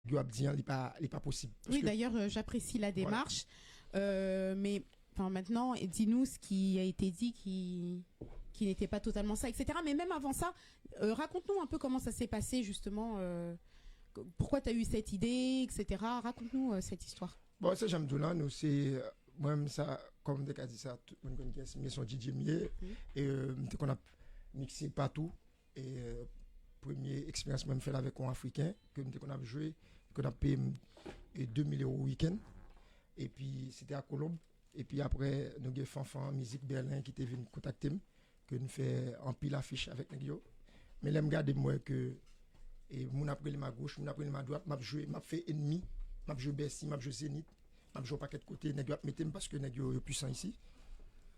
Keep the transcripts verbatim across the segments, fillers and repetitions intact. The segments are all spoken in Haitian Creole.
yo ap di an, li pa, li pa posib. Oui, d'ailleurs, euh, j'apprécie la démarche, euh, mais enfin, maintenant, dis-nous ce qui a été dit qui, qui n'était pas totalement ça, et cetera. Mais même avant ça, euh, raconte-nous un peu comment ça s'est passé, justement. Euh, pourquoi tu as eu cette idée, et cetera. Raconte-nous euh, cette histoire. Bon, se jan m di w la, nou se, mwen menm sa, kòm m te ka di sa, tout moun konn kiyès m ye, se yon D J m ye, e euh, m te konn ap mikse patou, e euh, premye eksperyans mwen m fè l avèk yon Afriken, ke m te konn ap jwe, li konn ap peye m e de mil ewo wikenn, epi se te a Kolonb, epi apre nou gen Fanfan Mizik Bèlen ki te vin kontakte m, ke n fè anpil afich avèk nèg yo. Men lè m gade m wè ke e moun ap rele m agoch, moun ap rele m adwat, m ap jwe, m ap fè ennmi, m ap jwe Bèsi, m ap jwe Zenit, m ap jwe yon pakèt kote, nèg yo ap mete m paske nèg yo yo pwisan isi.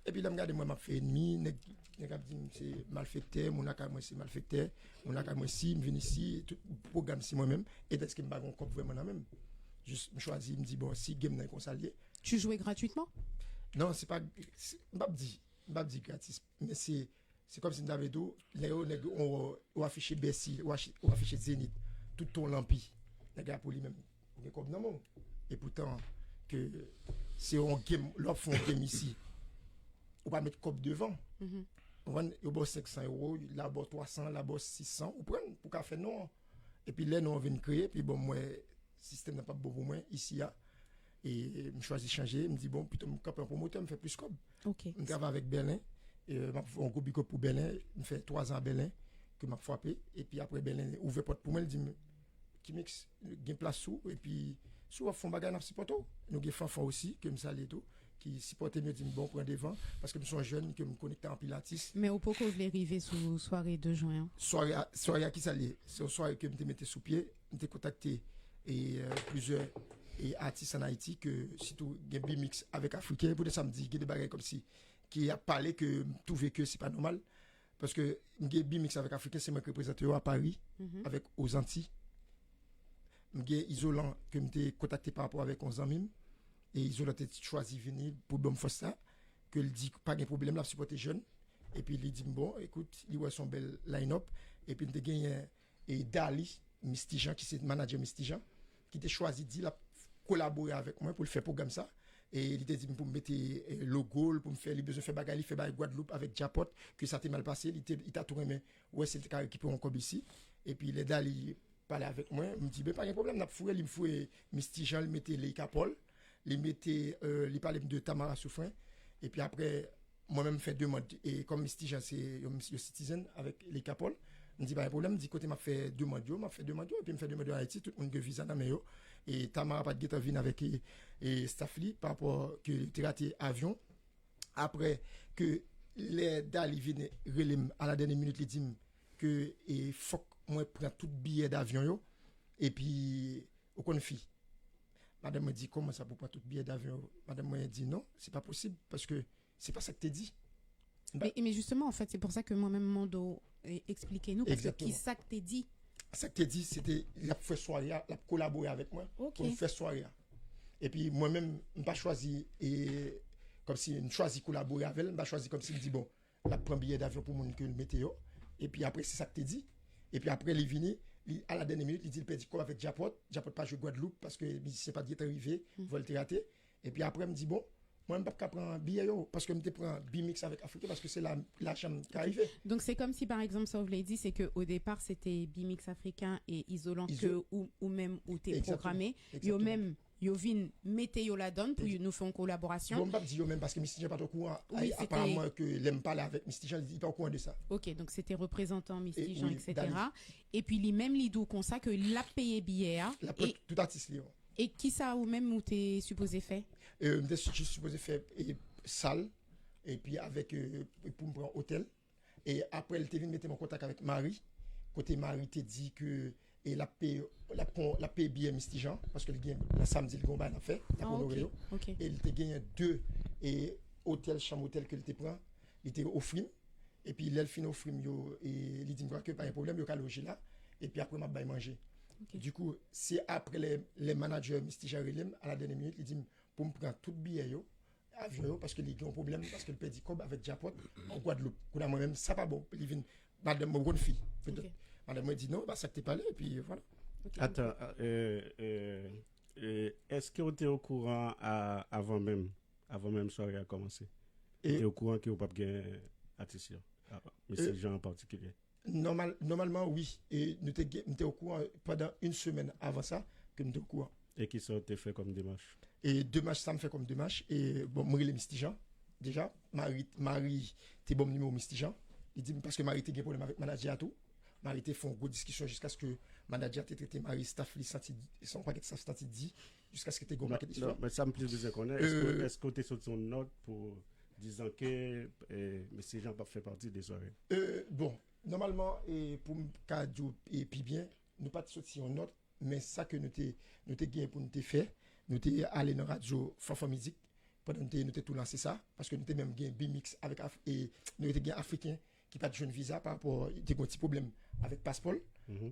Epi lè m gade m wè m ap fè ennmi, nèg nèg ap di m se malfektè, moun lakay mwen se malfektè, moun lakay mwen si m vin isi, tout pwogram se mwen menm, e dèske m pa gen yon kòb vrèman nan men m. Jis m chwazi, m di bon, si game nan e konsa l ye. Tu jouais gratuitement? Non, se pa, se- m p ap di, m p ap di gratis, men se se kòmsi m ta vle di w, lè yo nèg ou ou afiche Bèsi, ou achi- ou afiche Zenit, tout ton lanpi, nèg la pou li menm ou gen kòb nan men w. Epoutan ke se yon game, lè w ap fè yon game isi, ou pa met kòb devan. Ou konprann? Yo ba w senk san ewo, la ba w twa san, la ba w sis san, ou pran l pou ka fè non an. Epi lè non an vin kreye, epi bon m wè sistèm nan p ap bon pou mwen isi a. E m chwazi chanje, m di bon, pito m kanpe yon pwomotè, m fè plis kòb. Ok. M travay avèk Bèlen, e m ap fè yon gwo big up pou Bèlen, m fè twa zan a Bèlen ke m ap frape, epi apre Bèlen ouvè pòt pou mwen, li di m, Kimix, gen plas sou, epi si w ap fè yon bagay, n ap sipòte w. Nou gen Fanfan osi, ke m salye tou, ki sipòte m, yo di m bon, pran devan, paske m se yon jèn, ke m konekte anpil atis. Men ou poko vle rive sou sware de jwen an? Sware a, sware a ki sa l ye? Se yon sware ke m te mete sou pye, m te kontakte e euh, plizyè e atis an Ayiti, ke sitou gen B-Mix avèk Afriken, poutèt sa m di gen de bagay kòmsi ki ap pale ke m twouve ke se pa nòmal, paske m gen B-Mix avèk Afriken, se mwen ki reprezante yo a Pari avèk Ozanti. M gen Izolan ke m te kontakte pa rapò avèk yon zanmi m, e Izolan te chwazi vini pou ban m fòs la, ke l di pa gen pwoblèm, l ap sipòte jèn. Epi li di m bon, ekout, li wè se yon bèl line-up. Epi m te genyen e Dali Mistijan, ki se manadjè Mistijan, ki te chwazi di l ap kolabore avèk mwen pou l fè pwogram sa. E li te di m pou m mete e, logo l, pou m fè, li bezwen fè bagay, li fè bagay Gwadloup avèk Djapòt, ke sa te mal pase, li te li ta tou renmen wè si l te ka rekipere yon kòb isi. Epi lè Dali pale avèk mwen, m di ben pa gen pwoblèm, n ap foure li, m foure Mistijan, li mete Leika Paul, li mete euh, li pale m de Tamara Soufren. Epi apre mwen menm m fè demann, e kòm Mistijan se yon yo citizen avèk Leika Paul, m di pa gen pwoblèm, m di kote m ap fè demann yo, m ap fè demann yo, epi m fè demann yo an Ayiti, tout moun gen viza nan men yo. E Tamara pa t gentan vin avèk e, e staff li pa rapò ke li te rate avyon. Apre ke lè Dali vin rele m a la dènyè minit, li di m ke e fòk mwen pran tout biyè davyon yo. Epi ou konn fi, madanm mwen di kòman sa pou pran tout biyè davyon yo? Madanm mwen di non, se pa posib, paske se pa sa k te di. Mais, mais justement, en fait, c'est pour ça que moi-même, Mondo, eh, expliquez-nous, parce que qui ça que t'es dit? Sa k te di, se te l ap fè sware a, l ap kolabore avèk mwen Ok. Pou n fè sware a. Epi mwen menm, m pa chwazi e kòmsi m chwazi kolabore avè l, m pa chwazi kòmsi m di bon, l ap pran biyè davyon pou moun ke l mete yo. Epi apre se sa k te di. Epi apre li vini, li a la dènyè minit, li di l pèdi kòb avèk Djapòt. Djapòt pa jwe Gwadloup paske mizisyen pa t gentan rive, vòl te rate. Epi apre m di bon, mwen m p ap ka pran biyè yo paske m te pran B-Mix avèk Afriken paske se la lajan m ka rive. Donc c'est comme si par exemple ça vous voulez dire c'est que au départ c'était B-Mix Afriken et Izolan que ou, ou même ou t'es programmé, yo même yo vin mete yo ladan pou nou fè yon kolaborasyon. Bon, m p ap di yo menm paske Mistijan pa t okouran. Aparamman ke lè m pale avèk Mistijan, li pa okouran de sa. Ok, donc c'était représentant Mistijan, et cetera. Epi li menm li di w konsa ke l ap peye biyè a. L ap pran tout atis li yo. E kisa ou menm ou te sipoze fè? Euh, m te jis sipoze fè e, sal, epi avèk euh, pou m pran otèl. E apre l te vin mete m an kontak avèk Mari, kote Mari te di ke e l ap peye l ap pran l ap peye biyè Mistijan, paske l gen nan samdi l gen yon bagay l ap fè, l ap onore yo. E l te genyen de e otèl, chanm otèl ke l te pran, li te ofri m. Epi lè l fin ofri m yo, e li di m kwake pa gen pwoblèm, yo ka loje la. Epi apre m ap bay manje. Dikou se apre lè lè manadjè Mistijan rele m a la dènyè minit, li di m pou m pran tout biyè yo, avyon yo, paske li gen yon pwoblèm, paske l pèdi kòb avèk Djapòt an Gwadloup. Kounye a mwen menm sa pa bon, li vin madanm mwen, ou konn fi. Madanm mwen di non, pa sa k te pale, epi vwala. Atan, euh, Èske w te okouran a- avan menm, avan menm sware a kòmanse? Ou te okouran ke w p ap gen atis yo? Mesye Jean an patikilye. Nòmal, nòmalman, wi. E nou te gen, m te okouran pandan yon semèn avan sa ke m te okouran. E kisa w te fè kòm demach? E demach sa m fè kòm demach, e bon, m rele Misty Jean. Deja, Marie, Marie te ban m nimewo Misty Jean. Li di m, paske Marie te gen pwoblèm avèk manadjè a tou. Marie te fè yon gwo diskisyon jiskaske manadjè a te trete Marie, staff li santi, son pakèt staff santi di, jiskaske te gen yon pakèt istwa. Men sa m plis bezwen konnen, èske, èske w te soti yon nòt pou dizan ke Misty Jean p ap fè pati de sware? Bon, nòmalman, e pou m ka di w pi byen, nou pa t soti yon nòt, men sa ke nou te, nou te gen pou nou te fè, nou te ale nan radyo Fanfan Mizik, pandan nou te, nou te tou lanse sa, paske nou te menm gen B-Mix avèk, e nou te gen Afriken ki pa t jwenn viza pa rapò, te gen yon ti pwoblèm avèk paspò l,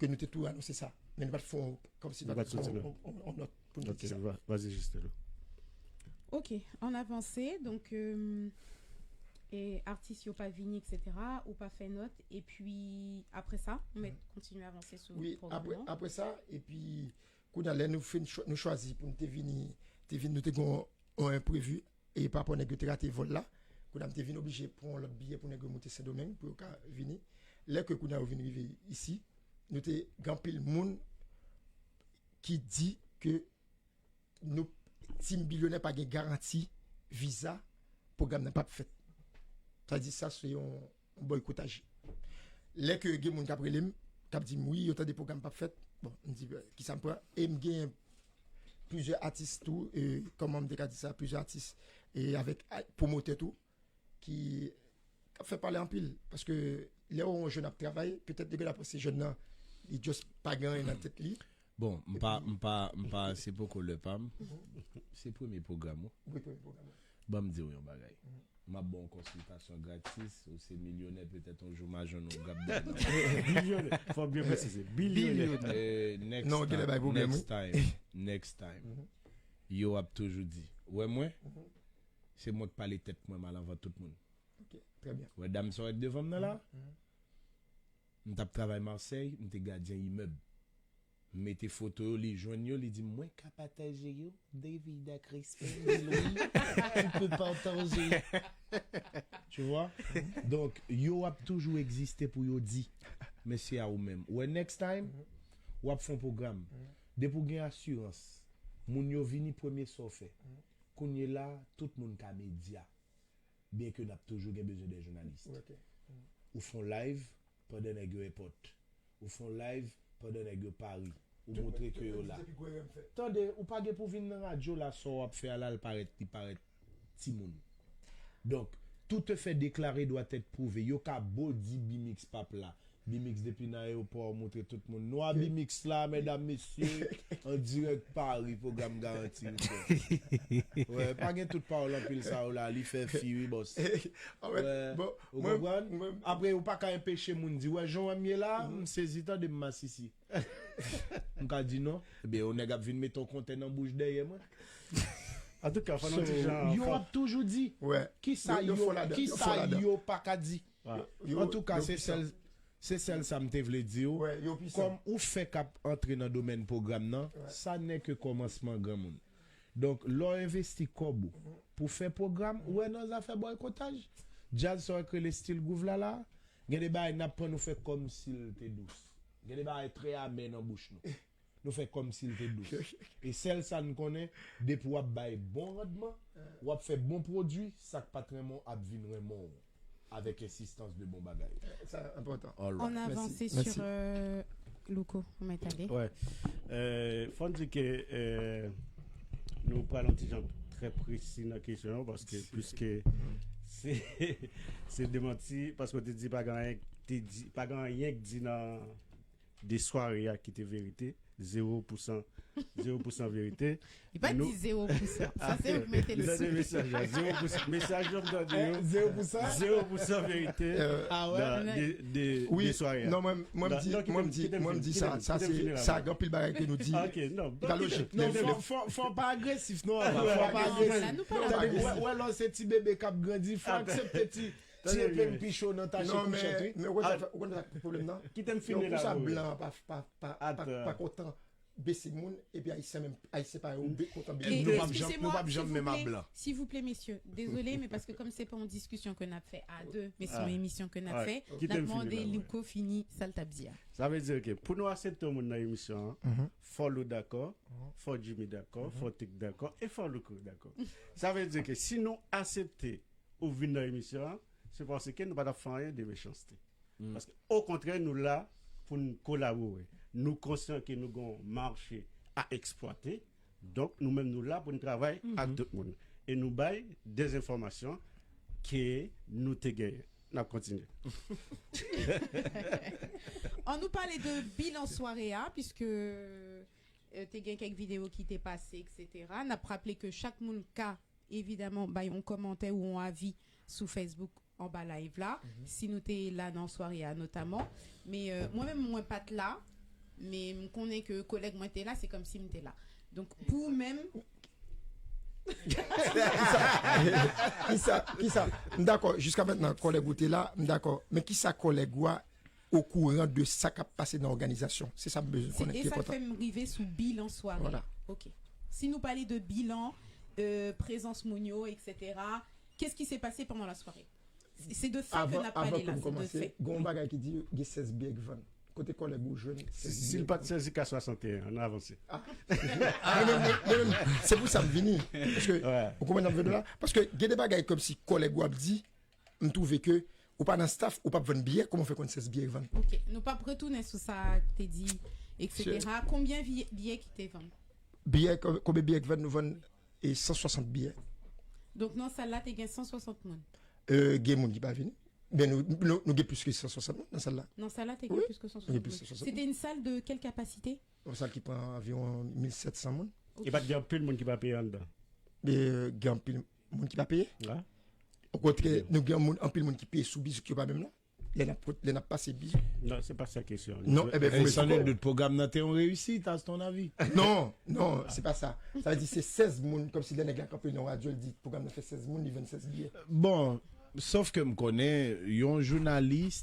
ke nou te tou anonse sa. Men nou pa t fè yon, kòmsi nou pa t fè yon nòt pou nou di sa. Vas-y, Justelo. Ok, ann avanse, donk, e atis yo pa vini, et cetera, ou pa fè nòt, epi apre sa, ou mèt kontinye avanse sou pwogram nan. Apre sa, epi kounye a lè nou fin, nou chwazi pou nou te vini, te vin, nou te gen yon enprevi, e pa rapò nèg yo te rate vòl la, kounye a m te vin oblije pran yon lòt biyè pou nèg yo moute Sendomeng pou yo ka vini. Lè ke kounye a yo vin rive isi, nou te gen anpil moun ki di ke nou, Team Bilyonè pa gen garanti viza, pwogram nan p ap fèt. Sa di sa se yon bòykotaj. Lè ke gen moun k ap rele m, k ap di m wi, yo tande pwogram p ap fèt, bon, m di kisa m pran, e m gen plizyè atis tou, kòman m te ka di sa, plizyè atis, e avèk pwomotè tou, ki k ap fè pale anpil. Paske lè w wè yon jèn ap travay, petèt nèg yo ta panse jèn nan, li just pa gen anyen nan tèt li. Bon, m pa, m pa, m pa, se poko lè pa m. Se premye pwogram ou. Wi, premye pwogram ou. Ban m di w yon bagay. M ap ba w yon konsiltasyon gratis, ou se milyonè, petèt yon jou m a jwenn ou, m ap ba w. Milyonè, fò w byen presize. Bilyonè. Next time, next time, next time. Yo ap toujou di, wè mwen, se mwen k pale tèt mwen mal anvan tout moun. Ok, trè byen. Wè dam sa w wè devan m nan la? M t ap travay Masèy, m te gadyen imèb. M mete foto yo, li jwenn yo, li di m, mwen ka pataje yo? Davida Crispin di l wi, tu peux partager. Tu vois? Donk, yo ap toujou egziste pou yo di, men se a ou menm. Ou wè next time, w ap fè yon pwogram. Depi w gen asirans, moun yo vini premye sa w fè. Kounye la, tout moun ka medya. Byenke n ap toujou gen bezwen de jounalis. Ou fè yon live pandan nèg yo èpòt. Ou fè yon live pandan nèg yo Pari. Ou montre ke yo la. Tande, ou pa gen pou vin nan radyo la, sa w ap fè a la, l parèt, li parèt timoun. Donk, tout fait déclaré doit être prouvé. Yo ka bo di B-Mix p ap la. B-Mix depi nan ayewopò, montre tout moun. Nou a B-Mix la, medam, mesye, an dirèk Pari, pwogram garanti, wi, frè. Wè, pa gen tout pawòl anpil sa yo la, li fè fi, wi, bòs. Wè, ou konprann? Apre, ou pa ka enpeche moun di, wè, jan w wè m ye la, m sezi, tande m masisi. M ka di non. Ebyen, yon nèg ap vin mete yon kontè nan bouch dèyè mwen. Antouka, fò nou di jan. Yo ap toujou di, kisa yo, kisa yo pa ka di. Antouka, se sèl, se sèl sa m te vle di w. Kòm ou fèk ap antre nan domèn pwogram nan, sa nè ke kòmansman, granmoun. Donk, lè w envesti kòb ou pou fè pwogram, ou wè nan zafè bòykotaj, djaz sa w wè k rele Still Groove la la, gen de bagay n ap pran, nou fè kòmsi l te dous. Gen de bagay trè amè nan bouch nou. Nou fè kòmsi l te dous. E sèl sa n konnen, depi w ap bay bon randman, w ap fè bon pwodui, sa k pa t renmen w ap vin renmen w avèk ensistans de bon bagay. Sa enpòtan. On avance sur euh, Louko, on mèt ale. Wè. Euh, fò n di ke euh, nou pral yon ti jan trè presi nan kesyon yo, paske piske se se demanti, paske w te di pa gen anyen k te di, pa gen anyen k di nan de sware a ki te verite, zewo pousan, zewo pousan verite. Li pa di zewo pousan. Sa se ou k mete l sou. Mesaj la, zewo pousan. Mesaj yo m tande yo. Zewo pousan? Zewo pousan verite. Ah wè? De, de, de sware a. Non, mwen, mwen m di, mwen m di, mwen m di sa, sa se, sa gen anpil bagay ke nou di. Li pa lojik. Non, fò, fò, fò pa agresif, non, fò pa agresif. Tande, wè, wè, lè w se ti bebe k ap grandi, fò aksepte ti, ti epe m pi cho nan tache kouchèt, wi. Men ou konn sa k pwoblèm nan? Kite m fini la. Pou sa blan an pa, pa, pa, pa kontan. bese moun, epi Ayisyen menm, Ayisyen pa yo be- kontan bese. Nou p ap janm, nou p ap janm menm a blan. S'il vous plaît, messieurs, désolé, men paske kòm se pa yon diskisyon ke n ap fè a de, men se yon emisyon ke n ap fè, n ap mande Louko fini sa l t ap di a. Sa vle di ke pou nou aksepte yon moun nan emisyon an, fò Lou dakò, fò Jimmy dakò, fò Tek dakò, e fò Louko dakò. Sa vle di ke si nou aksepte ou vin nan emisyon an, se paske nou pa t ap fè anyen de mechanste. Paske, okontrè, nou la pou n kolabore. Nou konsyan ke nou gen yon mache a eksplwate. Donk, nou menm, nou la pou n travay ak tout moun. E nou bay de enfòmasyon ke nou te genyen. N ap kontinye. An nou pale de bilan sware a, piske euh, te gen kèk videyo ki te pase, et cetera. N ap raple ke chak moun ka evidaman bay yon kòmantè ou yon avi sou Facebook anba live la, si nou te la nan sware a notaman. Men euh, mwen menm, mwen pa t la, men m konnen ke kolèg mwen te la, se kòmsi m te la. Donk, pou ou menm, Kisa, kisa, kisa, m dakò, jiska mentnan, kòlèg ou te la, m dakò. Men kisa kòlèg ou a okouran de sa k ap pase nan òganizasyon? Se sa m bezwen konnen ki enpòtan. Se e sa k fè m rive sou bilan sware. Vwala. Ok. Si nou pale de bilan, euh, prezans moun yo, et cetera, qu'est-ce qui s'est passé pendant la soirée? Se de fè ke n ap pale la, se de fè. Avan pou n kòmanse, gen yon bagay ki di gen sèz biyè k vann. Kote kòlèg ou jwenn sèz biyè? Si l pa t sèzi ka swasanteyen an, ann avanse. Mwen menm, mwen menm, se pou sa m vini. Paske, ou konprann sa m vle di w la? Paske gen de bagay kòmsi kòlèg ou ap di, m twouve ke ou pa nan staff, ou p ap vann biyè, kòman w fè konn sèz biyè k vann? Ok, nou p ap retounen sou sa k te di, et cetera. Konbyen biyè ki te vann? Biyè, konbyen biyè k vann? Nou vann e san swasant biyè. Donk nan sal la te gen san swasant moun. Euh, gen moun ki pa vini. Men nou, nou, nou gen plis ke san swasant moun nan sal la. Nan sal la te gen plis ke san swasant moun. Gen plis ke san swasant moun. Se te yon sal de kèl kapasite? Yon sal ki pran anviwon mil sèt san moun. E pa t gen anpil moun ki pa peye anndan? E, gen anpil moun ki pa peye. Okontrè, nou gen moun, anpil moun ki peye sou bizit yo pa menm la. Lè n ap pase bi. Non, se pa sa kesyon an. Non, enben, vou mete. San nil dout, pwogram nan te yon reyisit, à ton avis? Non, non, se pa sa. Sa vle di se sèz moun, kòmsi lè nèg la kanpe nan radyo, l di pwogram nan fè sèz moun, li vann sèz biyè. Bon, sòf ke m konnen, yon jounalis,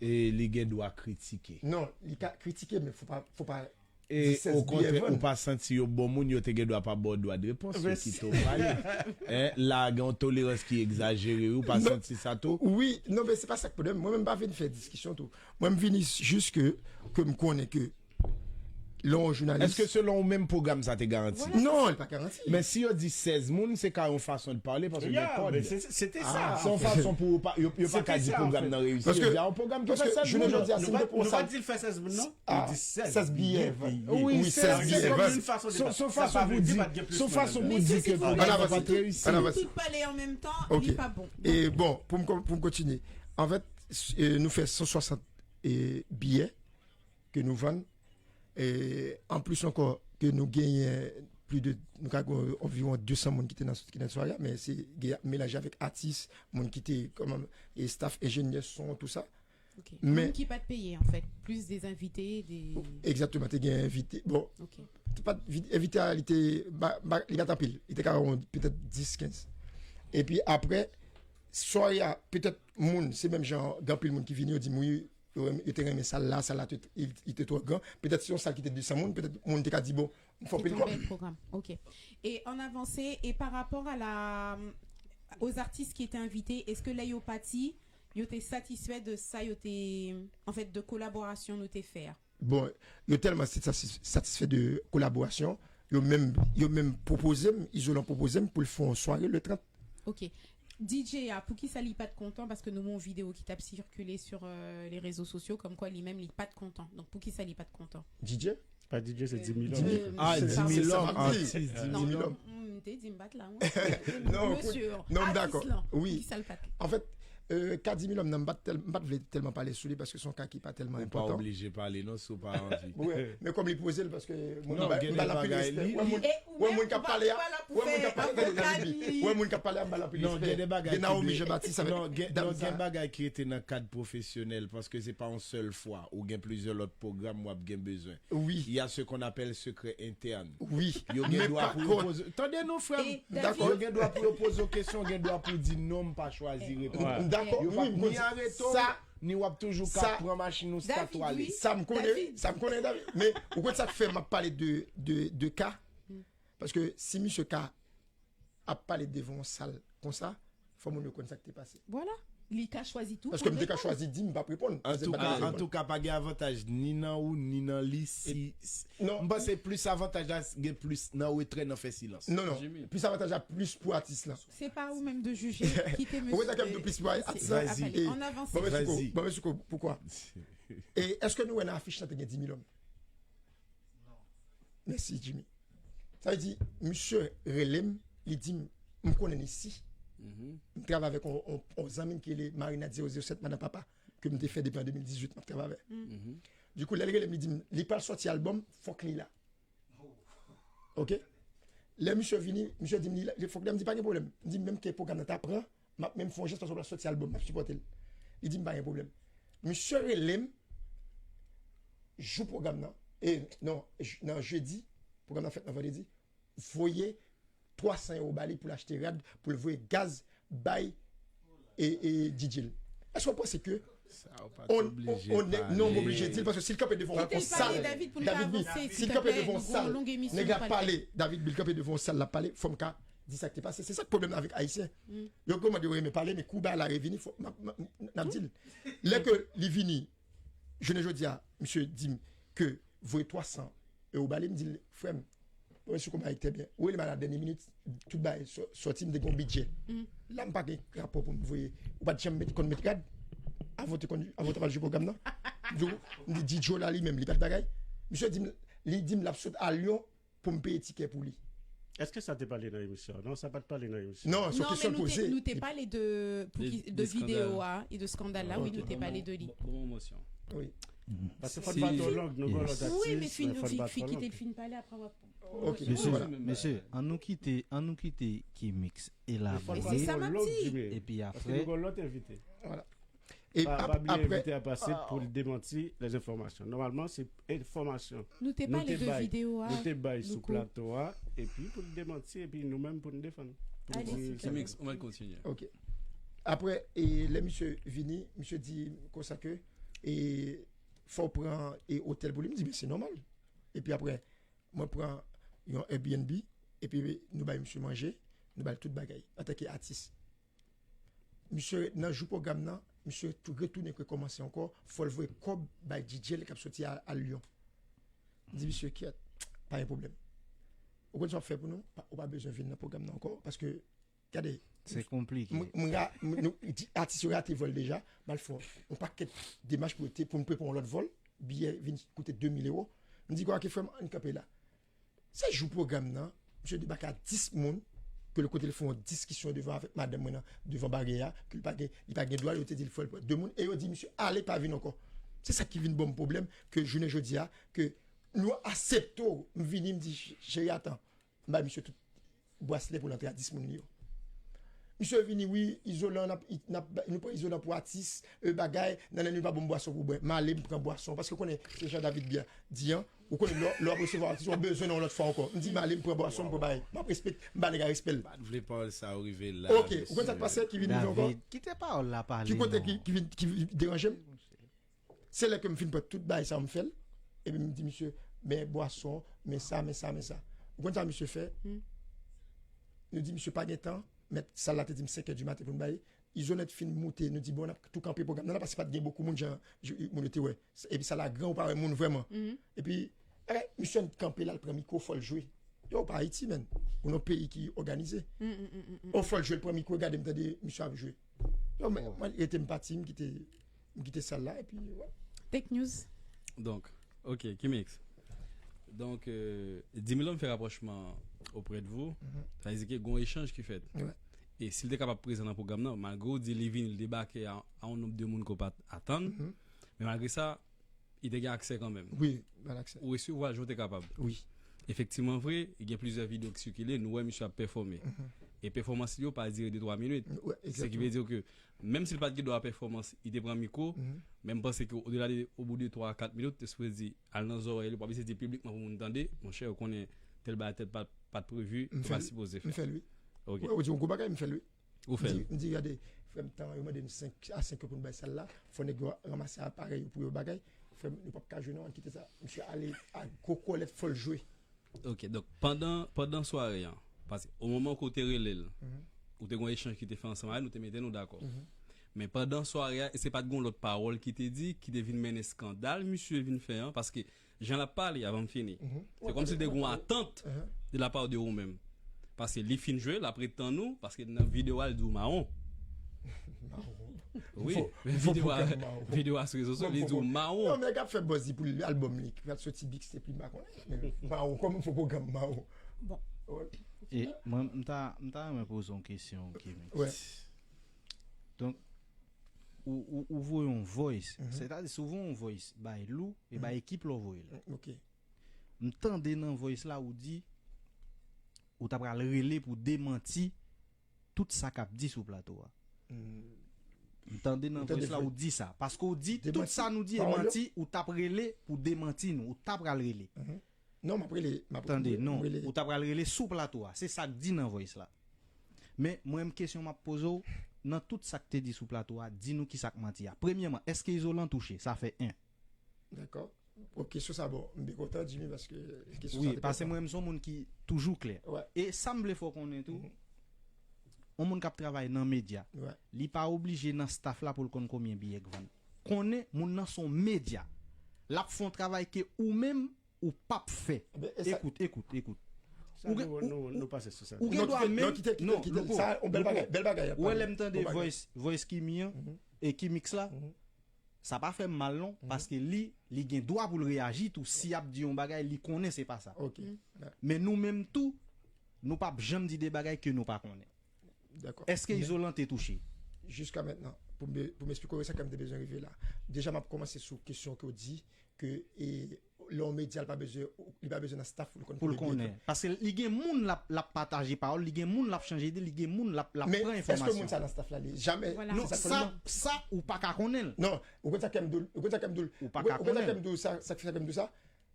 e, li gen dwa kritike. Non, li ka kritike, men fò pa, fò pa E okontrè, ou pa santi yo bon moun, yo te gen dwa pa ba w dwa de repons, yo kite w pale. Hein, la gen yon tolerans ki egzajere, wi, ou pa santi sa tou? Wi, non, men se pa sa k pwoblèm. Mwen menm m pa vin fè diskisyon tou. Mwen m vini jis ke, ke m konnen ke lè yon jounalis. Èske selon ou menm pwogram sa te garanti? Non, li pa garanti. Men si yo di sèz moun, se ka yon fason de pale, paske gen kòd. Se te sa. Se yon fason pou yo pa, yo, yo pa ka di pwogram nan reyisi. Yo di a yon pwogram ki fè sèz moun. Jounen jodi a, si m te pran sa. Nou pa di l fè sèz moun, non. Ah, sèz biyè. Wi, sèz biyè. Se yon fason pou di, se yon fason pou di ke pwogram nan pa t reyisi. Si tout pale an menm tan, li pa bon. E bon, pou m, pou m kontinye. Anfèt, e, nou fè san swasant, e, biyè ke nou vann. E, anplis ankò, ke nou genyen plis de, nou ka gen anviwon de san moun ki te nan, ki nan sware a, men se gen melanje avèk atis, moun ki te kòman, e staff, enjenyè son, tou sa. Ok. Moun ki pa t peye, anfèt, plis de envite, de... Egzakteman, te gen envite. Bon, te pa t, envite a, li te, li pa t anpil. Li te ka yon petèt dis, kenz. Epi apre, sware a, petèt moun, se menm jan, gen anpil moun ki vini, yo di m, wi, yo te renmen sal la, sal la, li te twò gran. Petèt se yon sal ki te de san moun, petèt moun te ka di, bon, m fè yon bèl pwogram. Ok. E ann avanse, e pa rapò a la, aux artistes qui étaient invités, èske lè yo pati, yo te satisfè de sa yo te, anfèt, de kolaborasyon nou te fè a? Bon, yo tèlman satisfè de kolaborasyon, yo menm, yo menm pwopoze m, Izolan pwopoze m pou l fè yon sware le trant. Ok. DJ a, poukisa li pa t kontan? Paske nou wè yon videyo ki t ap sikile sur euh, les réseaux sociaux, kòmkwa li menm li pa t kontan. Donk poukisa li pa t kontan? DJ? Pa DJ, se Dimilòm. Ah, Dimilòm, atis Dimilòm. M te di m pa t la, mwen. Non, non, m dakò. Wi. Anfèt, euh, ka Dimilòm nan, m pa t vle tèlman pale sou li paske se yon ka ki pa tèlman enpòtan. Ou pa oblije pale non si w pa anvi. Wi, men kòm li poze l, paske mwen, m ba l anpil respè. Ou wè moun k ap pale a, ou wè moun k ap pale a, m ba l anpil respè. Ou wè moun k ap pale a, m ba l anpil respè. Gen Naomi Jean Baptiste avèk dam sa. Non, gen bagay ki rete nan kad pwofesyonèl, paske se pa yon sèl fwa, ou gen plizyè lòt pwogram w ap gen bezwen. Wi. Il y a ce qu'on appelle secret interne. Wi. Yo gen dwa pou yo poze. Tande non, frè m. Dakò. Yo gen dwa pou yo poze w kesyon, yo gen dwa pou yo di non, m pa chwazi reponn. Dakò. Yo p ap ni arete w, Ni w ap toujou ka pran machin ou statwale. Sa m konnen, sa m konnen, David. Men, ou konn sa k fè m ap pale de, de, de K? Paske si misye K ap pale devan yon sal konsa, fò moun yo konn sa k te pase. Vwala. Li ka chwazi tou. Paske m te ka chwazi di m p ap reponn. Antouka, antouka, pa gen avantaj ni nan ou, ni nan li. Si, si- non. M panse plis avantaj la gen plis nan retrè, nan fè silans. Non, non. Plis avantaj la plis pou atis lan. Se pa ou menm de jije. Kite mesye. Ou konn sa k ap di plis pou atis lan? Vazi. An avanse. Bon, men Chouko, bon, men Chouko, poukwa? E èske nou wè nan afich lan te gen Dimilòm? Mèsi, Jimmy. Sa vle di, misye rele m, li di m, m konnen l isi. M travay avèk on, on, on zanmi m ki rele Marina zewo zewo sèt, Madan Papa, ke m te fè depi an de mil dizuit, m ap travay avè. Dikou, lè l rele m, li di m, li pral sòti albòm, fòk li la. Oke? Lè misye vini, misye di m, li la, fòk li la, m di, pa gen pwoblèm. M di, menm ke pwogram nan ta pran, m ap menm fè yon jès paske w pral sòti albòm, m ap sipòte l. Li di m, pa gen pwoblèm. Misye rele m, jou pwogram nan, e, non, j- nan jedi, pwogram nan fèt nan vandredi, voye twa san ewo ba li pou l achte rad, pou l voye gaz bay e, e D J l. Èske w panse ke on, on, on nèg, non, m oblije di l, paske si l kanpe devan yon sal, David, si l kanpe devan yon sal, nèg la pale, David Bill kanpe devan yon sal, l ap pale, fò m ka di sa k te pase. Se sa k pwoblèm avèk Ayisyen. Yo kòmande yo renmen pale, men kou bagay la revini, fò, m ap- m ap- n ap di l. Lè ke li vini, jounen jodi a, misye di m ke voye twa san ewo ba li, m di l, frè m, bon, mesye, konba trè byen. Ou rele m a la dènyè minit, tout bagay sò- sòti, m te gen yon bidjè. La, m pa gen rapò pou m voye. Ou pa t janm met, konn met rad? Avan w te konn, avan w t ap al jwe pwogram nan? M di w, m di D J la li menm, li pa t bagay. Misye di m, li di m l ap sot a Lyon pou m peye tikè pou li. Èske sa te pale nan emisyon an? Non, sa pa t pale nan emisyon an. Non, se yon kesyon l poze. Non, men nou te, nou te pale de, pou ki, de videyo a e de skandal la, wi, nou te pale de li. Bon, bon, bon, bon, bon, bon. Wi. Paske fò n pa twò long, nou gen lòt atis, wi, men fin, men fò n pa twò long. Kite l fin pale, apre w ap Ok, mesye, vwala. Mesye, an nou kite, an nou kite Kimix elabore. Men se sa m ap di. Epi apre, paske nou gen lòt envite. Vwala. E pa, ap- pa bliye apre- envite a pase pou l demanti lèzenfòmasyon. Nòmalman, se enfòmasyon nou te pale de videyo a, nou te bay sou plato a, epi pou l demanti, epi nou menm pou n defann. Pou n di Kimix, ou mèt kontinye. Ok. Apre, e, lè misye vini, misye di konsa ke, e, fò w pran, e, otèl pou li. M di, men se nòmal. Epi apre, mwen pran yon Airbnb, epi nou bay misye manje, nou bay l tout bagay, antanke atis. Misye, nan jou pwogram nan, misye tou- retounen rekòmanse ankò, fò l voye kòb bay D J l k ap soti a, a Lyon. M di misye, kyèt, pa gen pwoblèm. Ou konn sa w ap fè pou nou? Pa- Ou pa bezwen vin nan pwogram nan ankò, paske Gade. Se konplike. Mwen, mwen ra- mwen- nou, di- atis yo rate vòl deja, m al fè yon pakèt demach pou te, pou m prepare yon lòt vòl, biyè vin koute de mil ewo. M di, "Gade, frè m, ann kanpe la." Se jou pwogram nan, misye debake a dis moun, ke l kote l fè yon diskisyon devan avèk madanm mwen nan, devan baryè a, ke l pa gen, li pa gen dwa, yo te di l fò l pran de moun, e yo di misye, "Ale, pa vin ankò." Se sa ki vin ban m pwoblèm, ke jounen jodi a, ke nou aksepte w, m vini, m di, "Cheri, atan." M bay misye tout braslè pou l antre a dis moun li yo. Misye vini, wi, izolan, n ap, n ap, nou pran izolan pou atis, e, bagay, nan, nan, nou pa ban m bwason pou bwè. M ale, m pran bwason, paske w konnen, se jan David byen di an, ou konnen, lè, lè w ap resevwa atis, w bezwen nan yon lòt fwa ankò. M di, m ale, m pran bwason, m pran bagay. M ap respek, m ba nèg la respè l. Pa t vle pawòl sa yo rive la, mesye. Ok, ou konn sa k pase, ki vin rive ankò? David, kite pawòl la pale, non. Ki kote ki, ki vin, ki vin deranje m? Se lè ke m fin pran tout bagay sa yo, m fè l, epi m di misye, men bwason, men sa, men sa, men sa. Ou konn sa misye fè? Nou di misye pa gen tan, mèt sal la te di m senkè di maten pou n bay. Izolan fin moute, nou di, "Bon, n ap tou kanpe pwogram nan la, paske pa t gen bokou moun jan, jan moun yo te wè." Epi sal la gran, ou pa wè moun vrèman. Epi, eh, misye kanpe la, l pran mikwo, fò l jwe. Yo, pa Ayiti, menn. Ou nan yon peyi ki òganize. O, fò l jwe, l pran mikwo, gade m tande misye ap jwe. Yo, mwen, mwen rete m pati, m kite, m kite sal la, epi, wè. Tech News. Donk, ok, Kimix. Donk, euh, Dimilòm fè rapwochman oprè de vou. Sa vle di ke gon echanj ki fèt. E si l te kapab prezan nan pwogram nan, malgre w di li vini, li debake a, a yon nonb de moun ke w pa t atann, men malgre sa, li te gen aksè kanmenm. Wi, bèl aksè. Ou resevwa l jan w te kapab. Wi. Efektivman vre, gen plizyè videyo ki sikile, nou wè misye ap pèfòme. E pèfòmans li yo pa dire de twa minit. Wi, egzakteman. Se ki vle di ke, menm si l pa t gen dwa pèfòmans, li te pran mikwo, men m panse ke odela de, obou de twa a kat minit, te sipoze di, al nan zòrèy li, w pa bezwen di piblikman pou moun tande, monchè, ou konnen tèl bagay tèt pa, pa t previ, ou pa sipoze fè. M fè l, wi. Ok. Ou di yon gwo bagay, m fè l, wi. Ou fè l. M di, gade, frè m, tan yo mande n senk a senk yo pou n bay sal la, fò nèg yo ranmase aparèy yo pou yo bagay. Frè m, nou p ap ka jwe non, ann kite sa. Misye ale a gwo kòlèt, fò l jwe. Ok, donk, pandan, pandan sware an, paske o moman ke w te rele l, ou te gen yon echanj ki te fè ansanm avè l, nou te mete nou dakò. Men pandan sware a, e se pa t gen yon lòt pawòl ki te di, ki te vin mennen eskandal misye vin fè an, paske jan l ap pale, avan m fini, se kòmsi te gen yon atant de la part de ou menm. Paske li fin jwe, l ap ret tann ou, paske nan videyo a, li di w mawon. Mawon. Wi, men videyo a, videyo a sou rezo sosyo, li di w mawon. Non, men nèg ap fè buzz li pou albòm li, ki pral soti big step li, m pa konnen. Men mawon, kòman fò pwogram mawon? Bon. E mwen, m ta, m ta renmen poze yon kesyon, Kemix. Donk, ou, ou, ou voye yon voice. Sètadi, si w voye yon voice bay Lou, e bay ekip la w voye l. Ok. M tande nan voice la, ou di, ou ta pral rele pou demanti tout sa k ap di sou plato a. M tande nan voice la, ou di sa. Paske ou di, tout sa nou di e manti, ou t ap rele pou demanti nou, ou ta pral rele. Non, m ap rele, m ap rele. Tande, non, ou ta pral rele sou plato a. Se sa k di nan voice la. Men, mwen menm kesyon m ap poze w, nan tout sa k te di sou plato a, di nou kisa k manti a. Premyèman, èske Izolan touche? Sa fè en. Dakò. Bon, kesyon sa bon, m byen kontan, Jimmy, paske kesyon sa te enpòtan. Wi, paske mwen menm se yon moun ki toujou klè. E sa m vle fè w konnen tou, yon moun k ap travay nan medya, li pa oblije nan staff la pou l konn konbyen biyè k vann. Konnen moun nan se yon medya. L ap fè yon travay ke ou menm, ou p ap fè. Ekout, ekout, ekout. Ou gen, ou, ou, ou gen dwa menm, non, Louko, Louko, ou wè lè m tande voice, voice Kimi an, e Kimix la, sa pa fè m mal non, paske li, li gen dwa pou l reyaji tou, si y ap di yon bagay, li konnen se pa sa. Men nou menm tou, nou p ap janm di de bagay ke nou pa konnen. Èske Izolan te touche? Jiska mentnan, pou m, pou m eksplike w sa ke m te bezwen rive la. Deja, m ap kòmanse sou kesyon ke w di, ke, e, lè yon medya, li pa bezwen, li pa bezwen nan staff pou l konn. Pou l konnen. Paske li gen moun l ap, l ap pataje pawòl, li gen moun l ap chanje ide, li gen moun l ap, l ap pran enfòmasyon. Men, èske moun sa nan staff la, li? Jamè. Non, sa, sa, ou pa ka konnen l. Non, ou konn sa k fè m di w, ou konn sa k fè m di w, ou konn sa k fè m di w sa, sa k fè m di w sa?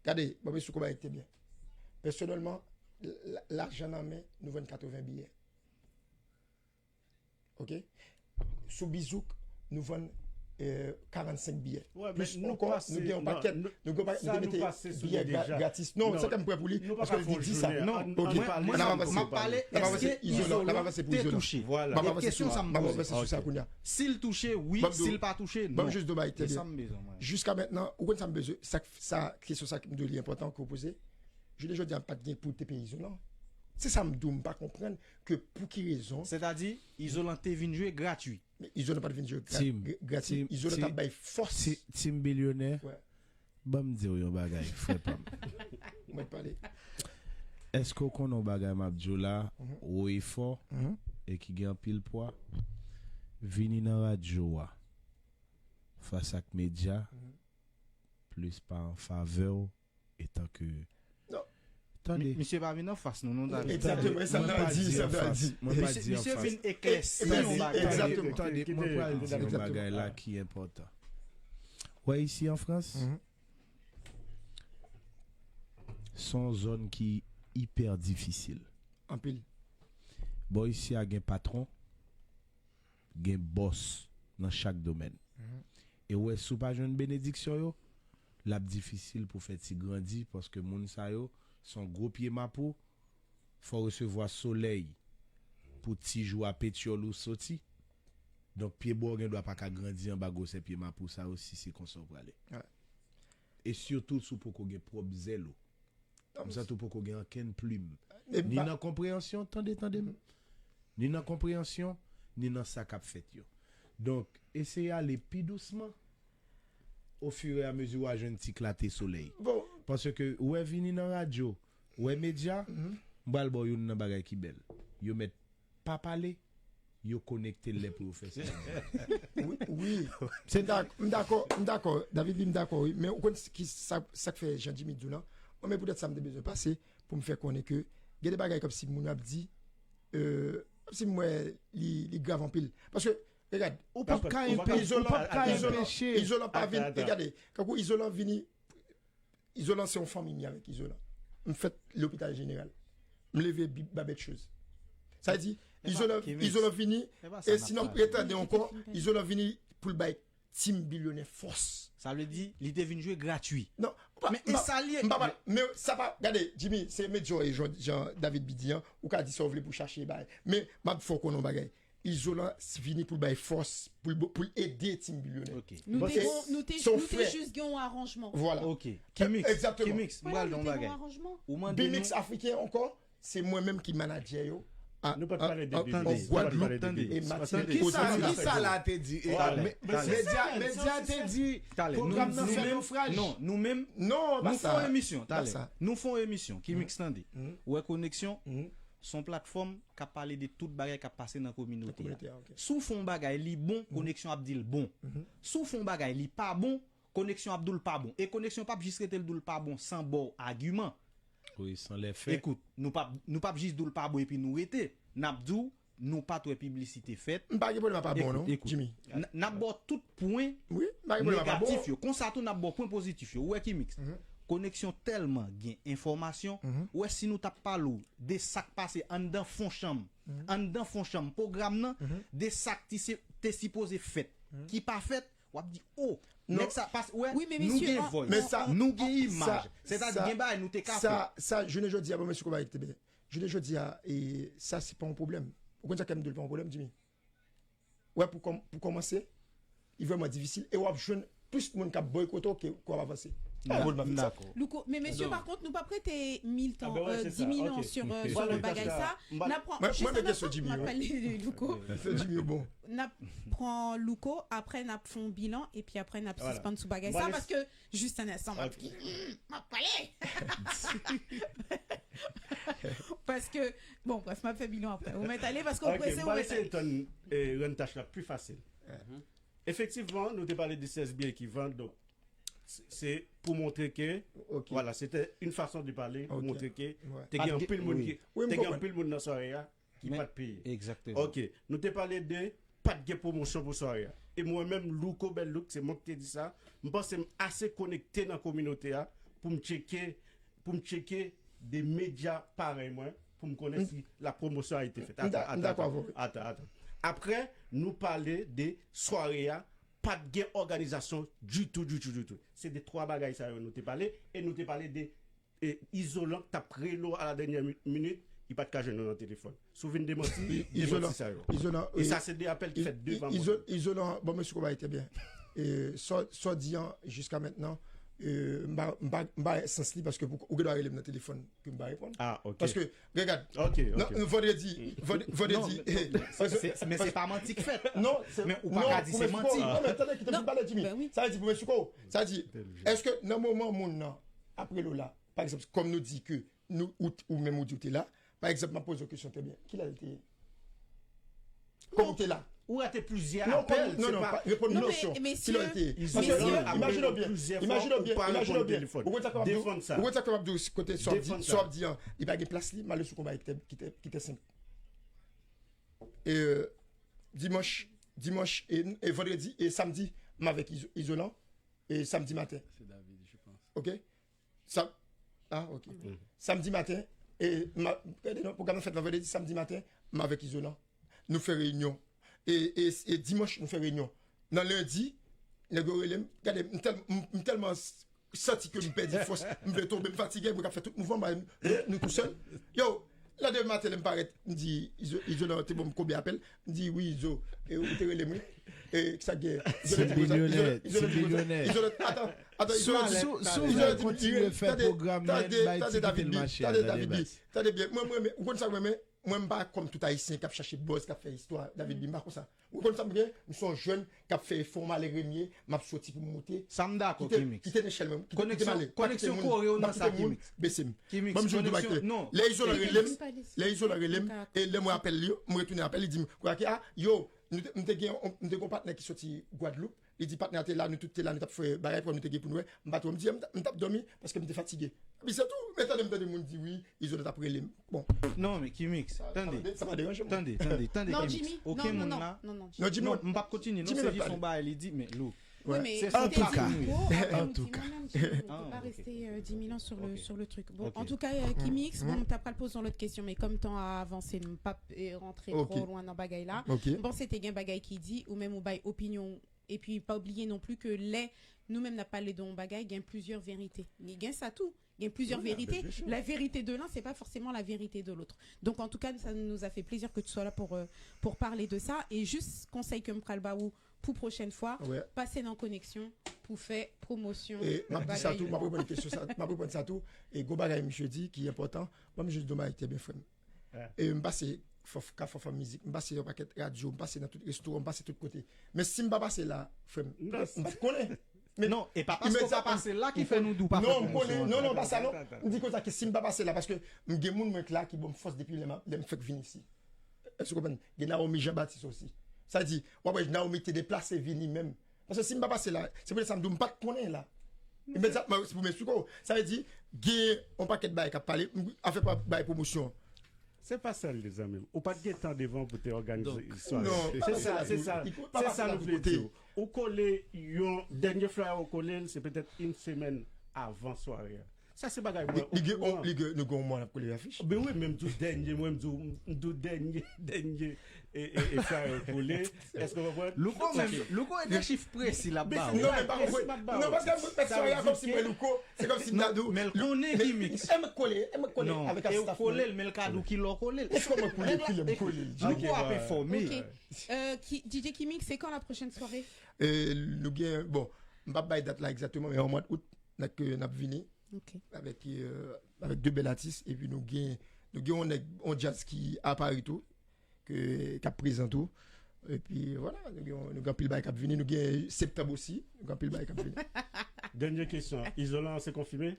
Gade, bon, men sou konba te byen. Pèsonèlman, la, lajan nan men, nou vann katreven biyè. Ok? Sou Bizouk, nou vann, e, karannsenk biyè. Plis ankò, nou gen yon pakèt, nou gen yon pakèt, nou te mete biyè gra-, gratis. Non, sa ke m prè pou li, paske l di, di sa. Non, ok. Mwen, mwen, m ap pale, èske Izolan te touche? E kesyon sa m poze. Si l touche, wi. Si l pa touche, non. Ban m jis di w bagay trè byen. Jiska mentnan, ou konn sa m bezwen, sa, sa, kesyon sa m di w li enpòtan ke w poze. Jounen jodi a, pa t gen pou te peye Izolan. Se sa m di w, m pa konprann ke pou ki rezon. Sètadi, Izolan te vin jwe gratui. Men Izolan pa t vin jwe gra-, gra-, gratui. Izolan t ap bay fòs. Team Bilyonè, ban m di w yon bagay, frè pa m. Mwen pale. Èske w konnen yon bagay m ap di w la, wo e fò, e ki gen anpil pwa? Vini nan radyo a, fas ak medya, plis pa an favè w, etan ke... Non. Tande. Mi-, misye pa vin anfas nou, non, David? Egzakteman, e sa m ta di, sa m ta di. Mwen pa di anfas. Misye, misye vin eklèsi yon bagay. Egzakteman. Tande, mwen pral di yon bagay la ki enpòtan. Ou wè isi an Frans, se yon zòn ki ipè difisil. Anpil. Bò isi a gen patwon, gen bòs nan chak domèn. E w wè, si w pa jwenn benediksyon yo, l ap difisil pou fè ti grandi, paske moun sa yo se yon gwo pye mapou, fò w resevwa solèy pou ti jou a petyòl ou soti. Donk, pye bwa w gen dwa pa ka grandi anba gwosè pye mapou sa yo si se konsa w prale. E sitou si w poko gen pwòp zèl ou. M santi w poko gen ankenn plim. Ni nan konpreyansyon, tande, tande m. Ni nan konpreyansyon, ni nan sa k ap fèt yo. Donk, eseye ale pi dousman, ofiramezi w a jwenn ti klate solèy. Paske ou wè vini nan radyo, ou wè medya, m pral ba w youn nan bagay ki bèl. Yo mèt pa pale, yo konekte lè pou yo fè sa. Wi, wi. Se dak-, m dakò, m dakò, David, m dakò, wi. Men ou konn ki sa, sa k fè Jean Jimmy di w lan? Mwen, men poutèt sa m te bezwen pase pou m fè konnen ke gen de bagay kòmsi moun yo ap di, e, kòmsi m wè li, li grav anpil. Paske, regad, ou p ap ka enpe-, ou p ap ka enpeche. Izolan pa vin, e gade, kankou Izolan vini, Izolan se yon fanmi m ye avèk Izolan. M fèt lopital jeneral. M leve bi-, babèt choz. Sa vle di, Izolan, Izolan vini, e si n ap retande ankò, Izolan vini pou l bay Team Bilyonè fòs. Sa vle di, li te vin jwe gratui. Non, men e sa l ye. Men sa pa, gade, Jimmy, se medya w ye, jan, jan David B di an, ou ka di sa w vle pou chache bagay. Men m ap fè w konnen yon bagay. Izolan vini pou l bay fòs, pou l, pou l ede Team Bilyonè. Nou te, nou te, nou te jis gen yon aranjman. Vwala. Ok. Kimix, Kimix, m pral di yon bagay. Ou mande nou. Bimix Afriken ankò, se mwen menm ki manadjè yo. Nou pa t pale de Bimix. Tande, tande, tande. Kisa, kisa la te di? Medya, medya te di pwogram nan fè nofraj. Non, nou menm, nou fè yon emisyon talè. Nou fè yon emisyon, Kimix, tande. Ou wè Koneksyon, se yon platfòm k ap pale de tout bagay k ap pase nan kominote a. Si w fè yon bagay, li bon, Koneksyon ap di l bon. Si w fè yon bagay, li pa bon, Koneksyon ap di w l pa bon. E Koneksyon p ap jis rete l di w l pa bon san ba w agiman. Wi, san lè fè. Ekout, nou p ap, nou p ap jis di w l pa bon epi nou rete. N ap di w, nou pa t wè piblisite fèt. M pa gen pwoblèm a pa bon, non, Jimmy. N ap ba w tout pwen negatif yo. Konsa tou, n ap ba w pwen pozitif yo. Ou wè Kimix. Koneksyon tèlman gen enfòmasyon. Ou wè, si nou t ap pale w de sa k pase anndan fon chanm, anndan fon chanm pwogram nan, de sa k te sipoze fèt, ki pa fèt, w ap di, o, nèg sa, paske, wè, nou gen voice, nou gen imaj. Sètadi, gen bagay nou te ka fè. Sa, jounen jodi a, bon, mesye Koba te byen. Jounen jodi a, e, sa se pa yon pwoblèm. Ou konn sa k fè m di w l pa yon pwoblèm, Jimmy? Wè, pou kòm-, pou kòmanse, li vrèman difisil e w ap jwenn plis moun k ap bòykote w ke, ke w ap avanse. Dakò. Louko, men mesye, pa kont, nou p ap rete mil tan, dis mil an sou, sou bagay sa. N ap pran, jis an instan, m ap pale de Louko. N ap pran Louko, apre n ap fè yon bilan, epi apre n ap sispann sou bagay sa, paske, jis an instan, m ap, m ap pale. Paske, bon, bref, m ap fè bilan apre. Ou mèt ale, paske ou prese, ou mèt ale. Ok, m pral eseye tann, e, rann tach la pi fasil. Efektivman, nou te pale de sèz biyè ki vann, donk, se, se pou montre ke, vwala, se te yon fason de pale, pou montre ke te gen anpil moun ki, te gen anpil moun nan sware a ki pa t peye. Egzakteman. Ok, nou te pale de pa t gen pwomosyon pou sware a. E mwen menm, Louko Bèl Louk, se mwen ki te di sa, m panse m ase konekte nan kominote a pou m tcheke, pou m tcheke de medya parèy mwen, pou m konnen si la promotion a été faite. Atan, atan, atan, atan. Apre, nou pale de sware a, pa t gen òganizasyon ditou, ditou, ditou. Se de twa bagay sa yo nou te pale, e nou te pale de, e, Izolan k t ap rele w a la dènyè mi-, minit, li pa t ka jwenn ou nan telefòn. Si w vin demanti, demanti sa yo. Izolan, e sa se de apèl ki fèt devan mwen. Izolan, bon, mesye Koba te byen. E, sa, sa w di an, jiska mentnan, e, m pa, m pa, m pa sans li paske pou, ou gen dwa rele m nan telefòn ke m pa reponn. Ah, ok. Paske, regad, ok, ok, vandredi, vandredi, men se pa manti k fèt. Non, men ou pa ka di se manti. Non, men tande, kite m pale, Jimmy. Sa vle di pou mesye Koba, sa vle di, èske nan moman moun nan ap rele w la, pa egzanp, kòm nou di ke nou, ou, ou menm ou di w te la, pa egzanp, m ap poze w kesyon trè byen. Kilè l te ye? Kòm ou te la? Ou rate plizyè apèl, non, non, reponn mwen kesyon. Kilè l te ye? Paske, imajine w byen, imajine w byen, imajine w byen. Ou konn sa k ap di w, ou konn sa k ap di w kote sa w ap di, sa w ap di an, li pa gen plas li, m ale sou konba ki te, ki te, ki te senp. E, dimanch, dimanch e, e vandredi, e samdi, m avèk Izo-, Izolan, e samdi maten. Se David, je pense. Ok? Sa, ah, ok. Samdi maten, e, m a, gade non, pwogram nan fèt vandredi, samdi maten, m avèk Izolan. Nou fè reyinyon. E, e, e dimanch, nou fè reyinyon. Nan lendi, nèg yo rele m, gade, m tèl-, m, m tèlman s-, santi ke m pèdi fòs, m vle tonbe, m fatige, mwen k ap fè tout mouvman, m, nou, nou tou sèl. Yo, lè demen maten, lè m parèt, m di, Izo-, Izolan te ban m konbyen apèl, m di, wi, Izo, e, ou te rele m, wi. E, kisa k gen? Izolan te konsa, Izolan, Izolan te konsa, Izolan, atan, atan, Izolan di, Izolan di, tande, tande, tande, David B, tande, David B, tande byen. Mwen, mwen, mwen, ou konn sa mwen renmen? Mwen, m pa kòm tout Ayisyen k ap chache buzz, k ap fè istwa, David B, m pa konsa. Ou konn sa m gen? M se yon jèn k ap fè efò, m ale remye, m ap soti pou m moute. Sa m dakò, Kimix. Kite nèchèl mwen, kite, kite m ale. Koneksyon kore w nan sa, Kimix. Bese m. Kimix, koneksyon, non. Lè Izolan rele m, lè Izolan rele m, e lè mwen apèl li, mwen retounen apèl, li di m, kwake, a, yo, nou te, m te gen, m te gen yon patnè ki soti Gwadloup, li di patnè a te la, nou tout te la, nou t ap fè bagay pou nou te gen pou nou wè. M pa twò, m di, m t ap dòmi, paske m te fatige. Epi se tou, men tande m tande moun di wi, Izolan t ap rele m. Bon. Non, men Kimix, tande. Sa pa deranje mwen. Tande, tande, tande, Kimix. Okenn moun la. Non, Jimmy, non, m p ap kontinye, non, se jis yon bagay li di, men Lou. Wi, men se sa. An tou ka, an tou ka. Mwen menm, je ne peux pas rester euh, dix mille ans sur le, sur le truc. Bon, en tout cas, euh, Kimix, bon, m ta pral poze yon lòt kesyon, men kòm tan a avanse, m p ap euh, rantre twò lwen nan bagay la. M panse te gen bagay ki di, ou menm ou bay opinyon, epi pa bliye non pli ke lè nou menm n ap pale de yon bagay, gen plizyè verite. Gen sa tou. Gen plizyè verite. La vérité de l'un, c'est pas forcément la vérité de l'autre. Donc, en tout cas, ça nous a fait plaisir que tu sois là pour, euh, pour parler de ça. Et juste, konsèy ke m pral ba ou pou pwochèn fwa, pase nan koneksyon pou fè pwomosyon. E m ap di sa tou, m ap reponn kesyon sa, m ap reponn sa tou. E gwo bagay misye di ki enpòtan, mwen m jis di w bagay ki te byen frè m. E m pase Ka Fò Fanm Mizik, m pase yon pakèt radyo, m pase nan tout restoran, m pase tout kote. Men si m pa pase la, frè m, m konnen. Non, e pa paske w pa pase la ki fè nou di w pa fè pwomosyon. Non, m konnen, non, non, pa sa non. M di konsa ke si m pa pase la, paske m gen moun mwen k la ki ban m fòs depi lè m fèk vin isi. Èske w konprann? Gen Naomi Jean Baptiste osi. Sa di, w ap wè Naomi te deplase vini menm. Paske si m pa pase la, se poutèt sa m di w m pa t konnen la. Imedyatman, se pou m esplike w. Sa vle di, gen yon pakèt bagay k ap pale, afè pa bay pwomosyon. Se pa sèl de zanmi m. Ou pa t gen tan devan pou te òganize sware. Se sa, se sa, se sa nou vle di w. Ou kole yon dènye flyer ou kole l, se petèt yon semèn avan sware a. Sa se bagay mwen. Li gen, li gen, nou gen yon mwa n ap kole afich. Ben wi, men m di w dènye, mwen m di w, m di w dènye, dènye e, e, e flyer ou kole. Èske w konprann? Louko menm, Louko e de chif presi l ap ba ou. Non, men pa konprann. Non, paske m fè sware a kòmsi mwen Louko. Se kòmsi m ta di w. Men l konnen Kimix. E mwen kole, e mwen kole avèk asistaf mwen. E w kole l, men l ka di w kilè w kole l. Èske mwen kole, kilè m kole l? Louko ap enfòme. Ok. Euh, DJ Kimix, c'est quand la prochaine soirée? Euh, nou gen, bon, m p ap bay dat la egzakteman, men an mwa out n ap vini avèk, euh, avèk de bèl atis, epi nou gen, nou gen yon nèg, yon djaz ki apa tou, ke, k ap prezan tou. Epi vwala, nou gen, nou gen anpil bagay k ap vini. Nou gen septanm osi, nou gen anpil bagay k ap vini. Dènye kesyon, Izolan an se konfime?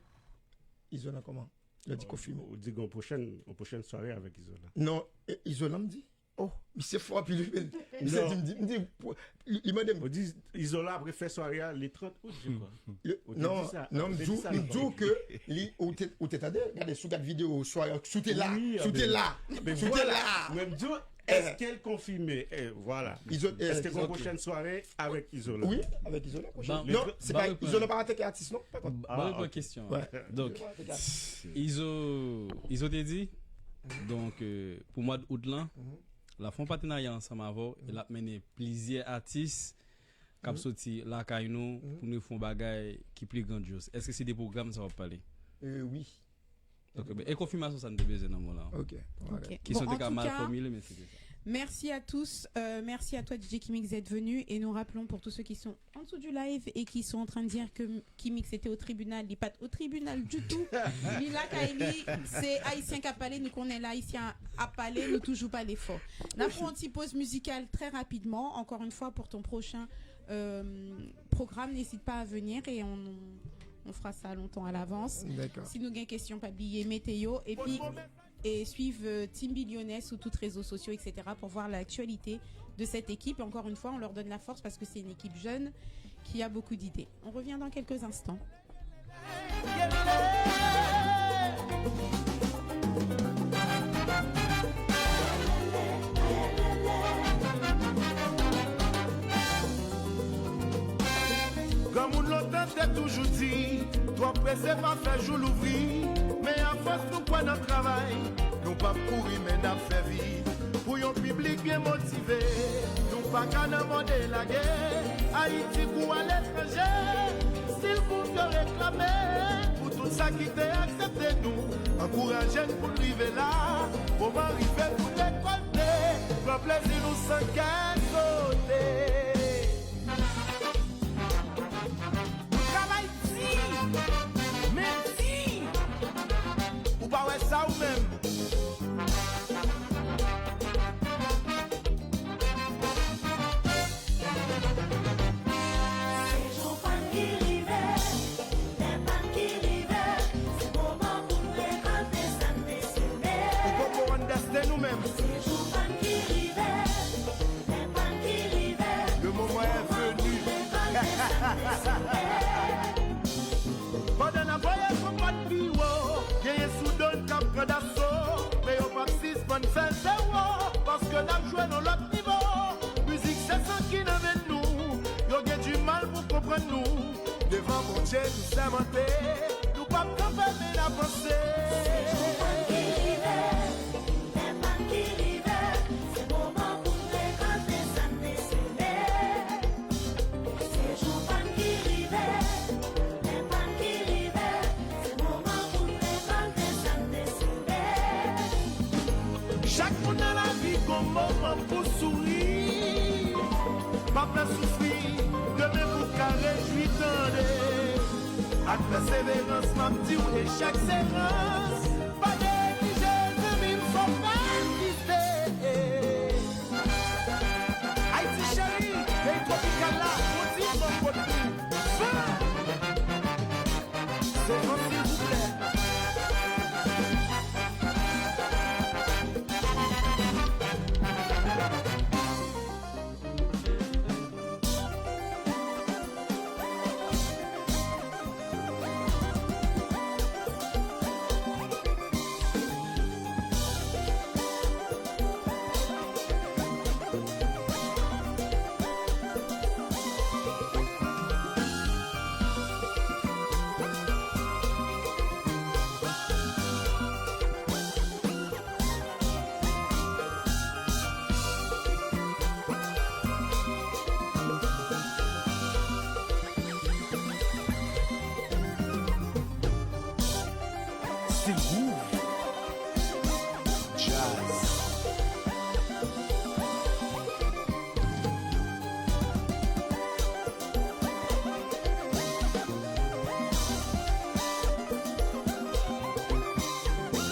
Izolan kòman? Lè di konfime. Ou di gen yon pwochèn, yon pwochèn sware avèk Izolan. Non, Izolan m di. Oh, misye fò anpil wi men. Misye di m di, m di, li mande m. Ou di Izolan ap refè sware a le trant out, je crois. Non, non, m di w, m di w ke li, ou te, ou te tande, gade, si w gad videyo sware a, si w te la, si w te la, si w te la. Mwen m di w, èske l konfime? Vwala. Èske gon pwochèn sware avèk Izolan? Wi, avèk Izolan. Non, se pa Izolan pa atake atis non. Ban mwen pran kesyon an. Donk, Izo, Izo te di, donk, euh, pou mwa out lan, l ap fè yon patenarya ansanm avè w e l ap mennen plizyè atis k ap soti lakay nou pou nou fè yon bagay ki pi grandyòz. Èske se de pwogram sa w ap pale? Wi. Ok, ben, e konfimasyon sa n te bezwen nan mo la. Ok. Kesyon te ka mal fòmile, men se te sa. Merci à tous, euh, merci à toi D J Kimix d'être venu et nous rappelons pour tous ceux qui sont en dessous du live et qui sont en train de dire que Kimix était au tribunal, li pa t au tribunal du tout. Li lakay li, se Ayisyen k ap pale, nou konnen lè Ayisyen ap pale, nou toujou pale fò. N ap pran yon ti poz mizikal très rapidement, encore une fois pour ton prochain euh, programme, n'hésite pas à venir et on, on fera ça longtemps à l'avance. Si nou gen kesyon, pa bliye mete yo. Epi, et suivre euh, Team Billionaire sur toutes réseaux sociaux, et cetera pour voir l'actualité de cette équipe. Et encore une fois, on leur donne la force parce que c'est une équipe jeune qui a beaucoup d'idées. On revient dans quelques instants. Granmoun lontan te toujou di, twò prese pa fè jou louvri. Men afòs nou kwè nan travay, nou p ap kouri men n ap fè vit. Pou yon piblik byen motive, nou pa ka nan mòde lage. Ayiti gou aletranje, stil gou yo reklame. Pou tout sa ki te aksepte nou, ankouraje n pou n rive la. Moman rive pou n rekòlte, pran plezi nou san kè sote. Nou travay di, men di, ou pa wè sa ou menm. Se jou pa n ki rive, lè pa n ki rive, se moman pou n rekòlte sa n te seme. Ou poko wonn dèsten nou menm. Se jou pa n ki rive, lè pa n ki rive, se moman pou n rekòlte sa n te seme. Pandan n ap voye konpòt pi wo, genyen sou do n k ap pran daso. Men yo p ap sispann fè zewo, paske n ap jwe nan lòt nivo. Mizik se san ki nan venn nou. Yo gen dimal pou konprann. Che nou sèmante, nou p ap kanpe men n ap vanse. Se jou pa n ki rive, lè pa n ki rive, se moman pou n rekòlte sa n te seme. Se jou pa n ki rive, lè pa n ki rive, se moman pou n rekòlte sa n te seme. Chak moun nan lavi gon moman pou souri. Pa fè soufri, demen pou ka rejwi tande. Ak pèseverans, m ap di w echèk se rans. Pa neglije zanmi m, fò w pa egziste. Ayiti cheri, peyi twopikal la, on ti fò kote. Fè! Se fò silvouplè. Still Groove. Jazz.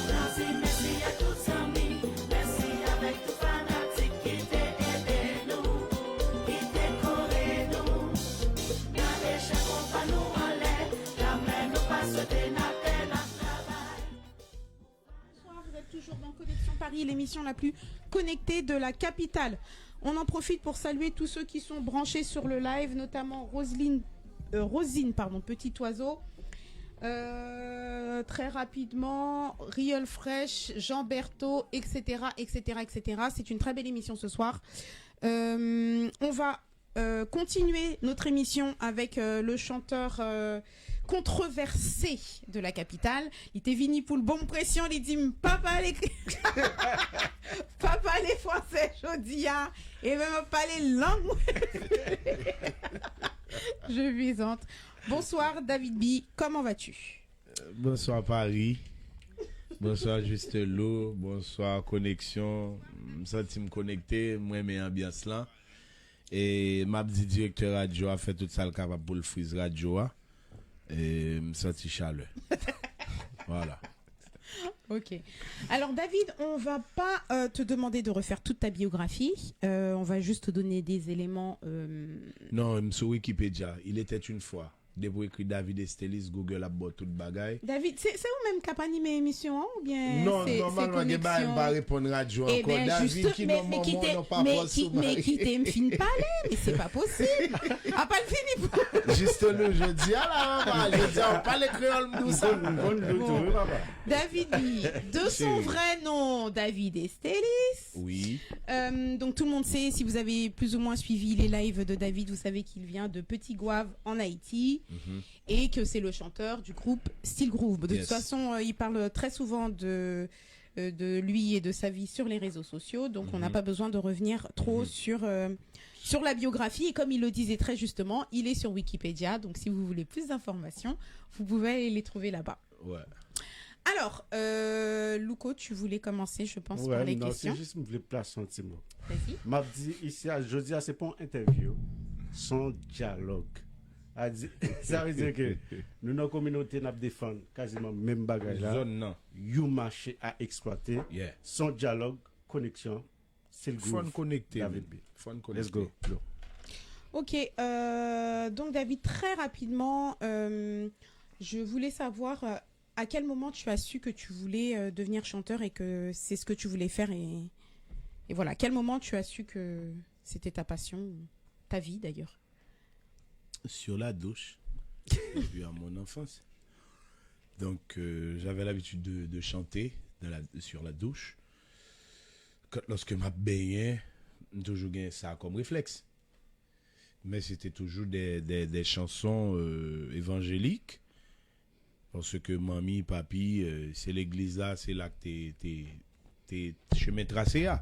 Mèsi, mèsi ak tout zanmi, mèsi avèk tout fanatik ki te ede nou, ki te kore nou. Gade chèf konpa nou anlè, jamè nou pa swete n atè, n ap travay. Bonsoir, vous êtes toujours dans Connexion Paris, l'émission la plus connectée de la capitale. On en profite pour saluer tous ceux qui sont branchés sur le live, notamment Roseline, euh, Rosine, pardon, Petit Oiseau. Euh, très rapidement, Real Fresh, Jean Bertho, et cetera, et cetera, et cetera. C'est une très belle émission ce soir. Euh, on va euh, continuer notre émission avec euh, le chanteur euh, controversé de la capitale. Li te vini pou l ban m presyon, li di m pa pale pa pale fransè jodi a, e menm ap pale lang mwen. Je plaisante. Bonsoir David B, comment vas-tu? Bonsoir Paris. Bonsoir Juste Lou. Bonsoir Koneksyon. M santi m konekte, m renmen anbyans lan. E m ap di direktè radyo a fè tout sa l kapab pou l friz radyo a. E m santi chalè. Voilà. Ok. Alors David, on va pas euh, te demander de refaire toute ta biographie. Euh, on va juste te donner des éléments. Euh... Non, m sou Wikipedia. Il était une fois. Depi w ekri David Estelis, Google ap ba w tout bagay. David, se ou menm k ap anime emisyon an oubyen se koneksyon? Non, nòmalman gen bagay m pa reponn radyo ankò. David, ki non manman w, non papa w, sou mari. Men kite m fin pale, men se pa posib. Apa l fini pou. Jistelou, jodi a la, papa, jodi a w pale kreyòl m di w sa. M konn, m konn li tou, wi, papa. David, de son vrai nom, David Estelis. Oui. Euh, donc tout le monde sait, si vous avez plus ou moins suivi les lives de David, vous savez qu'il vient de Petit Goâve en Haïti et que c'est le chanteur du groupe Still Groove. De toute façon, euh, il parle très souvent de euh, de lui et de sa vie sur les réseaux sociaux, donc on n'a pas besoin de revenir trop sur, euh, sur la biographie. Et comme il le disait très justement, il est sur Wikipédia, donc si vous voulez plus d'informations, vous pouvez aller les trouver là-bas. Ouais. Alors, euh, Louko, tu voulais commencer, je pense, ouais, par les non, questions. C'est juste, je voulais placer un petit mot. Vas-y. M'a dit ici, je dis, c'est pas une interview, c'est un dialogue. A di, sa vle di ke nou nan kominote n ap defann kaziman menm bagay la. Zòn nan. You mache a eksplwate. Yeah. Son dyalòg, koneksyon, se l groove. Fò n konekte, David B. Fò n konekte. Let's go, bro. Ok, euh, donc David, très rapidement, euh, je voulais savoir euh, à quel moment tu as su que tu voulais euh, devenir chanteur et que c'est ce que tu voulais faire et, et voilà, à quel moment tu as su que c'était ta passion, ta vie d'ailleurs? Sur la douche depuis à mon enfance. Donc, euh, j'avais l'habitude de, de chanter dans la, sur la douche. Quand, lorsque m ap benyen, m toujou gen sa kòm reflèks. Men se te toujou de, de, de chanson euh, evanjelik. Paske manmi, papi, euh, se legliz la, se la k te, te, te chemen trase a.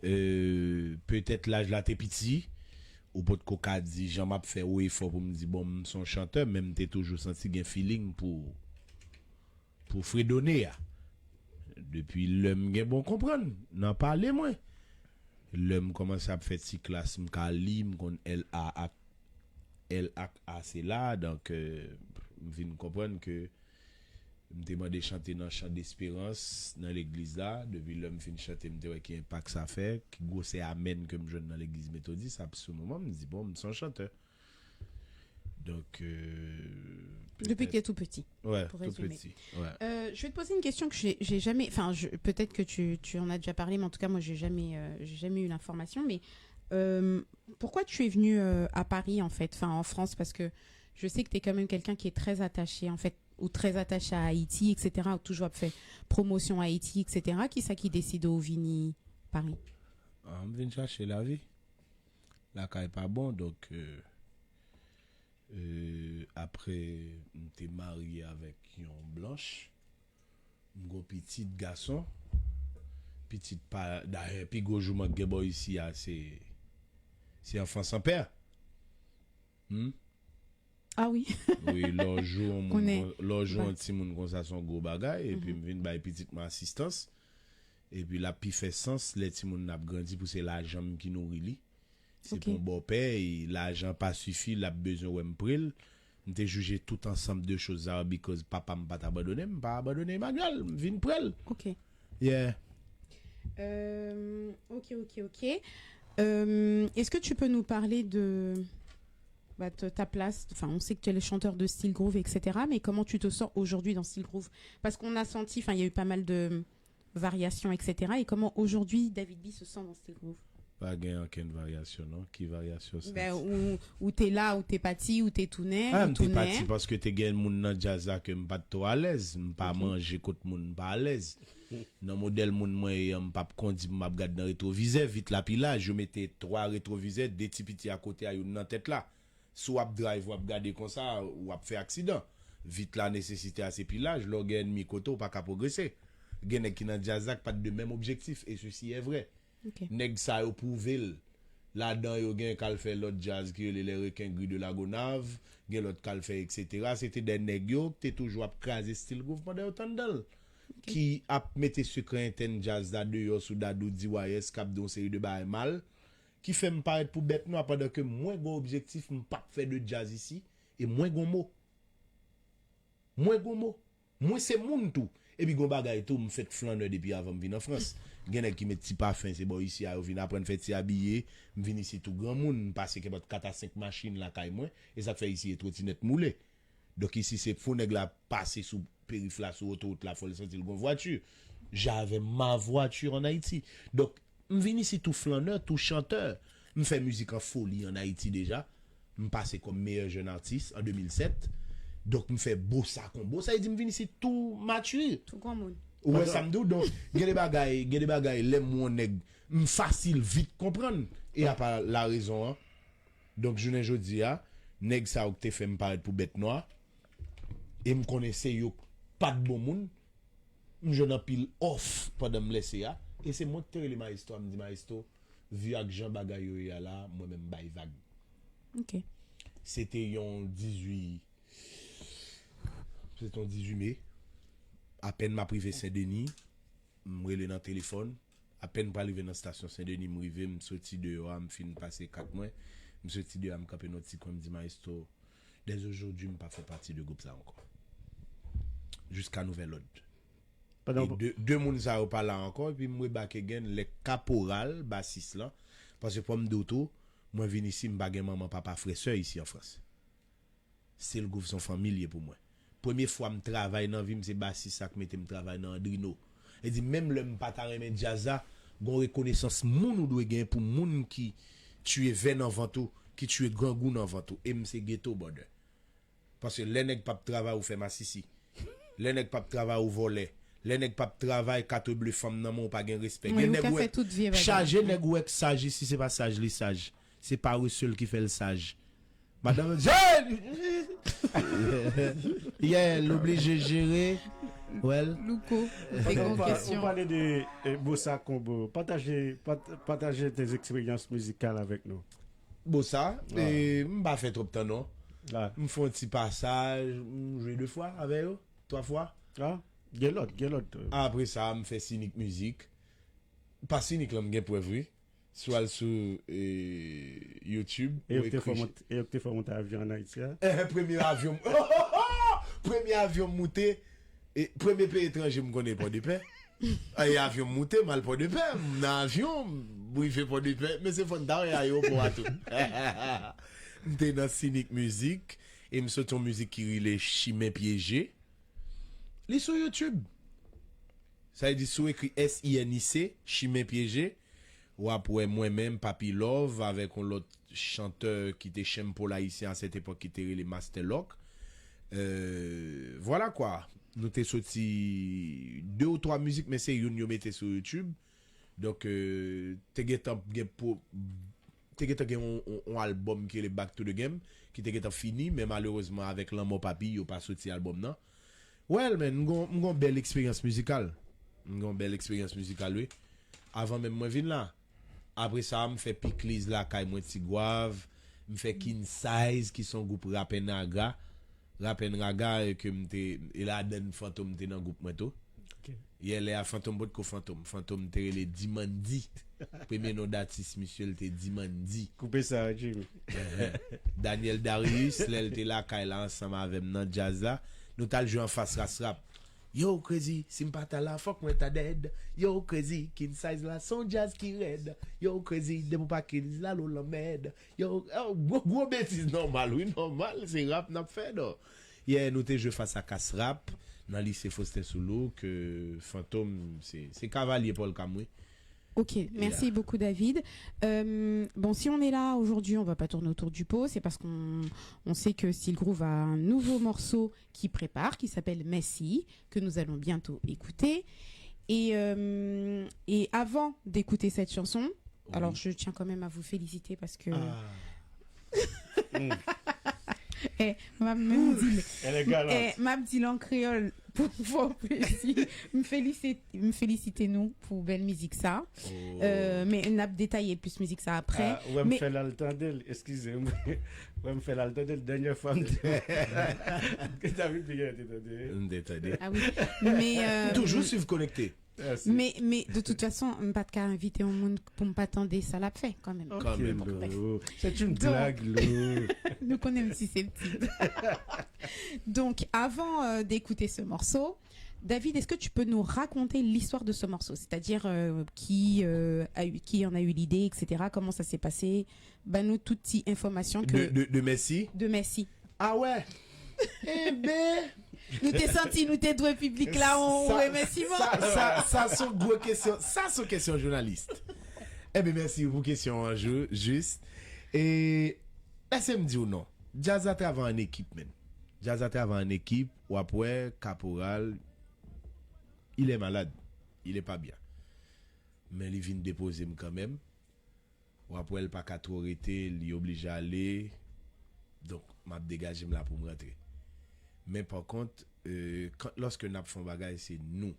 Euh, petèt laj la te piti, ou potko ka di jan m ap fè ou efò pou m di bon, m se yon chantè, men m te toujou santi gen feeling pou, pou fredone a. Depi lè m gen bon konprann, nan pale mwen. Lè m kòmanse ap fè ti klas, m ka li, m konn L A ak L ak A se la, donk euh, m vin konprann ke m te mande chante nan chan desperans nan legliz la. Depi lè m fin chante, m te wè ki enpak sa fè, ki gwosè amèn ke m jwenn nan legliz metodis. Ap sou moman, m di bon, m se yon chantè. Donk euh, Depuis que tu es tout petit. Ouais, Pour tout résumer. Petit. Ouais. Euh, je vais te poser une question que j'ai j'ai jamais, enfin, je- peut-être que tu, tu en as déjà parlé, mais en tout cas, moi, j'ai jamais, euh, j'ai jamais eu l'information. Mais euh, pourquoi tu es venu euh, à Paris, en fait, enfin, en France, parce que je sais que tu es quand même quelqu'un qui est très attaché, en fait, ou très attaché à Haïti, et cetera, ou toujours fait promotion à Haïti, et cetera. Qui ça qui décide de venir à Paris? Ah, m vin chache lavi. Lakay pa bon, donk euh, euh, apre m te marye avèk yon blanch, m gon pitit gason. Pitit pa dayè, pi gwo jouman k gen bò isi a se se enfant sans père. Hmm? Ah oui. Wi, lè w jwe yon moun Konnen. Kon- lè w jwe yon timoun konsa se yon gwo bagay, epi m vin bay pitit mwen asistans. Epi l ap pi fè sans lè timoun nan ap grandi pou se lajan m ki nouri li. Se Ok. Pou yon bòpè, e lajan pa sifi, l ap bezwen wè m pre l. M te jije tout ansanm de choz sa yo because papa m pa t abandone m, m pa abandone Emmanuel, m vin pre l. Ok. Yeah. Euh, ok, ok, ok. Euh, Est-ce que tu peux nous parler de bah, ta ta place, enfin, on sait que tu es le chanteur de Still Groove, et cetera. Mais comment tu te sens aujourd'hui dans Still Groove? Parce qu'on a senti, enfin, il y a eu pas mal de variations, et cetera. Et comment aujourd'hui David B se sent dans Still Groove? Pa gen ankenn varyasyon non. Ki varyasyon sa? Ben, ou, ou t'es là, ou t'es parti, ou t'es tourné, Ah, ou m te tourné. Pati paske te gen moun nan djaz la ke m pa t twò alèz. M pa manje kot moun m pa alèz. Nan modèl moun mwen ye an, m p ap kondi pou m ap gad nan retwovizè. Vit la pi laj, yo mete twa retwovizè, de ti piti akote a, youn nan tèt la. Si w ap drive, w ap gade konsa, w ap fè aksidan. Vit la, nesesite a se pi laj. Lè w gen ènmi kote w, pa ka pwogrese. Gen nèg ki nan djaz la k pa t de menm objektif, et ceci est vrai. Ok. Nèg sa yo pwouve l. Ladan yo gen k al fè lòt djaz ki rele Les Requins Gris de la Gonâve, gen lòt k al fè et cetera. Se te de nèg yo k te toujou ap kraze Still Groove pandan yo t anndan l. Ki ap mete sekrè entèn djaz la deyò sou Dadou D Y S k ap di yon seri de bagay mal, ki fè m parèt pou bèt nwa pandan ke mwen gon objektif, m p ap fè de djaz isi, e mwen gon mo. Mwen gon mo. Mwen se moun tou. Epi gon bagay tou, m fèk flannè depi avan m vin an Frans. Gen nèg ki met ti pafen, se bò isi a yo vin aprann fè ti abiye. M vin isi tou granmoun, m pase kenpòt kat a senk machin lakay mwen. E sa k fè isi e twotinèt m woule. Donk isi se fo nèg la pase sou perif la, sou otowout la, fò l santi l gon vwati. J'avais ma voiture en Haïti. Donk m vin isi tou flannè, tou chantè. M fè mizik an foli an Ayiti deja. M pase kòm meilleur jeune artiste an de mil sèt. Donk m fè bossa konbo. Sa vle di m vin isi tou matire. Tou granmoun. Ou wè sa m di w? Donk gen de bagay, gen de bagay lè m wè yon nèg, m fasil vit konprann. E apa la rezon an. Donk jounen jodi a, nèg sa yo k te fè m parèt pou bèt nwa, e m konnen se yo k pa t bon moun, m jwenn anpil òf pandan m lèse a, e se mwen k te rele Maestro a, m di Maestro, vi ak jan bagay yo ye a la, mwen menm m bay vag. Ok. Se te yon dizuit, se te yon dizuit me, apèn m ap rive Sen Deni, m rele nan telefòn, apèn m pral rive nan stasyon Sen Deni, m rive, m soti deyò a, m fin pase kat mwen, m soti deyò a, m kanpe nan yon ti kwen, m di Maestro, dès aujourd'hui, m pa fè pati de gwoup sa ankò. Jiska nouvèl òd. E de, de moun sa yo pa la ankò, epi m wè back again lè kaporal, basis lan, paske fò m di w tou, mwen vin isi, m pa gen manman, papa, frè, sè isi an Frans. Still Groove se yon fanmi l ye pou mwen. Premye fwa m travay nan vi m, se basis sa k mete m travay nan Andrino. E di, menm lè m pa ta renmen djaz la, gon rekonesans moun ou dwe gen pou moun ki tiye vèn an vant ou, ki tiye grangou nan vant ou. E m se geto, brother. Paske lè nèg p ap travay, ou fè masisi. Lè nèg p ap travay, ou vòlè. Lè nèg p ap travay, kat ble fanm nan men w, pa gen respè. Wi, Gen ou nèg ka ou wè fè tout vye bagay. Chaje nèg ou wè k saj isi, se pa saj li saj. Se parese l ki fè l saj. Madanm yo di, yeah, l oblije jere. Well, Louko, se yon kesyon. Ou pale de eh, Bossa Combo. Pataje, pat- pataje tes expériences musicales avec nous. Bossa, eh, m pa fè twòp tan non. M fè yon ti pasaj, m jwe de fwa avè yo, twa fwa. Ah, gen lòt, gen lòt. Apre sa, m fè Sinik Mizik. Pa Sinik lan, m gen prèv, wi. Si w al sou eh, YouTube, e yo te fè monte avyon an Ayiti a? Eh, premye avyon, premye avyon m moute, e premye peyi etranje m konnen Pòdepè. E avyon m moute, m al Pòdepè, m nan avyon, m rive Pòdepè, men se fò n ta wè ayewopò a tou. M te nan Sinik Mizik, e m soti yon mizik ki rele Chimen Pyeje. Li sou YouTube. Sa vle di si w ekri S I N I C, Chimen Pyeje, w ap wè mwen menm, Papi Love, avèk yon lòt chantè ki te chanpòl ayisyen a sèt epòk ki te rele Master Lock. Euh, vwala kwa. Nou te soti de ou twa mizik, men se youn yo mete sou YouTube. Donk, euh, te gentan gen po, te gentan gen yon, yon, yon albòm ki rele Back to the Game, ki te gentan fini, men malerezman avèk lanmò papi, yo pa soti albòm nan. Well, man, m gon, m gon bèl eksperyans mizikal. M gon bèl eksperyans mizikal, wi. Avan menm mwen vin la. Apre sa, m fè pikliz lakay mwen Tigwav, m fè King Size, ki se yon gwoup rap and raga. Rap and raga, e ke m te, e ladann Fantom te nan gwoup mwen tou. Yè lè a Fantom potko Fantom. Fantom te rele Dimandi. Premye non datis misye l te Dimandi. Koupe sa, Jimmy. Daniel Darius, lè l te lakay la ansanm avè m nan djaz la, nou t al jwe anfas Ras Rap. Yo, Crazy, si m pa ta la, fòk mwen ta dead. Yo, Crazy, King Size la, se yon djaz ki rèd. Yo, Crazy, depi w pa King la, l o lanmèd. Yo, oh, gwo, gwo betiz nòmal, wi, nòmal, se rap n ap fè, non. Yeah, nou te jwe fas a Kas Rap nan lise Faustin Soulouque, Fantom, se, se Kavalye Pòlka m, wi. Ok, merci beaucoup David. Euh, bon, si on est là aujourd'hui, on va pas tourner autour du pot, c'est parce qu'on on sait que Style Groove a un nouveau morceau qui prépare, qui s'appelle Merci, que nous allons bientôt écouter. Et, euh, et avant d'écouter cette chanson, alors je tiens quand même à vous féliciter parce que Eh, m ap menm di l. Elle est galante. Eh, m ap di l an kreyòl pou fè w plezi. M felisite, m felisite nou pou bèl mizik sa. Euh, men n ap detaye plis mizik sa apre. Ah, wè m fè l al tande l, eskize m. Wè m fè l al tande l dènyè fwa m te ke David Bigay te tande. M te tande. Ah wi. Men euh, toujou swiv Konekte. Men, men de tout fason, m pa t ka envite yon moun pou m pa tande sa l ap fè kanmenm. Kanmenm, kanmenm. C'est une blague, Lou. Nou konnen m siseptib. Donc, avant euh, d'écouter ce morceau, David, est-ce que tu peux nous raconter l'histoire de ce morceau? C'est-à-dire euh, qui, euh, a eu, qui en a eu l'idée, et cetera. Comment ça s'est passé? Ban nou tout ti enfòmasyon ke... De, de, de Mèsi? De Mèsi. Ah ouais? Enben, nou te santi nou te dwe piblik la yon remèsiman. Sa, sa, sa se yon gwo kesyon. Sa se yon kesyon jounalis. Enben, mèsi pou kesyon an, Jis. E èske m di w non? Djaz la travay an ekip, menn. Djaz la travay an ekip, w ap wè Kaporal, il est malade. Il est pas bien. Men li vin depoze m kanmenm. W ap wè l pa ka twò rete, li oblije ale. Donk, m ap degaje m la pou m rantre. Men pa kont, euh, kan, lòske n ap fè yon bagay, se nou.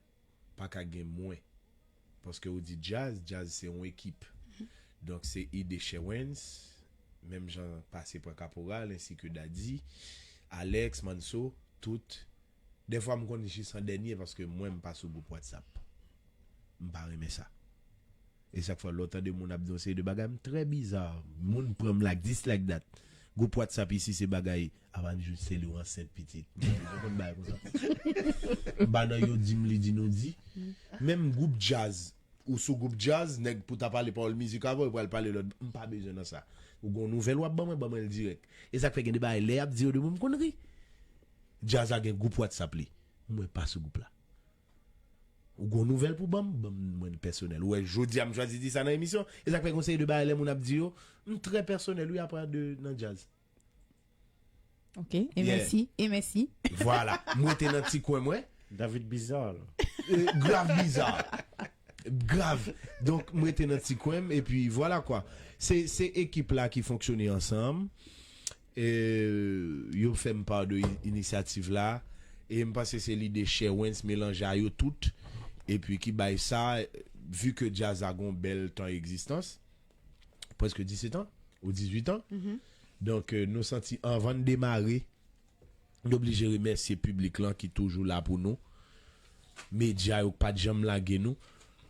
Pa ka gen mwen. Paske ou di djaz, djaz se yon ekip. Donk, se Ide Chewens, menm jan pase pran Kaporal, ensi ke Daddy, Alex, Manso, tout. Dèfwa m konn jis an dènye paske mwen m pa sou gwoup WhatsApp. M pa renmen sa. E sa k fè lè w tande moun ap di yon seri de bagay, m trè biza. Moun pran m like this, like that. Gwoup WhatsApp isi se bagay, apa m jis se li w ansent pitit. M pa nan yo di m li di nou di. Menm gwoup djaz, ou sou gwoup djaz, nèg pou ta pale pawòl mizik avè w, pral pale lòt. M pa bezwen nan sa. Ou gon nouvèl w ap ban mwen, ban mwen l dirèk. E sa k fè gen de bagay lè y ap di yo de mwen, m konn ri. Djaz la gen gwoup WhatsApp li. Mwen pa sou gwoup la. Ou gon nouvèl pou ban m, ban m mwen pèsonèl. Ou wè, jodi a m chwazi di sa nan emisyon. E sa k fè gon seri de bagay lè moun ap di yo, m trè pèsonèl wi apa de nan djaz. Ok, e mèsi, e mèsi. Vwala, m rete nan ti kwen mwen. David bizarre. Euh, grave bizarre. Grav. Donk, m rete nan ti kwen m, epi vwala kwa. Se, se ekip la ki fonksyone ansanm. E, yo fè m pa de i- inisyativ la. E m panse se lide Cherwens melanje a yo tout. Epi ki bay sa, vi ke djaz la gon bèl tan egzistans, prèske disèt an ou dizuit an. Donk, e, nou santi anvan n demare, nou oblije remèsye piblik lan ki toujou la pou nou. Medya yo k pa t janm lage nou.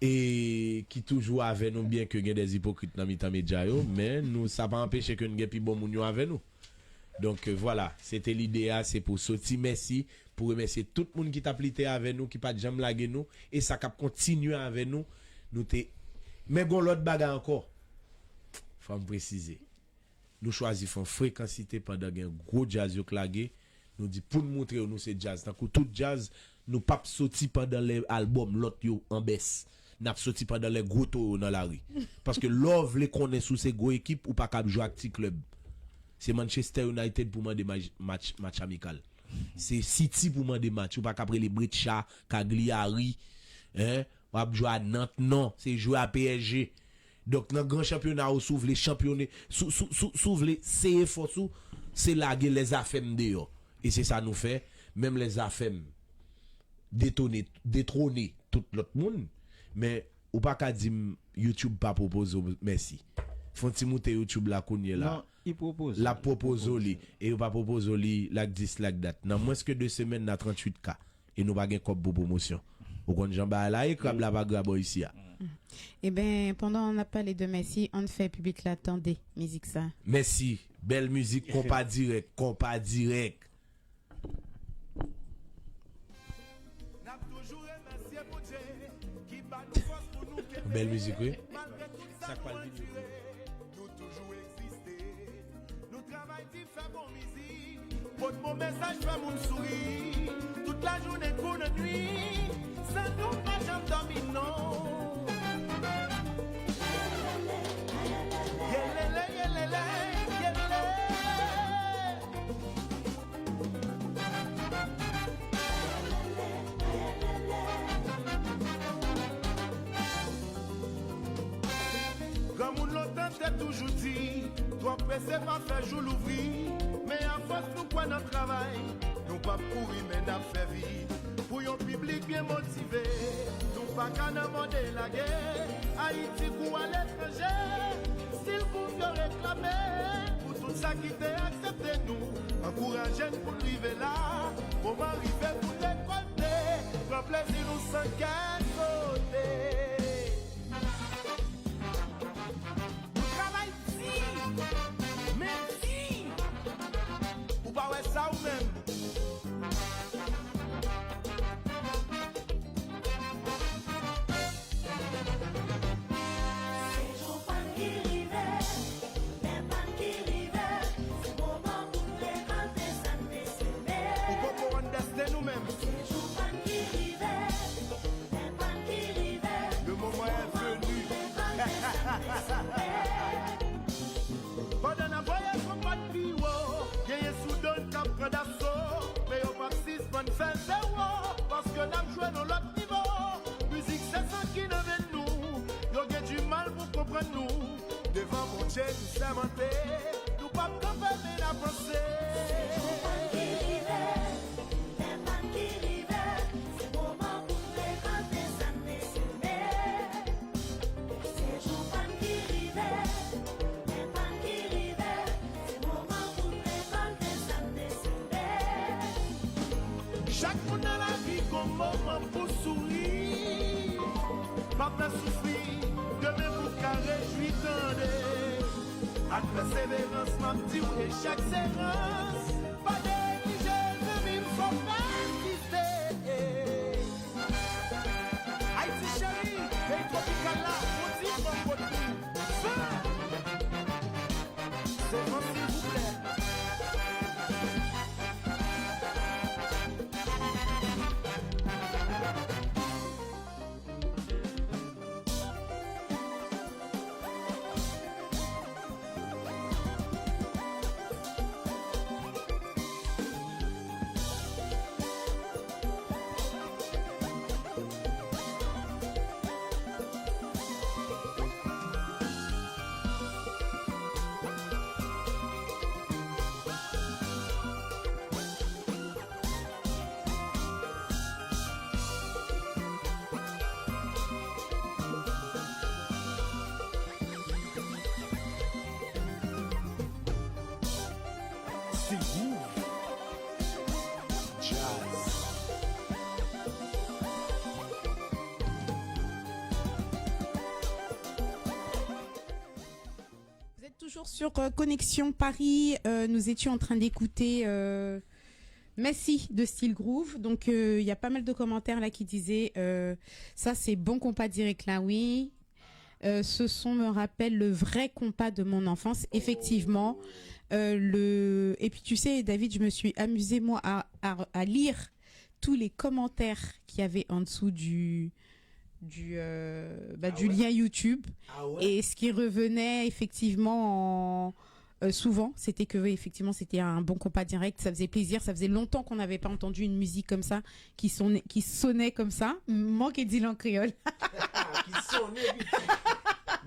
E ki toujou avè nou, byen ke gen dè ipokrit nan mitan medya yo, men nou, sa pa anpeche ke n gen pi bon moun yo avè nou. Donk, e, vwala, se te lide a, se pou soti mèsi, pou remèsye tout moun ki t ap lite avè nou, ki pa t janm lage nou, e sa k ap kontinye avè nou. Nou te, men gon lòt bagay ankò. Fò m presize. Nou chwazi fè yon frekansite pandan gen gwo djaz yo k lage. Nou di pou n montre yo nou se djaz. Tankou tout djaz, nou p ap soti pandan lè albòm lòt yo an bès. N ap soti pandan lè gwo towo nan lari. Paske lè w vle konnen si w se gwo ekip, ou pa kab jwe ak ti klèb. Se Manchester United pou mande match, match, match amikal. Se City pou mande match. Ou pa kab rele Breccia, Cagliari, en, w ap jwe a Nantes, non. Se jwe a P S G. Donk, nan gran chanpyona yo, si w vle chanpyone, si w, si w, si w, si w vle seye fòs ou, se lage Lèzafèm deyò. E se sa nou fè, menm Lèzafèm detone, detwone tout lòt moun, men ou pa ka di m YouTube pa pwopoze w mèsi. Fè yon ti moute YouTube la kounye la. Non, li pwopoze. L ap pwopoze w li, e yo pa pwopoze w li like this, like that. Nan mwens ke de semèn, n a tranntuit K. E nou pa gen kòb pou pwomosyon. Ou konn jan bagay la ye, krab la pa gra bò isi a. Eben, pandan n ap pale de mèsi, ann fè piblik la tande mizik sa. Mèsi. Bèl mizik, konpa dirèk, konpa dirèk. N ap toujou remèsye Bondye ki ba nou fòs pou nou kenbe. Bèl mizik, wi. Malgre tout sa nou andire, nou toujou egziste. Nou travay di fè bon mizik, pot bon mesaj, fè moun souri. Tout lajounen kou nan nwi, san nou pa janm dòmi non. Yelele, yelele, yelele. Granmoun lontan te toujou di, twò prese pa fè jou louvri. Men afòs nou kwè nan travay, nou p ap kouri men n ap fè vit. Pou yon piblik byen motive, nou pa ka nan mòde lage. Ayiti kou aletranje, stil gouv yo reklame. Pou tout sa ki te aksepte nou, ankouraje n pou n rive la. Moman rive pou n rekòlte, pran plezi nou san kè sote. Nou travay di, men di, ou pa wè sa ou menm. Se jou pa n ki rive, lè pa n ki rive, se moman pou n rekòlte sa n te seme. Ou poko understand ou menm. Se jou pa n ki rive, lè pa n ki rive, le moment est venu. Pandan n ap voye konpa n pi wo, genyen sou do n k ap pran daso. Men yo p ap sispann fè zewo, paske n ap jwe nan lòt nivo. Mizik se san ki nan venn nou, yo gen dimal pou konprann nou. Devan Bondye nou sèmante, nou p ap kanpe men n ap vanse. Lè pa n ki rive, se moman pou n rekòlte sa n te seme. Se jou pa n ki rive, lè pa n ki rive, se moman pou n rekòlte sa n te seme. Chak moun nan lavi gon moman pou souri. Pa pè soufri, demen pou ka rejwi tande. Ak pèseverans, m ap di w echèk se rans. Pa neglije zanmi m, fò w pèsiste. Ayiti cheri, peyi twopikal la, yon ti fanm kot li. Fè! Se van, silvouplè. Style Groove. Jazz. Vous êtes toujours sur euh, Connexion Paris. Euh, nous étions en train d'écouter euh, Messi de Style Groove. Donc, euh, il y a pas mal de commentaires là qui disaient euh, ça, c'est bon compas direct là, oui. Euh, ce son me rappelle le vrai compas de mon enfance. Effectivement, euh, le... Et puis tu sais, David, je me suis amusée, moi, à, à, à lire tous les commentaires qu'il y avait en dessous du, du, euh, bah, Ah du ouais? Lien YouTube. Ah ouais? Et ce qui revenait effectivement en- euh, souvent, c'était que oui, effectivement, c'était un bon compas direct, ça faisait plaisir, ça faisait longtemps qu'on n'avait pas entendu une musique comme ça qui sonnait, qui sonnait comme ça. Manke di l an kreyòl. Ah, ki sonnen piti.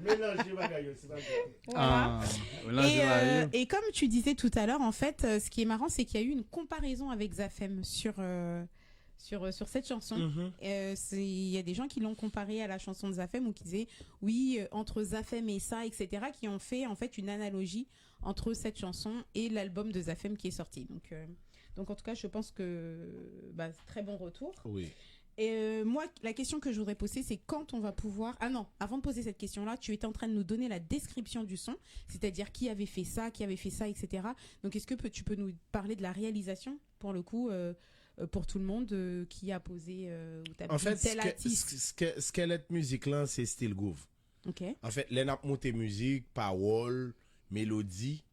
Melanje bagay yo, se pa grave. Voilà. Ah, mélange Et, la euh, vie. Et comme tu disais tout à l'heure, en fait, euh, ce qui est marrant, c'est qu'il y a eu une comparaison avec Zafem sur, euh, sur, euh, sur cette chanson. Mhm. Euh, c'est- Il y a des gens qui l'ont comparé à la chanson de Zafem ou qui disaient, oui, euh, entre Zafem et ça, et cetera, qui ont fait en fait une analogie entre cette chanson et l'album de Zafem qui est sorti. Donc, euh, donc en tout cas, je pense que bah, très bon retour. Oui. Et euh, moi, la question que je voudrais poser, c'est quand on va pouvoir... Ah non, avant de poser cette question-là, tu étais en train de nous donner la description du son, c'est-à-dire qui avait fait ça, qui avait fait ça, et cetera. Donc, est-ce que pe- tu peux nous parler de la réalisation, pour le coup, euh, euh, pour tout le monde, euh, qui a posé euh, ou t'as An dit fèt, tel ske- artiste ske- ske- skelet mizik lan se Style Groove. Ok. An fèt, lè n ap monte mizik, pawòl, melodi,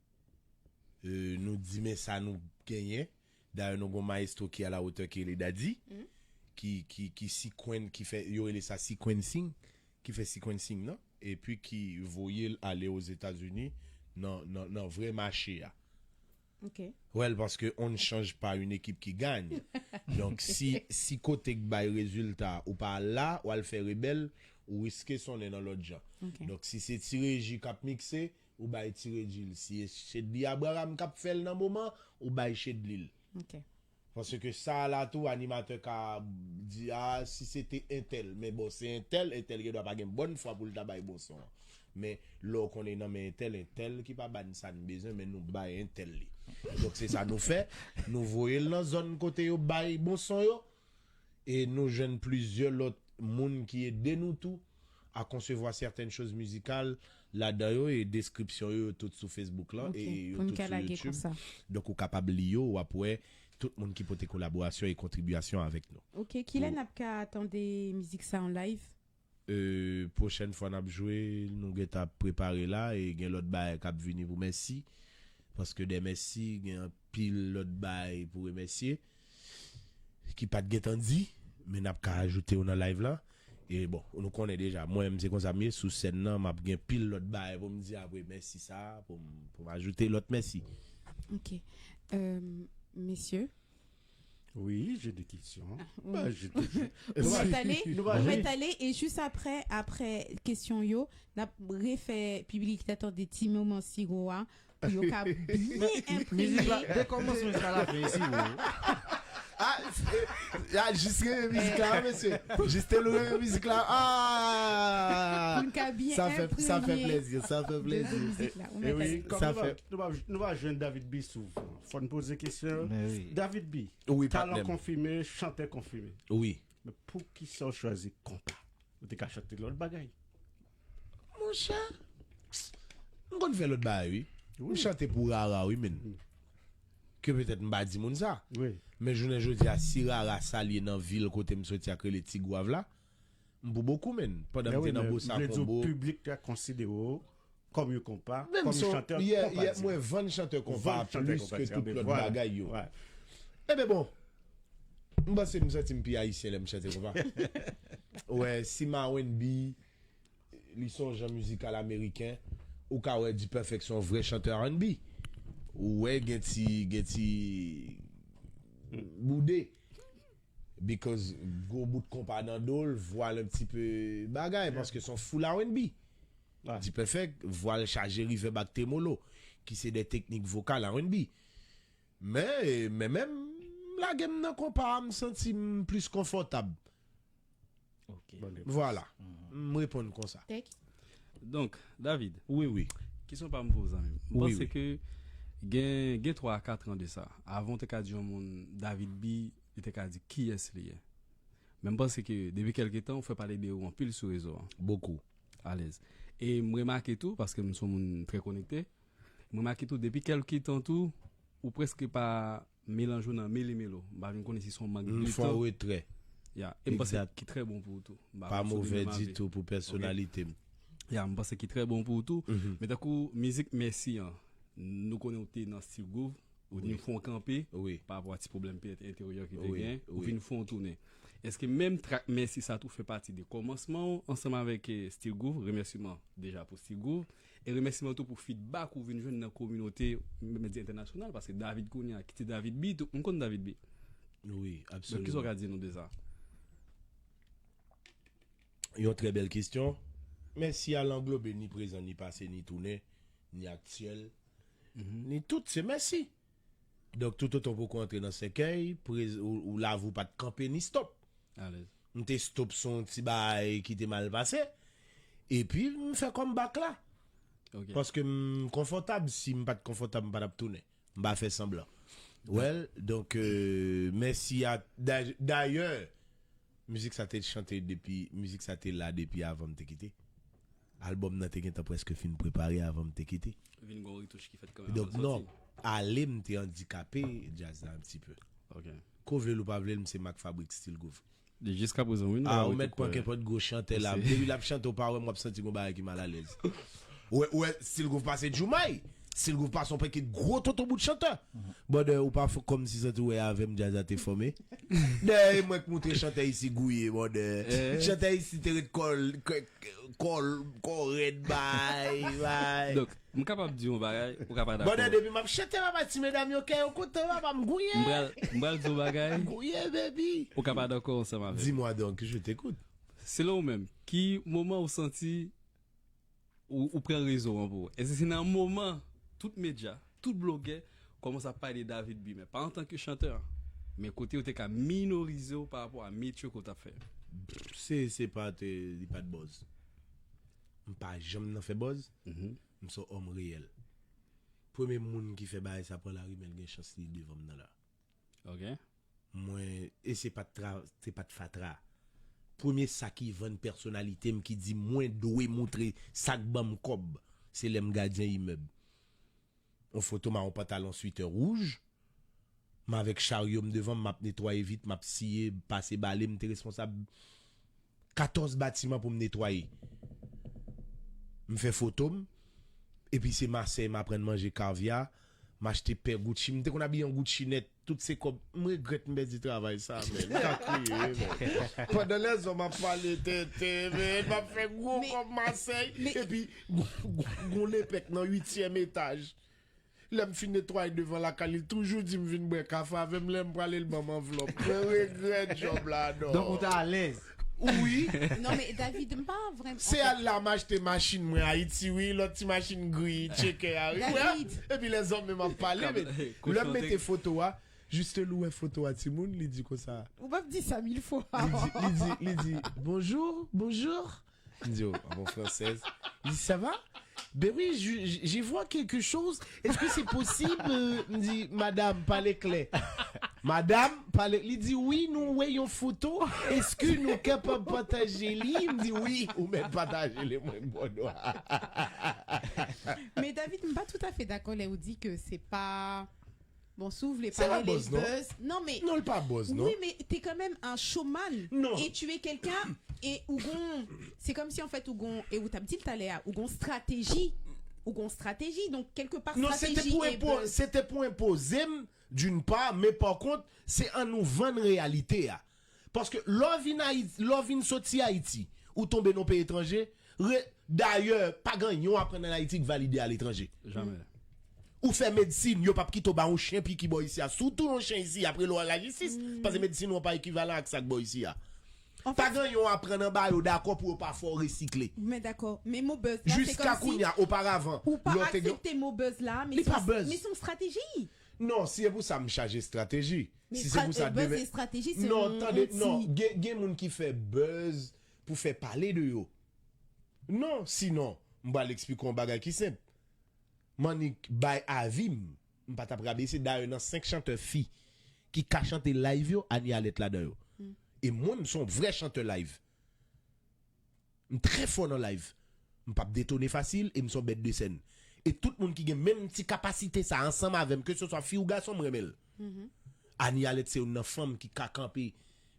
euh, nou di men sa nou genyen. Dayè, nou gon maestro ki a la hauteur ki rele Daddy, ki, ki, ki sequen-, ki fè, yo rele sa sequencing, ki fè sequencing nan, epi ki voye l ale Ozetazini nan, nan, nan vrè mache a. Ok. Well, paske on ne change pas une équipe qui gagne. Donk, si, si kote k bay rezilta, ou pa al la, ou al fè rebèl, ou riske sonnen nan lòt jan. Ok. Donk, si se Ti Reji k ap mikse, ou bay Ti Reji l. Si se Shedly Abraham k ap fè l nan moman, ou bay Shedly l. Ok. Paske sa la tou, animatè ka di, ah, si se te entèl. Men bon, se entèl, entèl gen dwa pa gen bòn fwa pou l ta bay bon son an. Men lè w konnen nan men entèl, entèl ki pa ba n sa n bezwen, men nou bay entèl li. Donk se sa nou fè. Nou voye l nan zòn kote yo bay bon son yo. E nou jwenn plizyè lòt moun ki ede nou tou à concevoir certaines choses musicales ladan yo, e deskripsyon yo, yo tout sou Facebook lan, Ok, e yo pou n tout ka sou lage YouTube. Konsa. Donk ou kapab li yo, w ap wè tout moun ki pote kolaborasyon e kontribyasyon avèk nou. Ok, kilè n ap ka tande mizik sa an live? Euh, pwochèn fwa n ap jwe, nou gentan ap prepare la, e gen lòt bagay k ap vini pou Mèsi. Paske dè Mèsi, gen anpil lòt bagay pou remèsye ki pa t gentan di, men n ap ka ajoute yo nan live la. E bon, nou konnen deja, mwen menm se konsa m ye, sou sèn nan, m ap gen pil lòt bagay pou m di apre mèsi sa, pou m, pou m ajoute lòt mèsi. Ok. Euh, mesye, Oui, j'ai des questions. oui. Ben, j'ai des- Nou mèt ale, Nou va nou jwe. mèt ale, e jis apre, apre kesyon yo, n ap refè piblik la tande ti moman siro a, pou yo ka byen enprime. Dè kòmansman jiska lafen, isi, bro. Ah, eh, ah, jis renmen mizik la, mesye. Jis te nou renmen mizik la. Ah! Pou n ka byen Sa fè, sa fè enprime plezi, sa fè de plezi. mizik la. Ou E mèt wi, ale. kòm Sa nou va, fè- nou va, nou va jwenn David B souf. Fò n poze kesyon. Men wi. David B, Wi, talan patnè m. Konfime, chantè konfime. Wi. Men poukisa w chwazi konpa? Ou te ka chante lòt bagay. Monchè, m konn fè lòt bagay, wi. M chante pou rara, wi, men. Ke petèt m pa di moun sa. Wi. Men jounen jodi a, si rara sa l ye nan vil kote m soti a k rele Ti Gwav la, m pou bokou, men. Pandan Men m wi, te nan men Bosa vle di w Konbo. Piblik la konsidere w kòm yon konpa, Menm kòm son, yon chantè yè, konpa. yè, mwen vann chantè konpa Vann chantè plis konpa, ke ti tout Abel, lòt vwala. Bagay yo. Wè. Ebyen bon, m panse m santi m pi ayisyen lè m chante konpa. Wè, si m R and B, li se yon jan mizikal ameriken, ou ka wè D-Perfect se yon vrè chantè R and B. Ou wè gen ti, gen ti boude. Because gwo bout konpa nan do l, vwa l un petit peu bagay, paske se yon full R and B. Wè. D-Perfect, vwa l chaje reverb ak tremolo, ki se de teknik vokal R and B. Men, men menm, m lage m nan konpa a, m santi m plis konfòtab. Ok. Bon, Vwala. M reponn konsa. Tek. Donk, David, Wi, wi. kesyon pa m pou ou, zanmi m. M Wi, panse wi. Ke Gen, gen twa a kat an de sa, avan w te ka di yon moun David B, li te ka di kiyès li ye. Men m panse ke depi kèlke tan, ou fè pale de ou anpil sou rezo a. Bokou. Alèz. E m remake tou, paske m se yon moun trè konekte, m remake tou, depi kèlke tan tou, ou prèske pa melanje w nan meli melo. M pa vin konnen si se yon mank de tan. M fè yon retrè. Ya, e m panse ki trè bon pou ou tou. M pa move ditou pou pèsonalite m. Ya, m panse ki trè bon pou ou tou. Men tankou mizik Mèsi an, nou konnen ou te nan Still Groove, ou vin fè yon kanpe pa rapò a ti pwoblèm petèt enteryè ki te gen, ou vin fè yon tounen. Èske menm trak Mèsi sa tou fè pati de kòmansman w ansanm avèk eh, Still Groove? Remèsiman deja pou Still Groove. E remèsiman tou pou feedback ou vin jwenn nan kominote medya entènasyonal, paske David kounye a, ki te David B, tout moun konn David B. Wi, absoliman. Donk, kisa w ka di nou de sa? Yon trè bèl kesyon. Mèsi a l anglobe ni prezan, ni pase, ni tounen, ni aktyèl, ni tout se mèsi. Donk, toutotan w poko antre nan sèkèy, prez- ou, ou lavi w pa t kanpe ni stop. Alèz. M te stop sou yon ti bagay ki te mal pase. Epi, m fè comeback la. Ok. Paske m konfòtab. Si m pa t konfòtab, m pa t ap tounen. M pa fè sanblan. Well, donk, euh, mèsi a. Da- Dayè, mizik sa te chante depi, mizik sa te la depi avan m te kite. Albòm nan te gentan prèske fin prepare avan m te kite. Vin gen yon retouch ki fèt kanmenm avan l sòti. Donk, non, ale m te andikape djaz la un petit peu. Ok. Ko vle l ou pa vle l, m se mak fabrik Still Groove. Jiskaprezan, wi, nou pa wè tout kwè. A, ou mèt pran kenpòt gwo chantè la. Depi l ap chante, ou pa wè m, w ap santi gon bagay ki malalèz. Ou wè, ou wè, Still Groove pase Djoumay. Still Groove pase yon pakèt gwo tonton bout chantè. Brother, ou pa fè kòmsi santi w wè avè m djaz la te fòme. Dèyè mwen k moutre chantè isi gouye, brother. Chantè isi te ret kò l, kò, kò l, kò rèd, bay, bay. Donk, m kapab di yon bagay, ou ka pa dakò. Brother, depi m ap chante, papa, ti medam yo, kè yo kontan, papa, m gouye. M pral, m pral di yon bagay. Gouye, baby. Ou ka pa dakò ansanm avè m. Dis-moi donc, je t'écoute. Selon ou menm, ki moman ou santi ou, ou pran rezo an pou ou? Èske se nan moman tout medya, tout blogè kòmanse ap pale de David B, men pa antanke chantè, men kote yo te ka minorize w pa rapò a metye ke w t ap fè? Se, se pa te, li pa t buzz. M pa janm nan fè buzz. M se yon òm reyèl. Premye moun ki fè bagay sa pran lari, men l gen chans li devan m nan la. Ok. Mwen, e se pa t tra, se pa t fatra. Premye sa ki vann pèsonalite m, ki di mwen dwe moutre sa k ban m kòb, se lè m gadyen imèb. Yon foto m a yon pantalon switè wouj, m avèk charyo m devan m, m ap netwaye vit, m ap siye, pase bale, m te responsab katòz batiman pou m netwaye. M fè foto m, epi se Masèy m aprann manje kavya, m achte pè Gucci, m te konn abiye an Gucci nèt, tout se kòb, m regrèt m pèdi travay sa, men, m ka kriye, men. Pandan lèzòm ap pale tenten, men, m ap fè gwo kòb Masèy, epi gon, gon, gon lepèk nan uityèm etaj. Lè m fin netwaye devan lakay li, l toujou di m vin bwè kafe avè m, lè m prale l ban m anvlòp. Mwen regrèt djòb la, non. Donk ou te alèz. Wi. Non, men David, m pa vrèman. Se al la m achte machin mwen Ayiti, wi, lòt ti machin gri, tchekè a, wi. David. Epi lèzòm menm ap pale, men lè m mete foto a, Juste Lou wè foto a timoun, li di konsa. Ou p ap di sa mil fwa. Li di, li di, li di, bonjour, bonjour. M di, oh, en française. Li di, ça va? Ben oui, je, je, je vois quelque chose. Est-ce que c'est possible? Euh, m di, madame, pale klè. Madame, pale. Li di, wi, nou wè yon foto. Èske nou kapab pataje li? M di, wi, ou mèt pataje li, mwen, bon, non. Men David, m pa toutafè dakò lè ou di ke se pa Bon, si w vle pale de buzz, non, men. Non, l pa buzz, non. Wi, men t'es quand même un showman. Non. Et tu es quelqu'un, e ou gon, c'est comme si, en fait, ou gon, e ou t ap di l talè a, ou gon strateji. Ou gon strateji. Donc, quelque part, stratégie et buzz. Non, se te pou enpo-, se te pou enpoze m, d'une part, men pa kont, se an nou vann reyalite a. Paske lè w vin Ayiti, lè w vin soti Ayiti, ou tonbe nan yon peyi etranje, re-, dayè, pa gen anyen w aprann ann Ayiti k valide aletranje. Jamè. Ou fè medsin, yo p ap kite w ba yon chen piki bò isi a. Si w touye yon chen isi, y ap rele w a lajistis. Paske medsin ou an pa ekivalan ak sa k bò isi a. Pa gen anyen w aprann anba yo, dakò, pou yo pa fè w resikle. Men dakò, men mo buzz la, se kòmsi ou pa aksepte mo buzz la, men se yon strateji. Non, si se pou sa, m chaje estrateji. Si se pou sa, demen. Non, tande, non, gen, gen moun ki fè buzz pou fè pale de yo. Non, sinon, m pral eksplike w yon bagay ki senp. M annik bay avi m M pa t ap rabese. Dayè, nan senk chantè fi ki ka chante live yo, Anie Alerte ladan yo. E mwen, m se yon vrè chantè live. M trè fò nan live. M p ap detone fasil e m se yon bèt de sèn. E tout moun ki gen menm ti kapasite sa ansanm avè m, ke se swa fi ou gason, m renmen l. Anie Alerte se youn nan fanm ki ka kanpe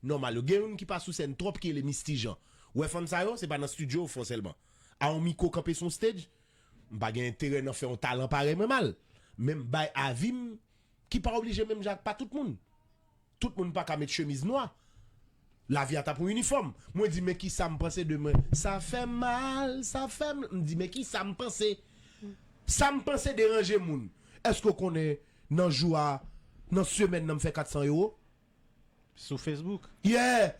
nòmal yo. Gen youn ki pa sou sèn twòp ki rele Misty Jean. Ou wè fanm sa yo, se pa nan estidyo yo fè w sèlman. A yon mikwo kanpe sou yon stage, m pa gen enterè nan fè yon talan parèy mwen mal. Men m bay avi m ki pa oblije menm jan ak pa tout moun. Tout moun pa ka met chemiz nwa. Lavi a t ap yon inifòm. Mwen di, men kisa m panse de mwen? Sa fè m mal, sa fè m, m di, men kisa m panse? Sa m panse deranje moun. Èske w konnen nan jou a, nan semèn nan, m fè kat san ewo? Sou Facebook? Yeah!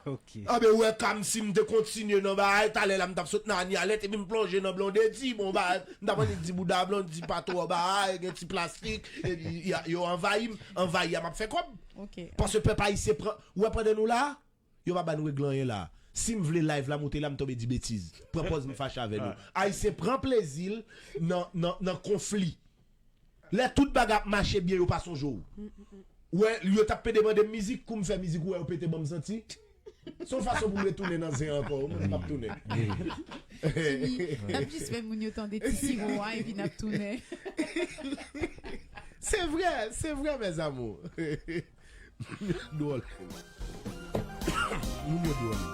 Ok. Anben, ou wè, kòmsi m te kontinye nan bagay, talè la m t ap sot nan Anie Alerte, epi m plonje nan Blondedy, bon, bagay, m t ap annik di bouda Blondedy pa twò bagay, gen ti plastik, epi y a- yo anvayi m, anvayi a m ap fè kòb. Ok. Paske pèp ayisyen pran, ou wè pandan nou la, yo pa ba nou regle anyen la. Si m vle live la moute la, m tonbe di betiz. Pran pòz m fache avè nou. Ayisyen pran plezi l nan, nan, nan konfli. Lè tout bagay ap mache byen, yo pa sonje w. Wè, yo t ap pe demande m mizik, kou m fè mizik, ou wè yo pete ban m santi. Se yon fason pou m retounen nan zen ankò, mwen m ap tounen. N ap jis fè moun yo tande ti siwo a epi n ap tounen. Se vre, se vre, mes amours. Moun yo dwòl. Moun yo dwòl.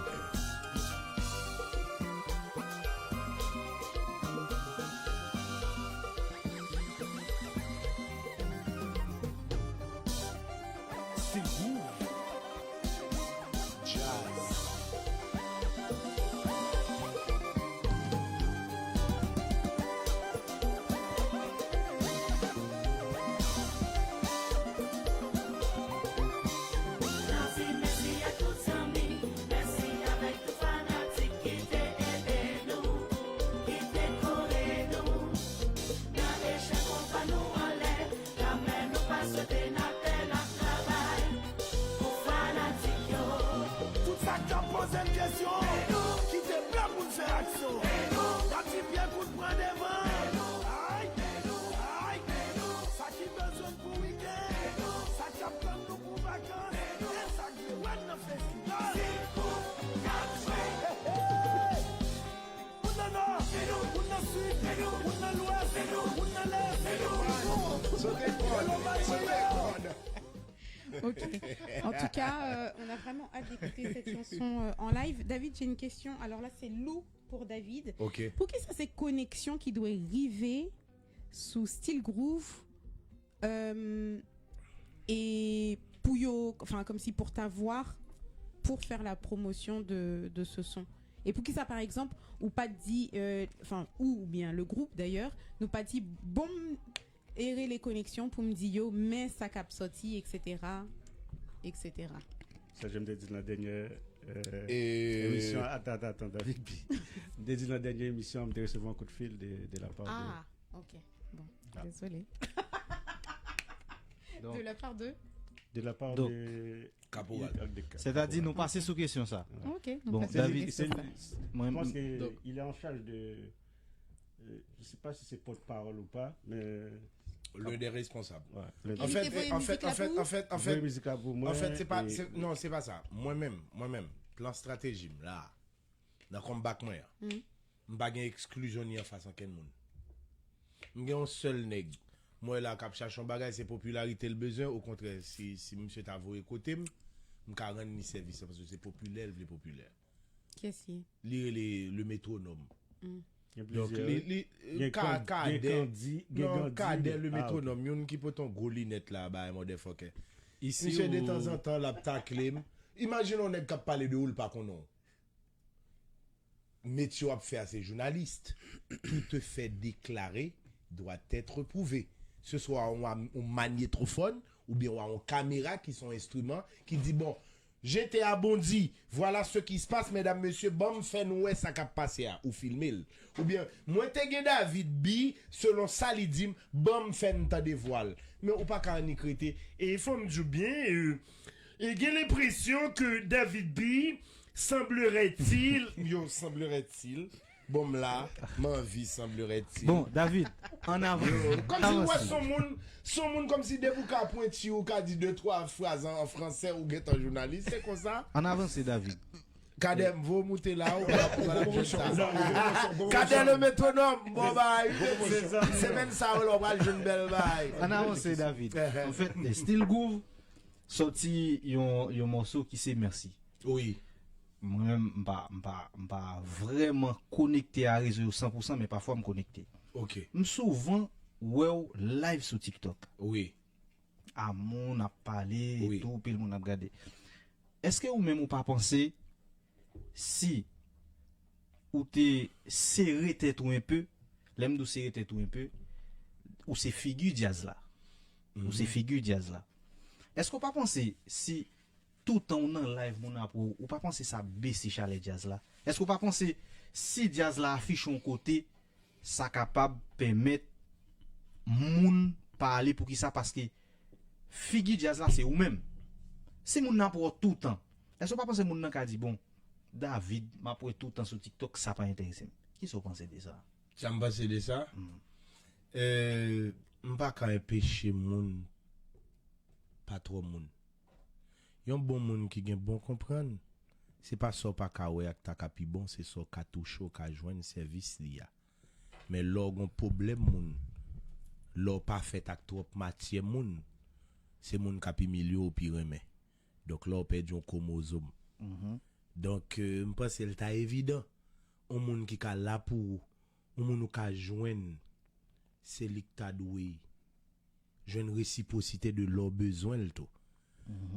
Tout sa k t ap poze l kesyon, kite pèp moun fè aksyon. N ap di pye kout pran devan. Ay, ay, sa ki bezwen pou wikenn, sa k ap tann nou pou vakans, e sa k vle wè n nan festival. Moun nan nò, moun nan sid, moun nan lwès, moun nan lès. Ok. En tout cas, euh, on a vraiment hâte d'écouter cette chanson euh, en live. David, j'ai une question. Alors là, c'est Lou pour David. Ok. Poukisa se koneksyon ki dwe rive sou Still Groove euh, et pour yo, enfin, comme si pour t'avoir, pour faire la promotion de, de ce son? Et poukisa, par exemple, ou pa di, euh, enfin, ou, ou bien le groupe d'ailleurs, nou pa di, bon, e rele koneksyon pou m di yo, men sa k ap sòti, et cetera, et cetera. Sa jan m te di nan dènyè euh, E- emisyon. Atan, atan, atan, David B. M te di nan dènyè emisyon, m te resevwa yon kout fil de, de la part de. Ah, ok. Bon, désolé. Donc- De la part de De la part Donc- de. Caporal. De Cap- Sètadi nou pase sou kesyon sa. Ok. Bon, Donc, David, c'est- mwen- Je pense que Donc- il est en charge de. Euh, je sais pas si c'est porte-parole ou pas, mais. L'un des responsables. Ouais, le- En Li fait, te voye en fait, mizik la en fait, pou ou? en fait, en Voye fait, mizik la pou mwen. en fait, c'est pas, Et- c'est- non, c'est pas ça. Mwen menm, mwen menm, plan strateji m la, nan comeback mwen an, m pa gen eksklizyon ni anfas ankenn moun. M gen yon sèl nèg mwen la k ap chache yon bagay, se popilarite l bezwen. Okontrè, si, si misye ta voye kote m, m ka rann li sèvis, paske se popilè l vle popilè. Kiyès li ye? Li rele le métronome. Gen Donk, plizyè, li, wi. li, Gen ka, Kan- gen kadè, Kandi, gen non, Kandi, kadè gen- le ah, ok. métronome, youn ki pote yon gwo linèt la, bay motherfucker. Isi Misye ou- detanzantan l ap takle m. Imajine yon nèg k ap pale de ou, l pa konnen w. Metye w ap fè a se jounalis. Tout fait déclaré doit être prouvé. Se swa w a yon, yon manyetwofòn oubyen w a yon kamera ki se yon enstriman ki di, bon, G T A Bondi, voilà ce qui se passe, medam, mesye, ban m fè nou wè sa k ap pase a. Ou filme l. Oubyen, mwen te gen David B, selon sa li di m, ban m fè n tande vwa l. Men ou pa ka annik rete. E fò m di w byen, euh, e gen lenpresyon ke David B, semblerait-il, yo, semblerait-il, Bon, m la, m anvi, semblerait-il. Bon, David, an avan. Kòmsi w wè son moun, son moun kòmsi depi w ka pwenti, ou ka di de twa fraz an, an fransè, ou gentan jounalis, se konsa. An avanse, David. Kadè, m vo moute la, ou pa pou la jwenn sa. Kadè le métronome, bon bagay. Semèn sa, ou la, w pral jwenn bèl bagay. An avanse, David. Anfèt, Still Groove sòti yon, yon mòso ki se Mèsi. Wi. Mwen menm, m pa, m pa, m pa vrèman konekte a rezo yo san pou san, men pafwa m konekte. Ok. M souvan wè w live sou TikTok. Wi. A moun ap pale, Wi. Tou, pil moun ap gade. Èske ou menm ou pa panse si ou te sere tèt ou enpe, lè m di w sere tèt ou enpe, ou se figi djaz la. Ou se figi djaz la. Èske ou pa panse si toutan ou nan live moun ap wè w, ou pa panse sa bese chalè djaz la? Èske ou pa panse si djaz la afiche yon kote, sa kapab pèmèt moun pale? Poukisa? Paske figi djaz la se ou menm. Si moun nan ap wè w toutan, èske ou pa panse moun nan ka di, bon, David, m ap wè toutan sou TikTok, sa pa enterese m? Kisa w panse de sa? Sa m panse de sa? Euh, m pa ka enpeche moun pa twò moun. Yon bon moun ki gen bon konprann, se pa sa w pa ka wè ak ta ka pi bon, se sa w ka touche, w ka jwenn sèvis li a. Men lè w gon pwoblèm moun, lè w pa fèt ak twòp matyè moun, se moun k ap imilye w pi renmen. Donk lè w pèdi yon kwomozòm. Donk, euh, m panse l ta evidan. Yon moun ki ka la pou ou, yon moun ou ka jwenn, se li k ta dwe jwenn resipwosite de lè w bezwen l tou.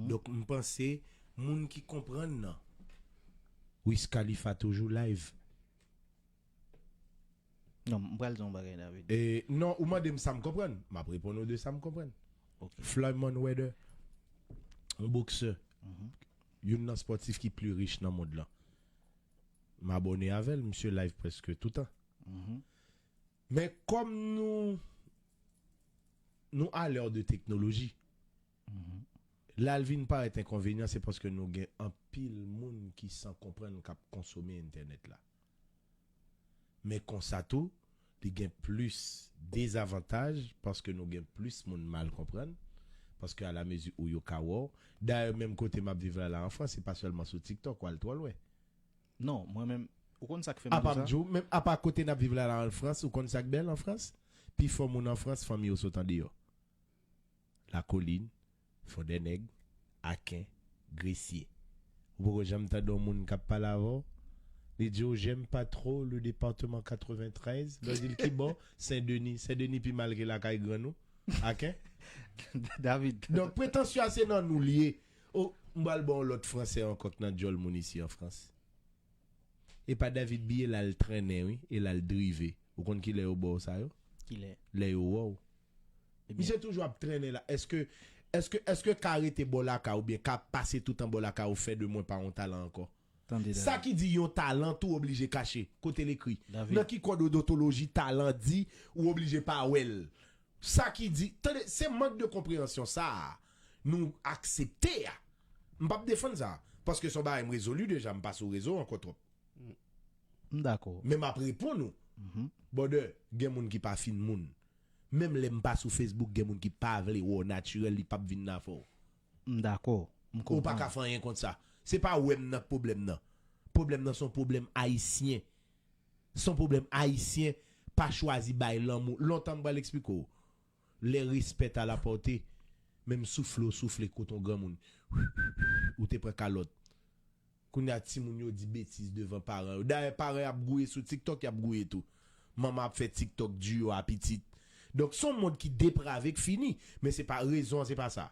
Donk, m panse, moun ki konprann nan, Wiz Khalifa toujou live. Non, m pral di yon bagay, David. E, non, ou mande m sa m konprann. M ap reponn ou de sa m konprann. Ok. Floyd Mayweather, yon boksè, youn nan spòtif ki pi rich nan mond lan. M abòne avè l, misye live prèske toutan. Men kòm nou, nou alè de teknoloji, la l vin parèt enkonvenyan, se paske nou gen anpil moun ki san konprann k ap konsome entènèt la. Men konsa tou, li gen plis dezavantaj paske nou gen plis moun mal konprann, paske alamezi ou yo ka wè w. Dayè, menm kote m ap viv la, la an Frans, se pa sèlman sou TikTok, w al twò lwen. Non, mwen menm, ou konn sa k fè m Apa di m sa? Di w, menm apa kote n ap viv la, la an Frans, ou konn sa k bèl an Frans? Pifò moun an Frans, fanmi yo sot andeyò. Lakolin, Fondènèg, Aken, Gresye. Ou poko janm tande yon moun k ap pale avè w? Li di w, j'aime pas trop le département quatre-vingt-treize. Lè w di l ki bò? Sen Deni. Sen Deni pi mal ke lakay grann ou. Aken? David. Donk, pretansyon a se nan nou l ye. O, m pral ba w lòt fransè ankò k nan djòl moun isi an Frans. E pa David Billet l al trennen, wi, e l al drive. Ou konn ki lè yo ba w sa yo? Ki lè? Lè yo wè w. Ebyen. Misye toujou ap trennen la. Èske, èske, èske ka rete bò lakay oubyen ka pase toutan bò lakay ou fè de mwen pa yon talan ankò? Tande, Sa David. Ki di yon talan tou oblije kache. Kote l ekri? David. Nan ki kòd odontoloji talan di ou oblije pa wè l? Sa ki di, tande, se mank de konpreyansyon sa a nou aksepte a. M p ap defann sa. Paske se yon bagay m rezoli deja, m pa sou rezo ankò twòp. M dakò. Men m ap reponn ou. Brother, gen moun ki pa fin moun. Menm lè m pa sou Facebook, gen moun ki pa vle wè w natirèl, li p ap vin nan afè w. M dakò. M Ou pa konprann. Ka fè anyen kont sa. Se pa wè m nan k pwoblèm nan. Pwoblèm nan se yon pwoblèm ayisyen. Se yon pwoblèm ayisyen pa chwazi bay lanmou. Lontan m pral eksplike w. Lè respè t al apòte, menm soufle w soufle kot yon granmoun. Ou te pran kalòt. Kounye a timoun yo di betiz devan paran yo. Dayè paran y ap gouye sou TikTok, y ap gouye tou. Manman ap fè TikTok di yo a pitit. Donk se yon mond ki deprave k fini. Men se pa rezon an, se pa sa.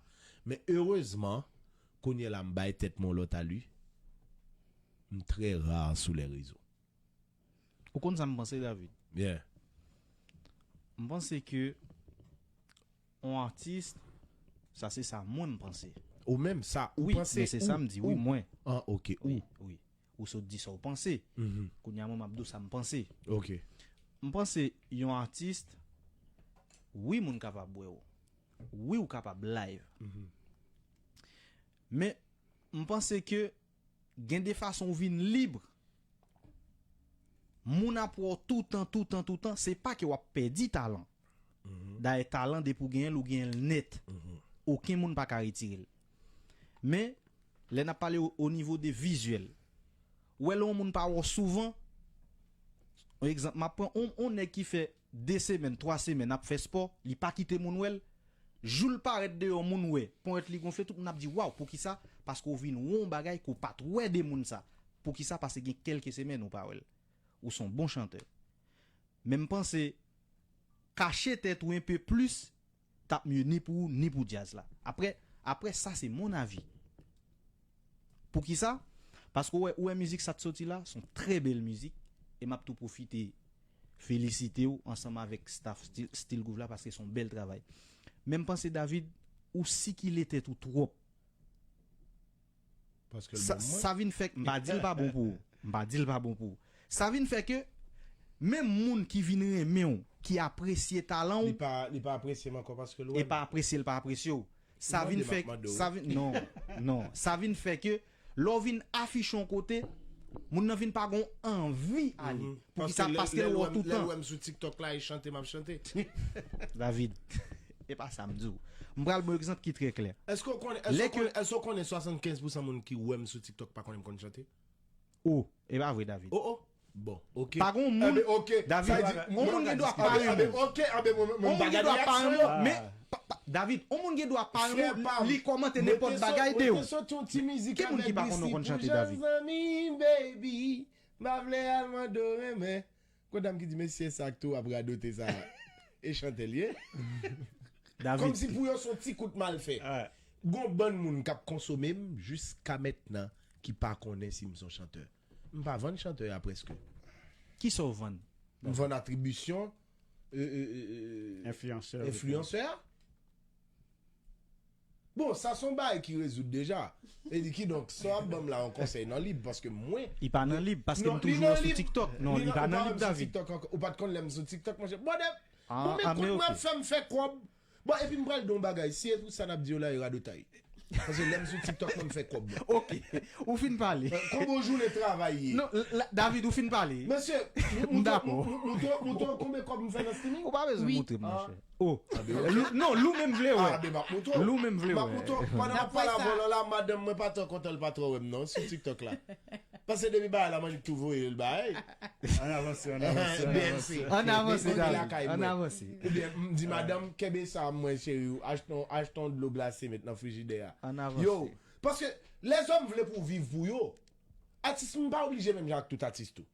Men erezman, kounye a la m bay tèt mwen yon lòt ali. M trè ra sou lè rezo. Ou konn sa m panse, David? Yeah. M panse ke yon atis, sa se sa mwen m panse. Ou menm sa, ou Wi, panse men se sa m di, wi, mwen. Ah, ok. Wi, wi. Ou sot di sa w panse. Kounye a mwen m ap di w sa m panse. Ok. M panse yon atis, wi, moun kapab wè w. Wi, ou kapab live. Men, m panse ke gen de fason ou vin lib. Moun ap wè w toutan, toutan, toutan, se pa ke w ap pèdi talan. Dayè, talan, depi w genyen l, ou genyen l nèt. Okenn moun pa ka retire l. Men, lè n ap pale o, o nivo de vizyèl, ou wè lè yon moun pa wè w souvan, yon egzanp, m ap pran yon, yon nèg ki fè de semèn, twa semèn ap fè spò, li pa kite moun wè l, jou l parèt deyò, moun wè, ponyèt li gonfle, tout moun ap di, "Waw, poukisa?" Paske w vin wè yon bagay ke w pa t wè de moun sa. Poukisa? Paske gen kèlke semèn ou pa wè l. Ou se yon bon chantè. Men m panse kache tèt ou enpe plis t ap mye ni pou ou, ni pou djaz la. Apre, apre sa, se mon avi. Poukisa? Paske ou wè, ou wè mizik sa t soti la, se yon trè bèl mizik. E m ap tou pwofite felisite w ansanm avèk staff Still, Still Groove la, paske se yon bèl travay. Men m panse, David, ou sikile tèt ou twòp. Paske l Sa, bon mwen. Sa vin fè, m pa di l pa bon pou ou. M pa di l pa bon pou ou. Sa vin fè ke menm moun ki vin renmen w, ki apresye talan Li w, pa, li pa apresye m ankò paske l wè e m. Pa apresye l pa apresye w. Sa Mande vin m fè, ap mande w. Sa vin, non, non. Sa vin fè ke lè w vin afiche yon kote, moun nan vin pa gon anvi ale. Mhm. Poukisa? Paske lè, paske lè l l wè w wè m, lè l toutan. Wè m sou TikTok la, e chante m ap chante. David, e pa sa m di w. M pral ba w egzanp ki trè klè. Èske w konnen, èske Lè w konnen, ke èske w konnen swasannkenz pousan moun ki wè m sou TikTok pa konnen m konn chante? Oh, e pa vre, David. Oh, oh. Bon, ok. Pa gen yon moun, Enben, ok. David, Sa di, yon moun gen dwa pa renmen w. Enben, ok, enben, mwen, mwen, Yon moun gen dwa pa renmen w, men, pa, pa, David, yon moun gen dwa pa renmen w, li kòmante nenpòt bagay de w. Mwen te soti yon ti mizik Ki moun ki avèk pa konn Lucy konn pou chante, David? Jan zanmi, baby. M pa vle al mande w renmen. Gon dam ki di, "Mesye, sa k tou ap radote sa?" E chantè l ye. David. Kòmsi pou yo se yon ti kout mal fè. Gon bann moun k ap konsome m jiska mentnan ki pa konnen si m se yon chantè. M pa vann chantè a prèske. Kisa w vann? M vann atribisyon, e, e, e, e, Enfliyansè. Enfliyansè a. Bon, sa se yon bagay ki rezoud deja. E di kidonk, sa w ap ban m la yon konsèy nan lib, paske mwen Li pa nan lib, paske Non, m li toujou nan sou lib. TikTok. Non, Li li nan, pa ou pa nan lib, menm sou David. TikTok ankò. Ou pa t konn lè m sou TikTok, monchè. Bon, de, Ah, bon, men ah, men kout m ap ok. Fè m fè kòb. Bon, epi m pral di w yon bagay. Si e pou sa n ap di yo la, e radotay. Paske lè m sou TikTok, mwen m fè kòb mwen. Ok, ou fin pale. Euh, konbon jounen travay ye? Non, la, David, ou fin pale. Mesye, m, m, M dakò. M, m, m, mouton, mouton, konbyen kòb m fè nan streaming? Ou pa bezwen Wi. Montre m, Ah. monchè. Oh. Ah, ben, ok. Lou, non, Lou menm vle wè. Ah, ben, m ap moutre w. Lou menm vle M ap wè. Moutre w. Pandan m ap Dapre pale sa. Avè w la, la, madanm mwen pa twò kontan, l pa twò wè m non, sou TikTok la. Paske depi bagay la, m annik tou voye l bay. Ann avanse, ann avanse, ann avanse. Ann avanse, David, ann avanse. Oubyen, m di madanm, kenbe sa mwen cheri, achte yon, achte yon dlo glase met nan frijidè a. Ann avanse. Yo, paske lèzòm vle pou w viv pou yo. Atis, m pa oblije menm jan ak tout atis tou.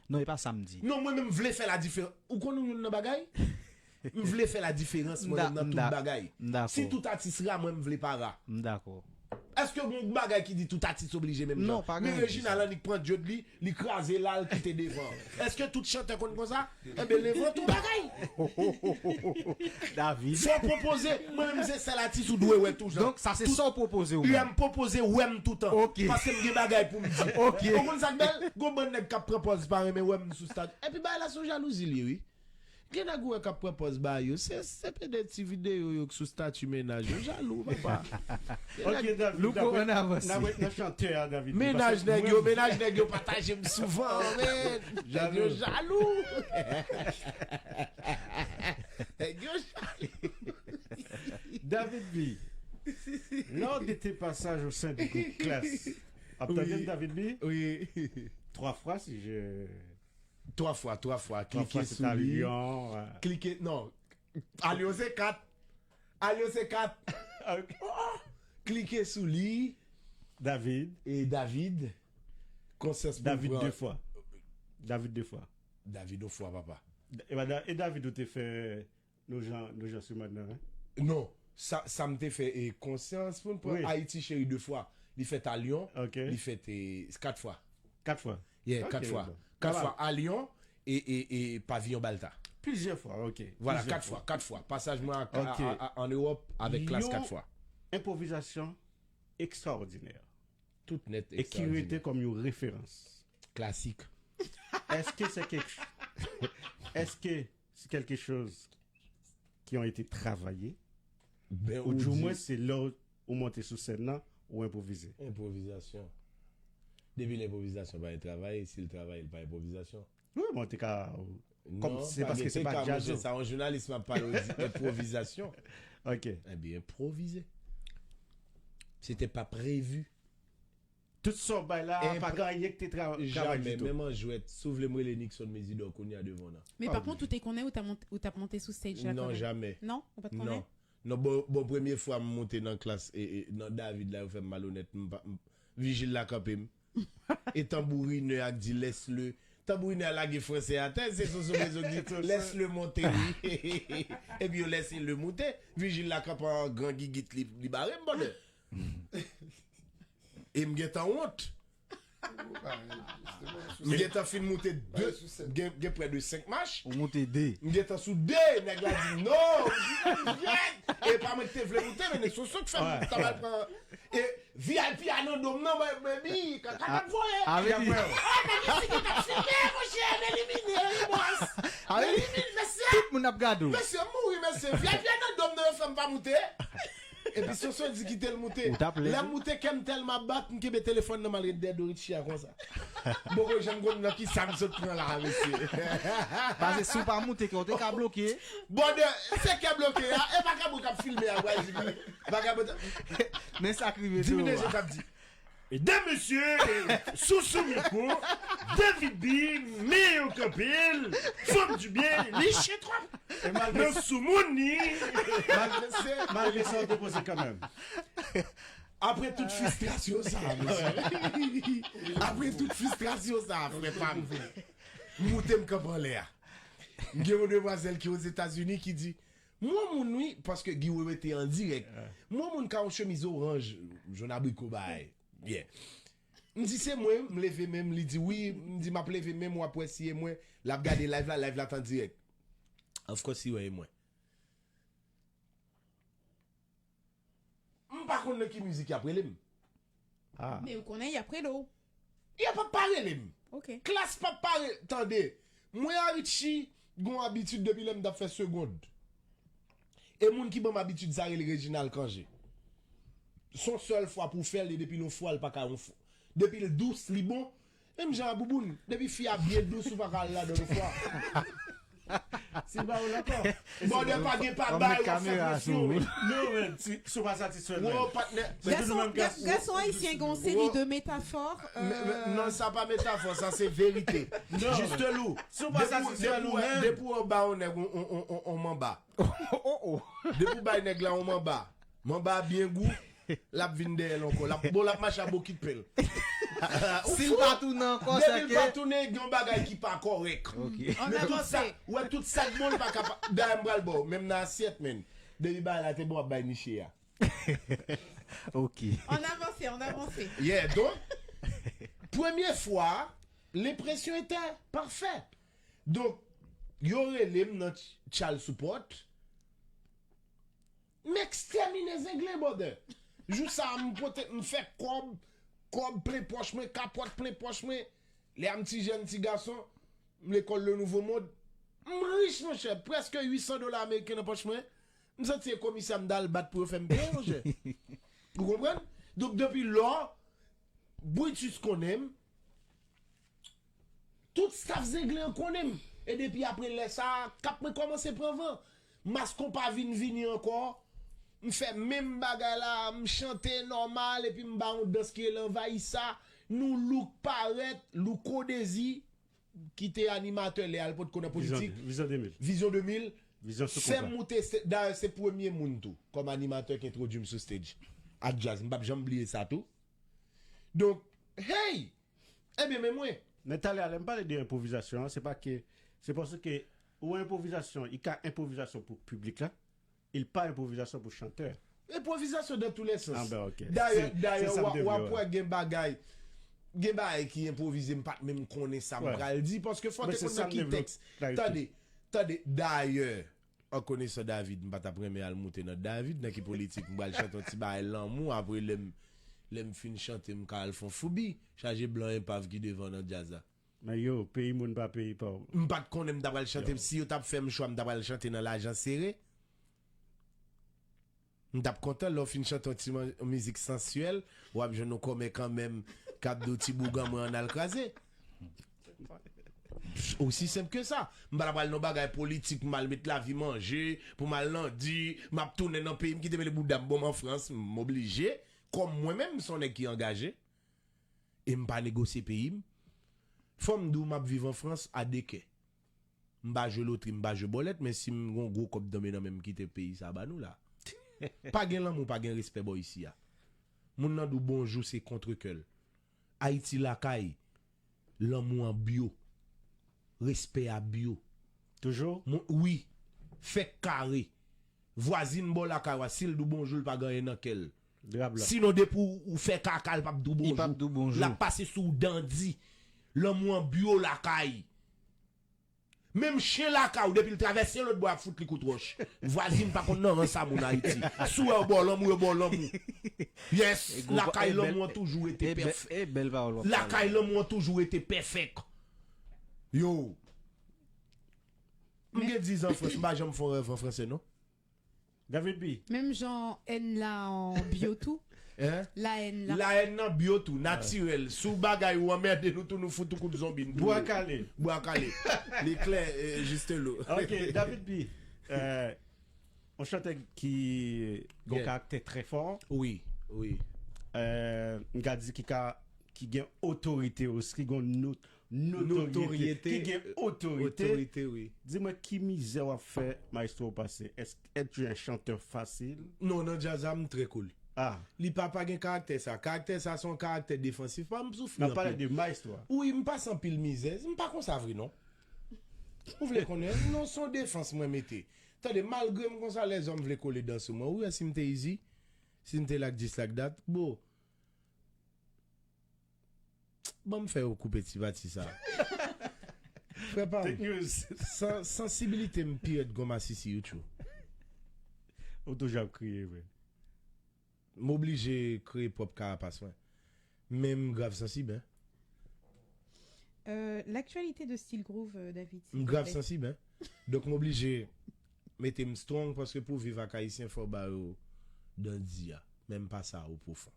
Non, e pa sa m di. Non, mwen menm vle fè la diferans. Ou konn youn nan bagay? M vle fè la diferans mwen menm nan tout bagay. M dakò. Si tout atis ra, mwen m vle pa ra. M dakò. Èske gon bagay ki di tout atis oblije menm jan? Non, pa gen. Men Reginald annik pran djod li, li kraze la, l kite devan. Èske tout chantè konn konsa? Enben, leve yon bagay. David. Fò w pwopoze, mwen menm se sèl atis ou dwe wè toutan. Donk, sa se sa w pwopoze w menm? M pwopoze wè m toutan. Ok. Paske m gen bagay pou m di. Ok. Ou konn sa k bèl? Gon bann nèg k ap pran pòz pa renmen wè m sou stati. Epi bagay la se yon jalouzi l ye, wi. Gen nèg ou wè k ap pran pòz ba yo, se, se pede ti videyo yo k sou stati mennaj yo, jalou, papa. Ok, David, Louko, ann avanse. N ap ret nan chantè a, David. Mennaj nèg yo, mennaj nèg yo pataje m souvan, men. Nèg yo jalou. Nèg yo jalou. David B, lors de tes passages au sein du groupe Klass, ap tande m, David B? Wi. Trois fois, si je Twa fwa, twa fwa. Klike sou li. Klike, non. Alyon se kat. Alyon se kat. Ok. Klike sou li. David. E David. Konsyans pou David pran. De fwa. David de fwa. David yon fwa, papa. E pa Da-, e David ou te fè Nou jan, nou jan sou madanm, hein? Non. Sa, sa m te fè, e, Konsyans pou n pran Wi. Ayiti Cheri de fwa. Li fèt a Lyon. Ok. Li fèt, e, kat fwa. Kat fwa? Yeah, Ok, kat fwa. Bon. Kat Papa. Fwa a Lyon e, e, e Pavillon Balta. Plizyè fwa, ok. Vwala, Plizyè kat fwa. Fwa, kat fwa. Pasaj mwen a, Ok. A, a, a, an Ewòp avèk Klass Yon kat fwa. Enpwovizasyon ekstraòdinè. Tout nèt ekstraòdinè. E ki rete kòm yon referans. Klasik. Est-ce que c'est quelque, est-ce que c'est quelque chose qui ont été travaillés? Ben, ou di mwen, se lè w, ou monte sou sèn nan, ou enpwovize. Enpwovizasyon. Depi l enpwovizasyon pa travay, si l travay, l pa enpwovizasyon. Wi, bon, te ka. Kòm Non, se pa paske gen se te pa ka djaz monte yo. Sa, yon jounalis m ap pale w di enpwovizasyon. Ok. Ebyen, enpwovize. Se te pa previ. Tout sa w bay la, Enp- pa gen anyen ki te tra- travay Jamè, ditou. Menm an jwèt. Si w vle m rele Nixon Mezidor kounye a devan nan. Men pa kont, ou te konnen ou t ap monte, ou t ap monte sou stage la Non, kanmenm? Jamè. Non, ou pa t konnen? Non. Non, bon, bon premye fwa m monte nan klas e, e, nan David la, yo fè m malonèt. M pa- m- Vijil la kanpe m. E tanbourinè a k di lès le. Tanbourinè a lage franse atè, se sou sou rezo di lès le monte wi. Epi yo lèse le monte. Vijil la kanpe an gran gigit li, li bare m bòdè. E m gentan wont. M gentan fin moute de, gen, gen prè de senk mach. Ou moute de. M gentan sou de, nèg la di non, m di jèt. E pa mwen ki te vle moute, men nèg soso k fè m ta mal pran. E V I P a nan dom nan, mwen, mwen, bi, kaka t ap voye. Avè di. Ah, nèg isi ki t ap filme, monchè, m elimine, wi, bòs. M Avè di. Elimine, mesye. Tout moun ap gade w. Mesye, m mouri, mesye. V I P a nan dom nan, yo fè m pa moute. Epi soso di kite l moute. Ou t ap leve? Lè m moute, kè m tèlman bat, m kenbe telefòn nan, m al ret dèyè do Richie a konsa. Bon, janm konn nan ki sa m sot pran la, mesye. Paske si w pa moute, kè w te ka bloke. Bòdè, se kè bloke a, e vakabon k ap filme a, pral di, vakabon. Men sa k rive Di tou. m de je t ap di. Medam, mesye, sou sou mikwo, David B, men yo kanpe l, fanm di byen, li chetwap. E malgre, Nan soumoun ni. malgre sa, w te poze kanmenm. Apre tout fristrasyon sa, mesye. Apre tout fristrasyon sa, frè pa m. Moute m kanpe anlè a. M gen yon demwazèl ki Ozetazini ki di, m wè moun wi, paske Guy Wewe te an dirèk. M wè moun ka yon chemiz oranj, jòn abriko bay. Byen. M di se mwen, m leve men m, li di wi, m di m ap leve men m, w ap wè si e mwen, l ap gade live la, live la t an dirèk. Of course, si wè e mwen. M pa konn nan ki mizik y ap rele m. Ah. Men ou konnen y ap rele w. Y ap pa rele m. Ok. Klas p ap pa rele. Tande, mwen a Richie, gon abitid depi lè m t ap fè segond. E moun ki ban m abitid sa rele Reginald Cangé. S on sèl fwa pou w fè l, e depi l on fwa, l pa ka yon fwa. Depi l dous, li bon. Menm jan a Bouboun, depi fi a byen dous, ou pa ka al ladan l on fwa. Si ba ou lakò. Bòdè pa gen pa Ban m bay, met w ap fè kamera sou presyon. ou. Non, men, si, si w pa satisfè, Wo, patnè. Men tout de Gason, menm, ga- gason ayisyen gen yon seri de metafò. Men- men- Non, sa pa metafò, sa se verite. Jistelou, Si w pa depi w- satisfè depi nou w- menm. depi w anba yon nèg, on, on, on, on, on manba. Oh, oh. Depi w bay nèg la on manba, manba a byen gou, l ap vin dèyè l ankò. L ap, bon, l ap mache a bokit pen l. Si l pa tounen ankò, se Depi l pa ke tounen, gen yon bagay ki pa kòrèk. Ok. An Men tout sa, avanse. Wè, tout sa k bon, li pa ka pa. Dayè, m pral ba w, menm nan asyèt, men. Depi bagay la te bon, w ap bay niche a. Ok. An avanse, an avanse. Yeah, donk, premye fwa, lenpresyon etè pafè. Donk, yo rele m nan ch- child support. M ekstèmine zenglen, bòdè. Jou sa a, m pote, m fè kòb, kòb plen pòch mwen, kapòt plen pòch mwen. Lè a m ti jèn, ti gason, m lekòl Le Nouveau Monde. M rich, monchè, prèske uit san dola ameriken nan pòch mwen. M santi e komisè a m t al bat pou yo fè m peye, monchè. Ou konprann? Donk, depi lò, Brutus konnen m, tout staff Zenglen an konnen m. E depi apre lè sa a, kap mwen kòmanse pran van. Mas Konpa vin vini ankò. M fè menm bagay la, m chante nòmal, epi m ba yon dans ki rele Anvayisa. Nou look parèt, Louko Dezi, ki te animatè lè a l potko nan politik. Vizyon de mil. Vizyon de mil. Vizyon sou Fè konpa. Moute stage. Dayè, se premye moun tou, kòm animatè ki entwodui m sou stage. Ak djaz. M p ap janm bliye sa tou. Donk, hey! Ebyen, men mwen. Men talè a, lè m pale de enpwovizasyon an, se pa ke. Se paske ou enpwovizasyon, i ka enpwovizasyon pou piblik la, il pa enpwovizasyon pou chantè. Enpwovizasyon dans tous les sens. Ah, ben, ok. Dayè, Se- dayè, se sa m w ap- te w vle ap wè. Wè gen bagay, gen bagay ki enpwovize, m pa t menm konnen sa m Wè. pral di, paske fò Men te se konn sa nan m ki te vle tèks. klarifye. Tande, tande, dayè, an konesan David, m pa t ap renmen al moute nan David, nan ki politik, m pral chante yon ti bagay lanmou, apre lè m, lè m fin chante, m ka al fè yon foubi, chaje blan enpav ki devan nan djaz la. Men yo, peyi moun pa peyi pa w. M pa t konnen m ta pral chante, si yo t ap fè m chwa, m ta pral chante nan Lajan Sere. M t ap kontan lè w fin chante yon ti man- yon mizik sansyèl, w ap jwenn yon kòmè kanmenm k ap di w ti bougan mwen ann al kraze. Pff, osi senp ke sa. M pa ta pral nan bagay politik, m al met lavi m an je, pou m al nan di, m ap tounen nan peyi m, kite mele bouda m, bon, m an Frans, m oblije, kòm mwen menm, m se yon nèg ki angaje, e m pa negosye peyi m, fò m di w m ap viv an Frans a de kè. M pa jwe lotri, m pa jwe bòlèt, men si m gon gwo kòb nan men nan men m kite peyi sa ba nou la. Pa gen lanmou, pa gen respè bò isi a. Moun nan di w bonjou, se kontre kè l. Ayiti lakay, lanmou an byo. Respè a byo. Toujou? Mon, wi. Fèk kare. Vwazin bò lakay w a, si l di w bonjou, l pa gen anyen nan kè l. Drab la. Sinon, depi w, w fè kaka, l p ap di w bonjou. Li p ap di w bonjou. L ap pase sou w dandi. Lanmou an byo lakay. Menm chen lakay ou, depi l travèse lòt bò, y ap fout li kout wòch. Vwazin pa konn nan rans a moun Ayiti. Si w wè yo ba w lanmou, yo ba w lanmou. Yes, lakay lanmou an toujou rete pèfèk. Lakay lanmou an toujou rete pèfèk. Yo. M gen diz an Frans, m pa janm fè yon rèv an franse, non. David B. Menm jan èn la an byo tou. Hein? La èn la. La èn nan byo tou, natirèl. Sou bagay ou anmède nou tou, nou fout ou kout zonbi. Bwa kale. Bwa kale. Li klè, eh, Justelo. Ok, David B. Euh, yon chantè ki gon karaktè trè fò. Wi, wi. Euh, m ka di ki ka, ki gen otorite osi, ki gen not notorite, ki gen otorite. Otorite, wi. Di mwen ki mizè w ap fè maestro pase? Est-ce être un chanteur facile? Non, nan djaz la, m trè cool. Ah. Li pa, pa gen karaktè sa. Karaktè sa se yon karaktè defansif. Pa m soufri anpil. N ap pale de maestro a. Wi, m pase anpil mizè. M pa konsa vre, non. Ou vle konnen? Non, se yon defans mwen mete. Tande, malgre m konsa, lèzòm vle kole dan sou mwen. Ou wè si m te izi? Si m te lak dis lak dat? Bon. Ban m fè yo koupe ti pati sa. Frè pa m, san, sansibilite m pi rèd gon masisi, you true. Ou toujou ap kriye, vre. M oblije kreye pwòp karapas mwen. Men m grav sansib, hein. Euh, l'actualité de Style Groove, euh, David, s'il te plaît. M grav sansib, hein. Donk m oblije mete m strong paske pou viv ak Ayisyen fò w ba yo dandi a. Men m pa sa o pwofon.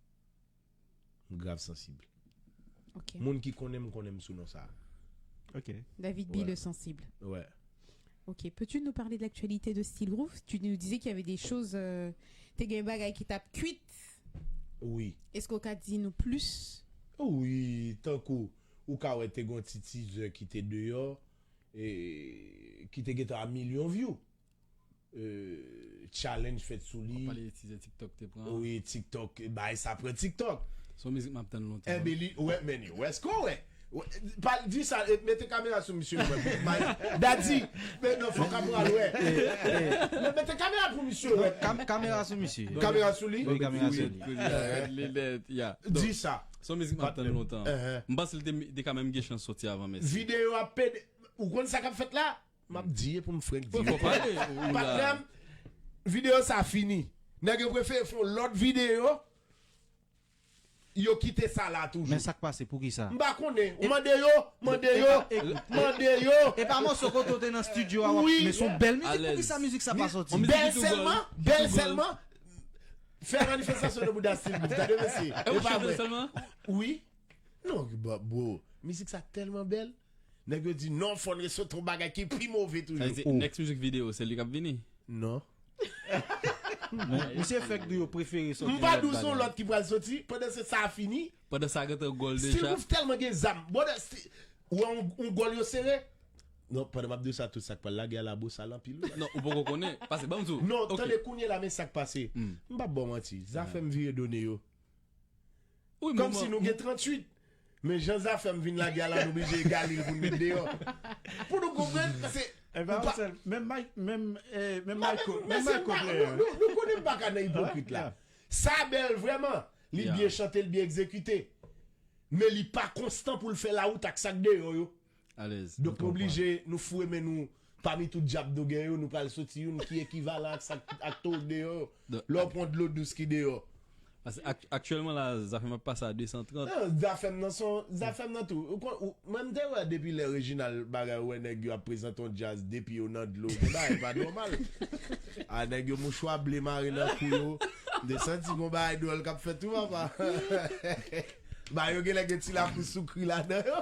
M grav sansib. Ok. Moun ki konnen m konnen m sou non sa. Ok. David B, le sensible. Ouais. Ok. Peux-tu nous parler de l'actualité de Style Groove? Tu nous disais qu'il y avait des choses, euh, te gen bagay ki t ap kwit. Wi. Èske w ka di nou plis? Wi, tankou ou ka wè te gon ti teaser ki te deyò, e, ki te gentan a milyon view. Euh, challenge fèt sou li. W ap pale de teaser TikTok te pran. Wi, TikTok, bay sa pran TikTok. Se yon mizik m ap tann lontan. Enben li, wè, men li, wè, èske w wè? Pa di sa, e, mete kamera sou misye, wè. Daddy, men non, fòk ap pral wè. Men mete kamera pou misye, wè. Kamera sou misye. Kamera sou li? Wi, kamera sou li. Li lèd, ya. Di sa. Se yon mizik m ap tann lontan. M panse li te, te ka menm gen chans soti avan, mèsi. Videyo ap pede. Ou konn sa k ap fèt la? M ap di e pou m frenk di. Patnè m, videyo sa fini. Nèg yo prefere fè yon lòt videyo. Yo kite sa la toujou. Men sa k pase, poukisa? M pa konnen. Ou mande yo, mande yo, mande yo. E pa mòso kote w te nan estidyo a w ap. Men se yon bèl mizik, poukisa mizik sa pa soti? Bèl sèlman, bèl sèlman. Fè manifestasyon nan bouda Steve Gouv. Tande mesye. E pa vre. Wi. Non, bro, mizik sa tèlman bèl. Nèg yo di non, fò n resòti yon bagay ki pi move toujou. Sa vle di next music video se li k ap vini? Non. Misye fèk di yo prefere sòti. M pa di w se yon lòt ki pral sòti pandan se sa a fini. Pandan sa a gentan gòl deja. Steve Gouv tèlman gen zam. Brother, ou wè yon gòl yo sere? Non, pandan m ap di w sa, tout sa k pral lage a la bosal anpil wi. Non, ou poko konnen. Pase, ban m di w. Non, tande kounye la, men sa k pase. M p ap ba w manti. Zafèm vire done yo. Kòmsi nou gen tranntuit. Men jan Zafèm vin lage a la, nou blije egale l pou n met deyò. Pou nou konprann, se. E pa yon sèl. Menm Mike, menm, eh, menm Michael, menm Michael Player. Nou, nou konnen m pa ka nan ipokrit la. Sa bèl vrèman. Li byen chante, li byen egzekite. Men li pa konstan pou l fè lawout ak sa k deyò yo. Alèz. Donk nou oblije, nou foure men nou pami tout djab nou gen yo, nou pral soti youn ki ekivalan ak sa, ak towo k deyò yo. Lè w pran dlo dous ki deyò. Paske aktyèlman la, Zafèm ap pase a de san trant. Non, Zafèm nan se yon, Zafèm nan tou. Ou konn, ou, mwen m te wè depi lè Reginald bagay, ou wè nèg yo ap prezante yon djaz depi yo nan dlo. Gen bagay pa nòmal. A, nèg yo mouchwa ble mare nan kou yo. M te santi gon bagay dwòl k ap fèt tou, papa. Ba yo genlè gen ti lakou soukri ladan yo.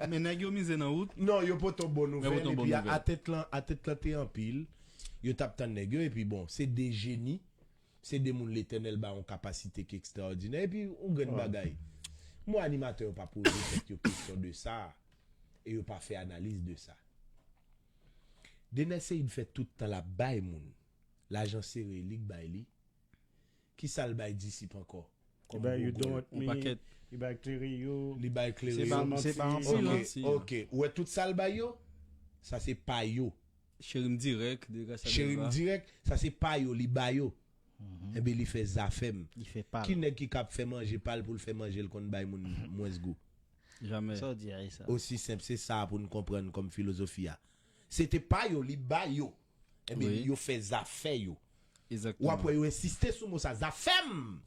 Men nèg yo mize nan wout. Non, yo pote yon bon nouvèl. Epi atèt lan, atèt lan te anpil. Yo t ap tann nèg yo. Epi bon, se de jeni. Se de moun Letènèl ba yon kapasite ki ekstraòdinè. Epi yon grenn bagay. Mwen animatè yo pa poze tèt yo kesyon de sa. E yo pa fè analiz de sa. Dener Ceïd fè tout tan l ap bay moun. Lajan sere li k bay li. Kisa l bay disip ankò? Kòm Ebyen, you gogòl. Don't Want Me, Pakèt. Li bay klere yo. Li bay klere Se pa, yo. se pa Manti. anpil, Ok, manti. Ok, ou wè tout sa l bay yo? Sa se pa yo. Cheri m dirèk, degaje sa. Cheri m dirèk, sa se pa yo, li ba yo. Enben li fè zafè m. Li fè pa. Ki nèg ki kap fè manje pa l pou l fè manje l konn bay moun mwens gou? Jamè. Sa w di a, e sa. Osi senp se sa pou n konprann kòm filozofi a. Se te pa yo, li ba yo. Enben Wi. Yo fè zafè yo. W Egzakteman. ap wè yo ensiste sou mo sa, zafè m.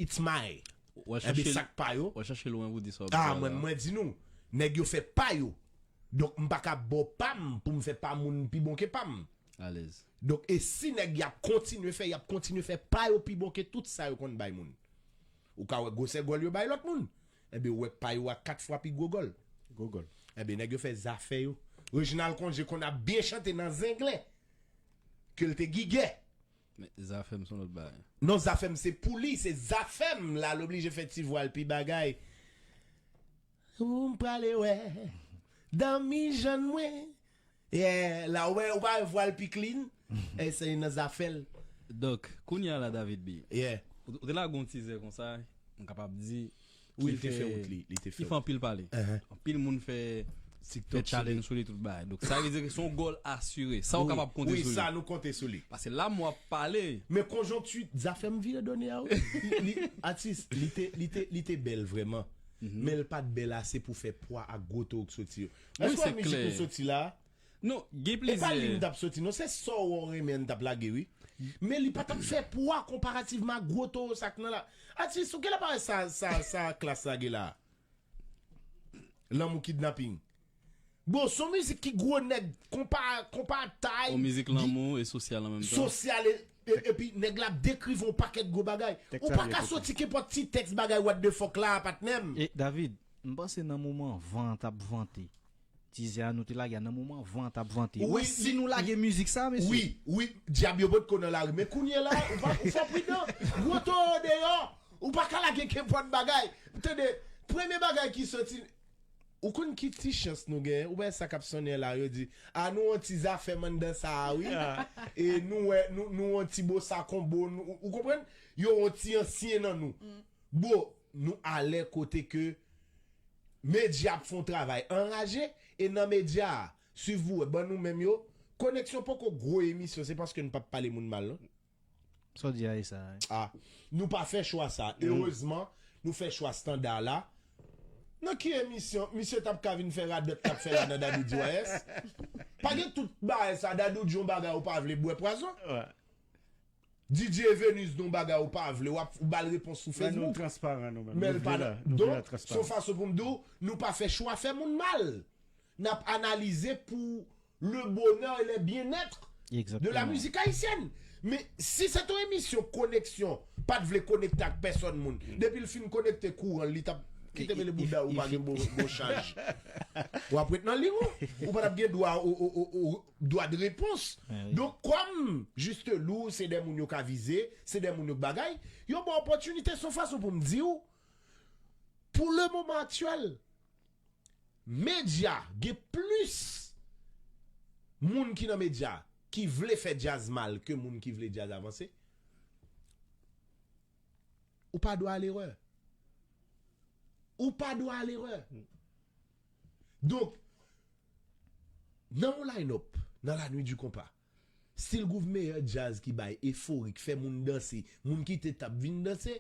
It's my. W al Enben chache, sa k pa yo. W al chache lwen pou di sa. Ah, mwen, mwen di nou, nèg yo fè pa yo. Donk m pa ka ba w pa m pou m fè pa moun pi bon ke pa m. Alèz. Donk e si nèg y ap kontinye fè, y ap kontinye fè pa yo pi bon ke tout sa yo konn bay moun. Ou ka wè gwosè gòl yo bay lòt moun. Enben ou wè pa yo a kat fwa pi gwo gòl. Gogòl. Enben nèg yo fè zafè yo. Reginald Congé konn ap byen chante nan zenglen. Ke l te gigè. Men zafè m se yon lòt bagay. Non, zafè m se pou li, se zafè m la l oblije fè ti vwa l pi bagay. Ou m prale wè. Danmi jann mwen. Yeah, la ou wè, ou pa wè vwa l pi clean. E se nan zafè l. Donk, kounye a la David B. Yeah. Ou ou te lage yon tizè konsa, m kapab di. Wi, ki li te fè wout li, li te Ki fè fè anpil pale. Uh-huh. Anpil moun fè TikTok fè challenge sou li tout bagay. Donk sa vle di ke se yon gòl asire. Sa w kapab konte Wi, sou sa li. Nou konte sou li. Paske la m w ap pale. Men konjonkti zafè m vire done a wi. Li, li, atis, li te, li te, li te bèl vrèman. Men l pa t bèl ase pou fè pwa ak gwo toro k soti yo. Wi, Èske w se wè mizik klè. Nou soti la? Non, gen E pa li m plizyè. T ap soti non, se sa w renmen n t ap lage wi. Men li pa t ap fè pwa konparativman ak gwo toro sa k nan la. Atis, ou genlè pa wè sa, sa, sa klas la gen la. Lanmou kidnaping. Bon, se yon mizik ki gwo nèg, konpa, konpa tay. Yon mizik lanmou e sosyal an menm tan. Sosyal e, e, epi nèg la ap dekrive yon pakèt gwo bagay. Ou pa ka soti kenpòt ti tèks bagay what the fuck la, patnè m. E David, m panse nan moman van an t ap vante. Tizè a nou te lage a nan moman van an t ap vante. Wi, Wè si nou lage mizik sa, mesye. Wi, wi, dyab yo potko nan lari. Men kounye la, ou pa, ou fò pridan. Gwo toro deyò. Ou pa ka lage kenpòt bagay. Tande, premye bagay ki soti. Ou konn ki ti chans nou gen? Ou wè sa k ap sonnen la, yo di, a nou yon ti zafè m anndan sa a wi. E nou wè, nou, nou yon ti bossa konbo, nou, ou konprann? Yo yon ti ansyen nan nou. Bro, nou alè kote ke medya ap fè yon travay anraje, e nan medya a, swiv pou wè, ban nou menm yo, koneksyon poko gwo emisyon, se paske n p ap pale moun mal non. Sa w di a, e sa. Ah, nou pa fè chwa sa. Erezman, nou fè chwa estanda la. Nan ki emisyon misye t ap ka vin fè radòt k ap fè la nan Dadou D Y S? Pa gen tout bagay sa, Dadou di yon bagay ou pa vle bwè pwazon. D J Venus di yon bagay ou pa vle, w ap ou ba l repons sou Facebook. Transparan nou menm. Men l pa la. Donk, se yon fason pou m di w, nou pa fè chwa fè moun mal. N ap analize pou le bonheur et le bien-être de la musique haïtienne. Men si se t yon emisyon koneksyon, pa t vle konekte ak pèsòn moun. Depi l fin konekte kouran, li t ap kite mele bouda ou pa gen bon, bon chaj. W ap ret nan liy ou. Ou pa t ap gen dwa o, o, o, o, dwa de repons. Donk, kòm Juste Lou, se de moun yo ka vize, se de moun yo k bagay, yo ba w opòtinite, se yon fason pou m di w, pou le moman aktyèl, medya, gen plis moun ki nan medya ki vle fè djaz mal ke moun ki vle djaz avanse. Ou pa dwa alerè. Ou pa dwa alerè. Donk, nan yon line-up, nan la nuit du compas, Steel Groove meyè djaz ki bay efori, k fè moun danse, moun kite tab vin danse.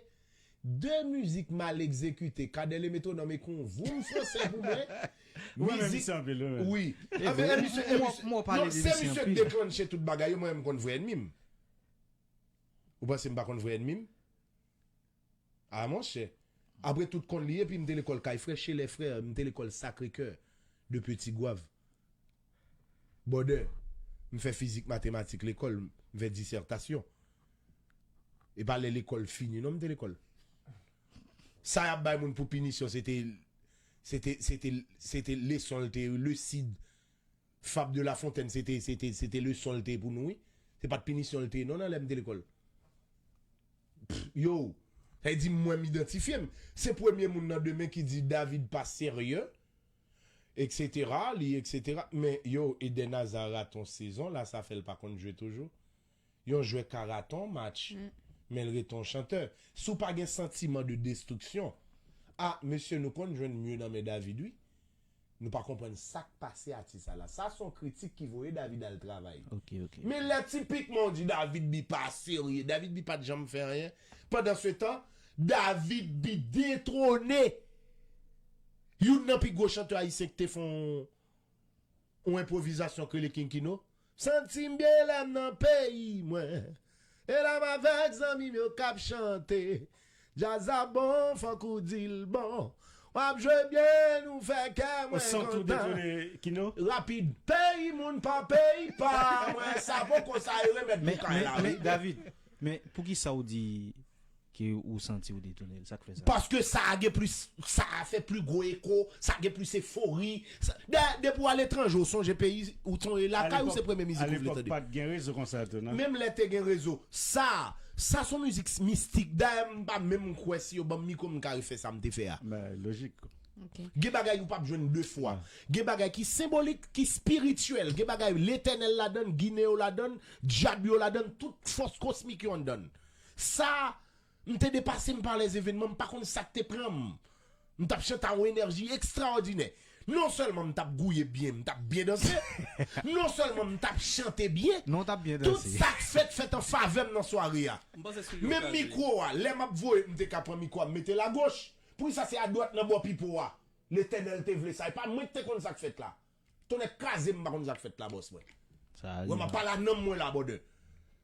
De mizik mal egzekite, Cadet le Métronome e kon voum fransè pou mwen. Mizik, wi. Anfen, misye, misye, non, se misye k deklanche tout bagay yo, mwen menm konn vrè ènmi m. Ou panse m pa konn vrè ènmi m? Ah, monchè. Apre tout konn li, epi m te lekòl kay frè Chelè frè, m te lekòl Sacré-Cœur de Petit Goâve. Bòdè, m fè fizik matematik lekòl, m fè disètasyon. E pa lè lekòl fini, non, m te lekòl. Sa y ap bay moun pou pinisyon, se te, se te, se te, se te leson l te, le Cid, Fab de La Fontaine, se te, se te, se te leson l te pou nou, wi. Se pa t pinisyon l te, non, nan lè m te lekòl. Pff, yo, sa vle di mwen m idantifye m. Se premye moun nan demen ki di David pa serye, etsetera, li, etsetera. Men yo, Eden Hazard rate yon sezon, la sa fè l pa konn jwe toujou. Yon jwè ka rate yon match, men l rete yon chantè. Si w pa gen santiman de destriksyon, a, mesye, nou konn jwenn mye nan men David, wi. Nou pa konprann sa k pase atis sa la. Sa se yon kritik ki voye David al travay. Ok, ok. Men lè tipikman w di David B pa serye, David B pa t janm fè anyen. Pandansetan, David B detwone youn nan pi gwo chantè ayisyen ki te fè yon, yon enpwovizasyon k rele King Kino. Santi m byen lè m nan peyi mwen. E la m avèk zanmi m yo k ap chante. Djaz la bon, fòk ou di l bon. W ap jwe byen, nou fè kè mwen kontan. Kino? Rapid. Peyi moun pa peyi pa mwen. Sa poko sa e remèd pou kay la, wi. David, men poukisa w di ke ou santi w detone l? Sa k fè sa? Paske sa a gen plis, sa a fè pli gwo eko, sa gen plis efori. Sa, dayè, depi w aletranje, ou sonje peyi, ou sonje lakay ou, se premye mizik ou vle tande. Pa t gen rezo konsa tou, non? Menm lè te gen rezo, sa, sa se yon mizik mistik. Dayè, m pa menm kwè si yo ban m mikwo, m ka refè sa m te fè a. Lojik. Gen bagay ou p ap jwenn de fwa. Gen bagay ki senbolik, ki espirityèl. Gen bagay Letènèl ladann, Ginen yo ladann, dyab yo ladann, tout fòs kosmik yo anndan. Sa, m te depase m pa lèzevenman, m pa konn sa k te pran m. M t ap chante a yon enèji ekstraòdinè. Non sèlman m t ap gouye byen, m t ap byen danse. Non sèlman m t ap chante byen, Non, w t ap byen danse. Tout sa k fèt, fèt an favè m nan sware a. Menm mikwo a, lè m ap voye, m te ka pran mikwo a, m mete l agoch. Poukisa se adwat nan bò pipo a? Letènèl te vle sa. E pa mwen ki te konn sa k fèt la. Tonnè kraze m, m pa konn sa k fèt la, bòs mwen. Wè, m ap pale a nanm mwen la, bòdè.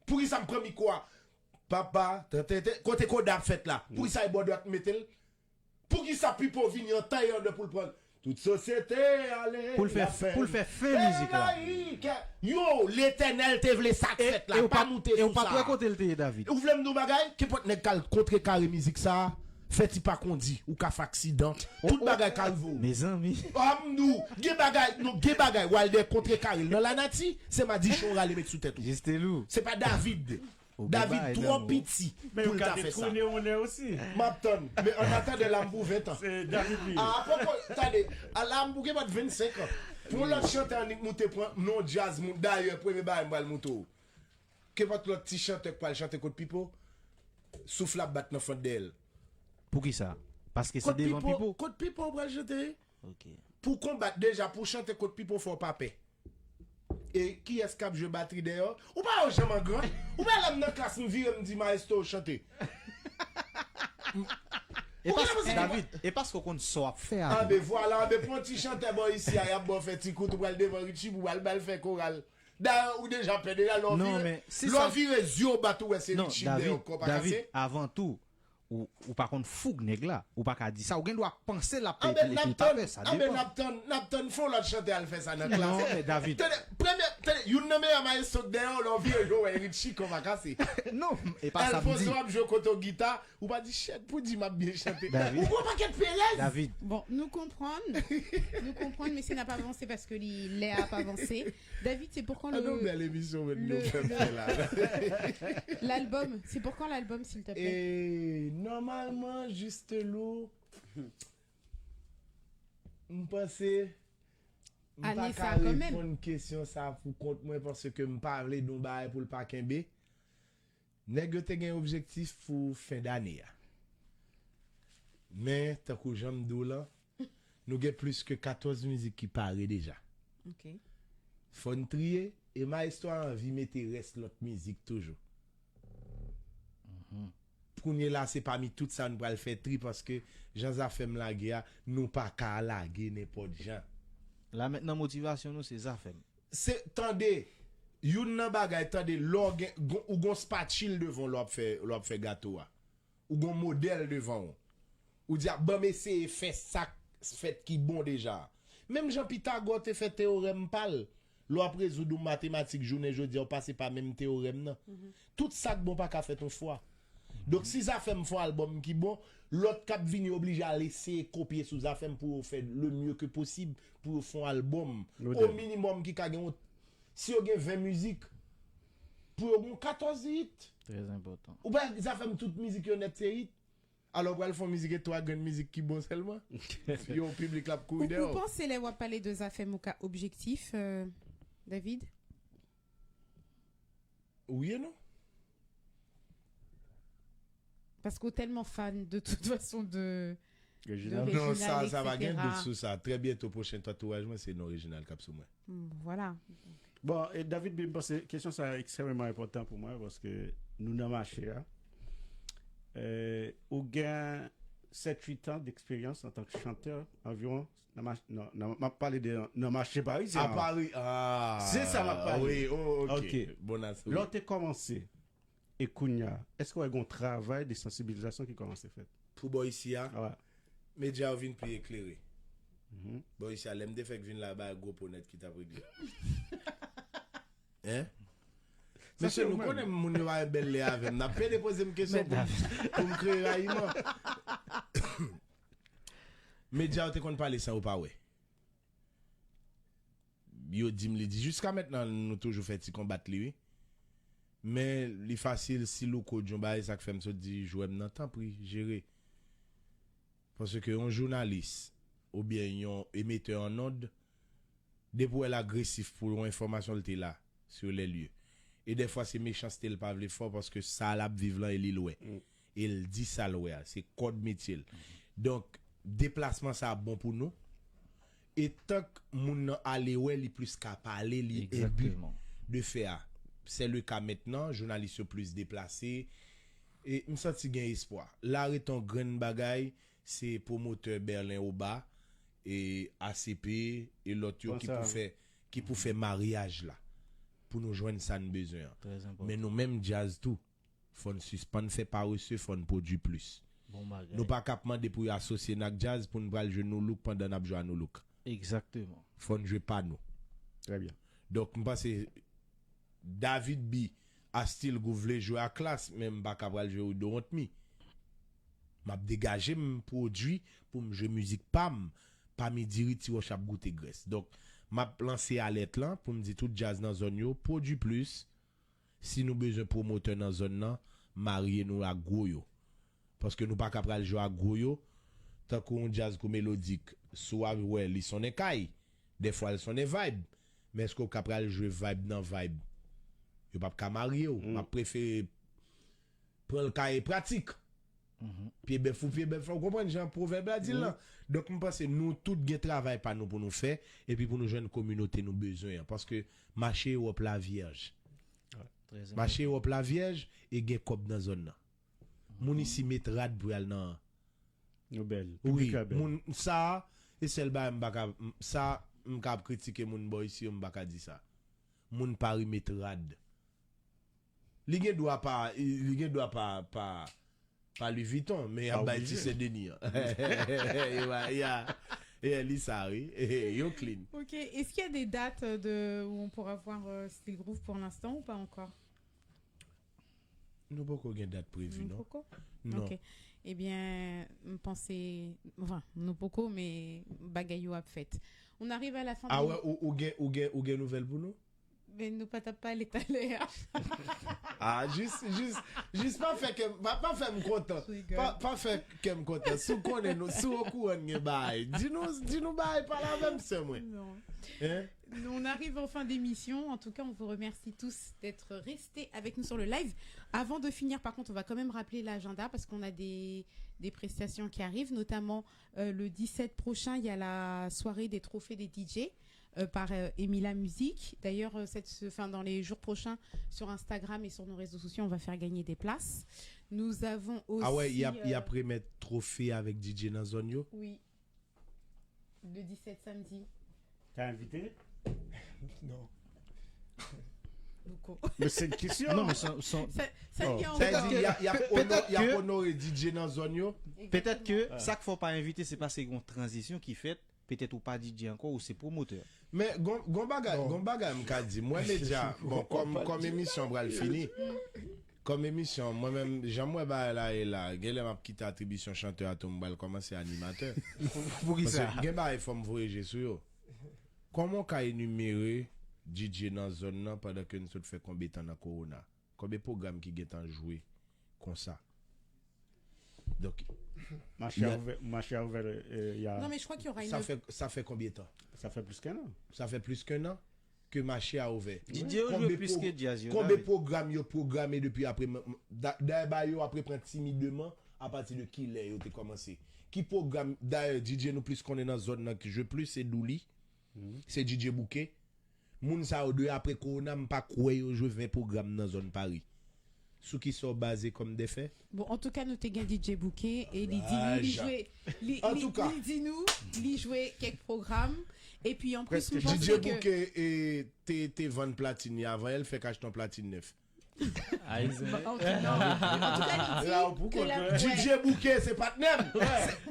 Poukisa m pran mikwo a? Papa, tantenten, kote koda ap fèt la? Poukisa e bò dwat m mete l? Poukisa pipo vini an tayè anndan pou l pran l? Tout sosyete ale. Pou l fè, pou l fè fen mizik la. Yo, Letènèl te vle sa k fèt la. Pa moute sou sa. E w pa t wè kote l te ye, David. Ou vle m di w bagay? Kenpòt nèg k al kontrekare mizik sa a, fè ti pa kondi, ou ka fè aksidan. Tout bagay ka rive w. Mezanmi. A m di w, gen bagay, non, gen bagay, Walder kontrekare l nan lanati, se madichon w rale met sou tèt ou. Jistelou. Se pa David. David twò piti pou l ta fè sa. M ap tann. Men an atandan la m pou ven tan. Se David li ye. A poko, tande, a la m pou gen bat vennsenk an. Pou yon lòt chantè annik moute pran non djaz moun. Dayè, premye bagay m pral moute w. Kenpòt lòt ti chantè k pral chante kot Pipo, souf la ap bat nan fant dèyè l. Poukisa? Paske se devan Pipo. Kot Pipo w pral chante? Ok. Pou konbat deja, pou chante kot Pipo fò w pa pè. E kiyès k ap jwe batri dèyè w? Ou pa wè w jan m an gran? Ou pa wè lè m nan klas m vire m di maestro chante? E paske, David, e paske w konn sa w ap fè a. Anben vwala, anben pran ti chantè bò isi a, y ap ba w fè ti kout, ou pral devan Richie pou w al ba l fè koral. Dayè, ou deja pè deja, lè w vire, lè w vire zye w bat ou wè se Richie dèyè w kò pa kase. Avan tou, ou, ou pa konn foug nèg la. Ou pa ka di sa. Ou gen dwa panse l ap pè epi l pa pè, sa depan. Anben n ap tann, n ap tann, n ap tann fè yon lòt chantè al fè sa nan klas. Non, men David. Tande, premye, tande, youn nan meyè maestro k dèyè w, lè w vire jwe w wè Richie kò pa kase. Non, e pa sa m di. Elfonzo ap jwe kote w gita, ou pa di shit pou di m ap byen chante. Ou pran pakèt perèz. David. Bon, nou konprann. Nou konprann, mesye n ap avanse paske li, lè a ap avanse. David, c'est pour quand le... Ah non, bèl emisyon mwen nou fè m fè la. L'album, c'est pour quand l'album, s'il te plaît? E, nòmalman, Jistelou, m panse m pa ka reponn kesyon sa pou kont mwen paske m pa vle di yon bagay pou l pa kenbe. Nèg yo te gen objektif pou fen dane a. Men, tankou jan m di w lan, nou gen plis ke katòz mizik ki pare deja. Fò n triye, e maestro a anvi mete rès lòt mizik toujou. Kounye la, se pami tout sa n pral fè tri paske jan Zafèm lage a, nou pa ka lage nenpòt jan. La mentnan motivasyon nou se Zafèm. Se, tande, youn nan bagay, tande, lè w gen, ou gen yon spatchil devan w lè w ap fè, lè w ap fè gato a. Ou gen yon modèl devan w. Ou di, a, ban m eseye fè sa k fèt ki bon deja a. Menm jan Pitagò te fè teyorèm pa l, lè w ap rezoud yon matematik jounen jodi a, w pase pa menm teyorèm nan. Tout sa k bon pa ka fèt yon fwa. Donk, si Zafèm fè yon albòm ki bon, Lòt k ap vini oblije al eseye kopye sou Zafèm pou yo fè le mieux que possible, pou yo fè yon albòm o minimòm ki ka gen yon, si yo gen ven mizik, pou yo gen katòz hit. Trè enpòtan. Ou pa Zafèm tout mizik yo nèt se hit. Alò, pral fè yon mizik e twa grenn mizik ki bon sèlman. Yon piblik l ap kouri dèyè w. Ou panse lè w ap pale de Zafèm ou ka objektif, euh, David? Wi e non. Paske w tèlman fan de tout fason de, de Reginald, et cetera. Non, sa, sa pa gen dout sou sa. Trè byento, pwochen tatouaj mwen, se non Reginald k ap sou mwen. Hmm, voilà. Bon, e David, m panse kesyon sa ekstrèmeman enpòtan pou mwen paske nou nan mache a. Euh, ou gen sèt uit an d'eksperyans antanke chantè anviwon nan mache, nan, nan, m ap pale de nan mache parizyen an. A Pari, ah. Se sa m ap pale. Wi, oh, ok. Ok. Bon, lè w te kòmanse e kounye a, èske w wè gen yon travay de sansibilizasyon ki kòmanse fèt? Pou bò isi a, medya yo vin pi eklere. Bò isi a, lè m te fèk vin la, bay gwo po nèt ki t ap regle. Hein? Mesye, nou konnen moun yo pa bèl lè avè m. N ap pede poze m kesyon pou, pou m kreye rayiman. Medya yo te konn pale san yo pa wè. Yo di m li di. Jiska mentnan, nou toujou fè ti konbat li, wi. Men li fasil si Louko di yon bagay, sa k fè m sot di jwè m nan, tanpri, jere. Paske yon jounalis oubyen yon emetè an ond, depi w wè l agresif pou yon enfòmasyon, l te la, sur les lieux. E dèfwa se mechanste l pa vle fè w paske sa l ap viv lan e li l wè. E l di sa l wè a, se kòd metye l. Donk, deplasman sa ap bon pou nou. E tank moun nan ale wè, li plis ka pale, li enbi de fè a. C'est le cas maintenant, jounalis yo plis deplase. E m santi gen espwa. La ret yon grenn bagay, se pwomotè Berlin Oba, e A C P, e lòt yo ki pou fè, ki pou fè maryaj la. Pou nou jwenn sa n bezwen an. Trè enpòtan. Men nou menm djaz tou, fò n sispann fè parese, fò n pwodui plis. Bon bagay. Nou pa ka ap mande pou yo asosye n ak djaz pou n pral jwe Nu Look pandan n ap jwe a Nu Look. Egzakteman. Fò n jwe pa nou. Trè byen. Donk, m panse David B a Still Groove vle jwe a Klass, men m pa ka pral jwe We Don't Want Me. M ap degaje m, pwodui pou m jwe mizik pa m, pa m diri Ti Wòch ap goute grès. Donk, m ap lanse alèt lan pou m di tout djaz nan zòn yo, pwodui plis. Si nou bezwen pwomotè nan zòn nan, marye nou ak gwo yo. Paske nou pa ka pral jwe ak gwo yo, tankou yon djaz kou Melodik, si w ap wè, li sonnen kay, dèfwa l sonnen vibe, men èske w ka pral jwe vibe nan vibe? Yo p ap ka marye w. M ap prefere pran l kay e pratik. Pye bèf ou pye bèf, ou konprann jan pwovèb la di l lan? Donk, m panse nou tout gen travay pa nou pou nou fè, epi pou nou jwenn kominote nou bezwen an. Paske mache Ewòp la vyèj. Mache Ewòp la vyèj e gen kòb nan zòn nan. Moun isi met rad pou y al nan. Nou bèl. Wi, piblik la bèl. Moun, sa, e sèl bagay m pa ka, m, sa, m ka ap kritike moun bò isi yo, m pa ka di sa. Moun Pari met rad. Li gen dwa pa, li gen dwa pa, pa, pa Louis Vuitton, men y ap bay ti Sen Deni an. Yo ba, ya, ya, li sa, wi. Yo clean. Ok, est-ce qu'il y a des dates de, où on pourra voir euh, Still Groove pour l'instant ou pas encore? Nou poko gen dat previ, non. Nou poko? Non. Ok. Ebyen, m panse, enfin, nou poko, men bagay yo ap fèt. On arrive à la fin. Ah ouais, ou, ou gen, ou gen, ou gen nouvèl pou nou? Men nou pa t ap pale talè a. Ah, jis, jis, jis pa fè kè m, pa, pa fè m kontan. Pa, pa fè kè m kontan. Si w konnen nou, si w okouran gen bagay, di nou, di nou bagay, pale avè m, sè mwen. Non. Hein? On arrive en fin d'émission. En tout cas, on vous remercie tous d'être restés avec nous sur le live. Avant de finir, par contre, on va quand même rappeler l'agenda parce qu'on a des, des prestations qui arrivent, notamment euh, le dix-sept prochain, il y a la soirée des trophées des D J euh, par euh, Emila Musique. D'ailleurs, euh, cette, enfin, dans les jours prochains, sur Instagram et sur nos réseaux sociaux, on va faire gagner des places. Nous avons aussi... Ah ouais, y a, y a euh, remettre trophée avec D J dans zone yo? Oui. Le dix-sept samedi. T'as invité? Non. Louko. Men se yon kesyon. Non, men se yon... Sa, sa ki an... Sa vle di, y a, y a, y a onore D J nan zòn yo. Petèt ke sa k fè w pa envite, se paske gen yon tranzisyon ki fèt. Petèt ou pa D J ankò, ou se pwomotè. Men gon, gon bagay, gon bagay m ka di. Mwen, medya, bon, kòm, kòm emisyon pral fini, Kòm emisyon, mwen menm, jan m wè bagay la ye la, genlè m ap kite atribisyon chantè a tou, m pral kòmanse animatè. Poukisa? Gen bagay fò m voye je sou yo. Kòman w ka enimere D J nan zòn nan pandan ke n sot fè konbyen tan nan kowona? Konbyen pwogram ki gentan jwe konsa? Donk, Mache a ouvè, mache a ouvè, euh, y a, Non, mais je crois qu'il y aura une sa autre. Fè, sa fè konbyen tan? Sa fè plis ke nan. Sa fè plis ke nan ke mache a ouvè. D J yo jwe plis ke djaz yo. Konbyen pwogram yo pwograme depi apre? Dayè ba yo apre pran timidman apati de kilè yo te kòmanse? Ki pwogram? Dayè D J nou plis konnen nan zòn nan ki jwe plis se Douli, se D J Bouke. Moun sa yo de apre kowona, m pa kwè yo jwe ven pwogram nan zòn Paris. Sou ki sa w baze kòm defè? Bon, antouka, nou te gen D J Bouke e li di nou li jwe. Li, li, li di nou li jwe kèk pwogram. Epi an plis, m panse D J Bouke e, te, te vann platin li avan yè, l fèk achte yon platin nèf. Ayizan. Antouka, li di ke l ap D J Bouke se patnè m.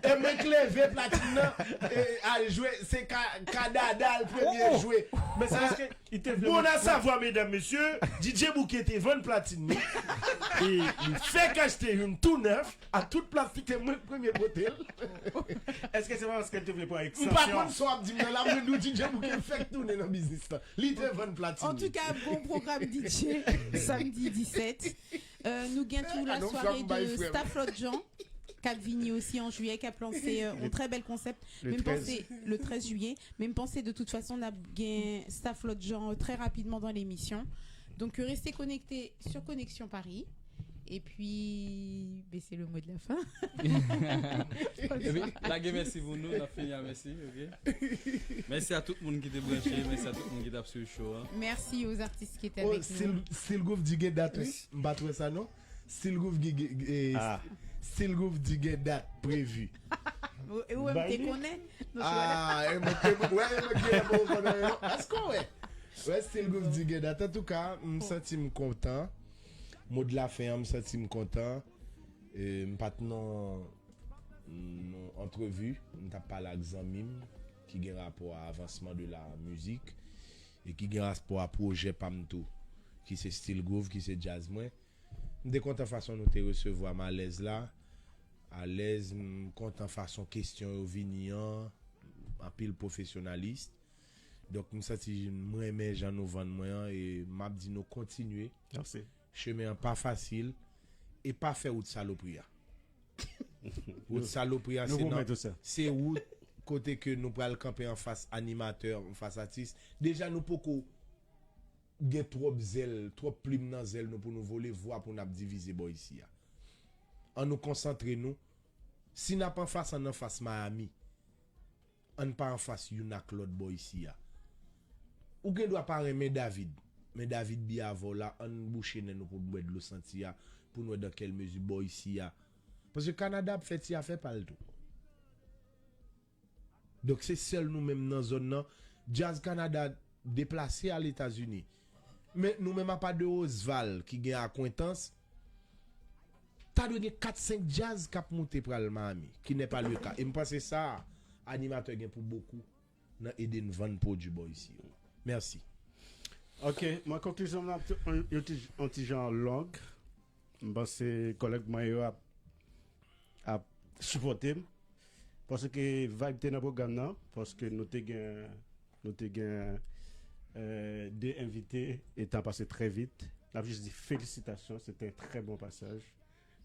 E mwen k leve platin nan e al jwe, se ka, ka Dada l premye jwe. Men se paske li te vle Bon, à savoir, mesdames, messieurs, D J Bouke te vann platin li. E li fèk achte youn tou nèf, a tout plastik, se mwen k premye pote l. Èske se pa paske l te vle pran M pa konn sa w ap di m nan la, mwen di w D J Bouke fèk tounen nan biznis la. Li te vann platin li. Antouka, bon pwogram D J, samdi disèt. Euh, nou gen tou la soirée de Staff Lot Jan k ap vini osi an jiyè, k ap lanse euh, yon trè bèl konsèp. Men m panse, le trèz jiyè. Men m panse de tout fason n ap gen Staff Lot Jan euh, trè rapidman dans l'émission. Donc euh, restez connectés sur Connexion Paris. Et puis, ben, c'est le mot de la fin. Epi, lage mèsi pou nou, n ap fini a mèsi, ok? Mèsi a tout moun ki te branche, mèsi a tout moun ki t ap swiv show a. Merci aux artistes qui étaient Oh, avec nous. Still, Still Groove di gen dat, wi. M pa t wè sa, non. Still Groove di gen, eh, Ah. Still Groove di gen dat previ. Ou e ou menm te konnen? Ah, e mwen, e mwen, wè, e mwen ki lè bon konnen, non. Èske w wè? Wè, Still Groove di gen dat. Antouka, m santi m kontan. Mo de la fen an, m santi m kontan. E, m pa t nan, nan antrevi, m t ap pale ak zanmi m ki gen rapò a avansman de la mizik e ki gen rapò a pwojè pa m tou, ki se Still Groove, ki se djaz mwen. M te kontan fason nou te resevwa m alèz la. Alèz, m kontan fason kesyon yo vini an, anpil pwofesyonalis. Donk, m santi m renmen jan nou vann mwen an e m ap di nou kontinye. Mèsi. Chemen an pa fasil e pa fè wout salopri a. Wout salopri a Nou se nan, pwomèt ou sa. Se wout kote ke nou pral kanpe anfas animatè, anfas atis. Deja nou poko gen twòp zèl, twòp plim nan zèl nou pou nou vole vwa pou n ap divize bò isi a. An nou konsantre nou. Si n ap anfas, ann anfas Miami. Ann pa anfas youn ak lòt bò isi a. Ou gen dwa pa renmen David, men David byen avè w la, ann bouche nen nou pou n bwè dlo santi a, pou n wè dans quelle mesure bò isi a. Paske Kanada ap fè ti afè pa l tou. Donk se sèl nou menm nan zòn nan. Djaz Kanada deplase al Etazini. Men nou menm apa de Osval ki gen akwentans, ta dwe gen kat senk djaz k ap moute pral Miami, ki n'est pas le cas. E m panse sa, animatè gen pou bokou nan ede n vann pwodui bò isi yo. Mèsi. Ok, mwen konklizyon m ap yon ti, yon ti jan long. M panse kòlèg mwen yo ap, ap sipòte m. Paske vibe te nan pwogram nan, paske nou te gen, nou te gen euh, de envite e tan pase trè vit. N ap jis di felisitasyon, se te yon trè bon pasaj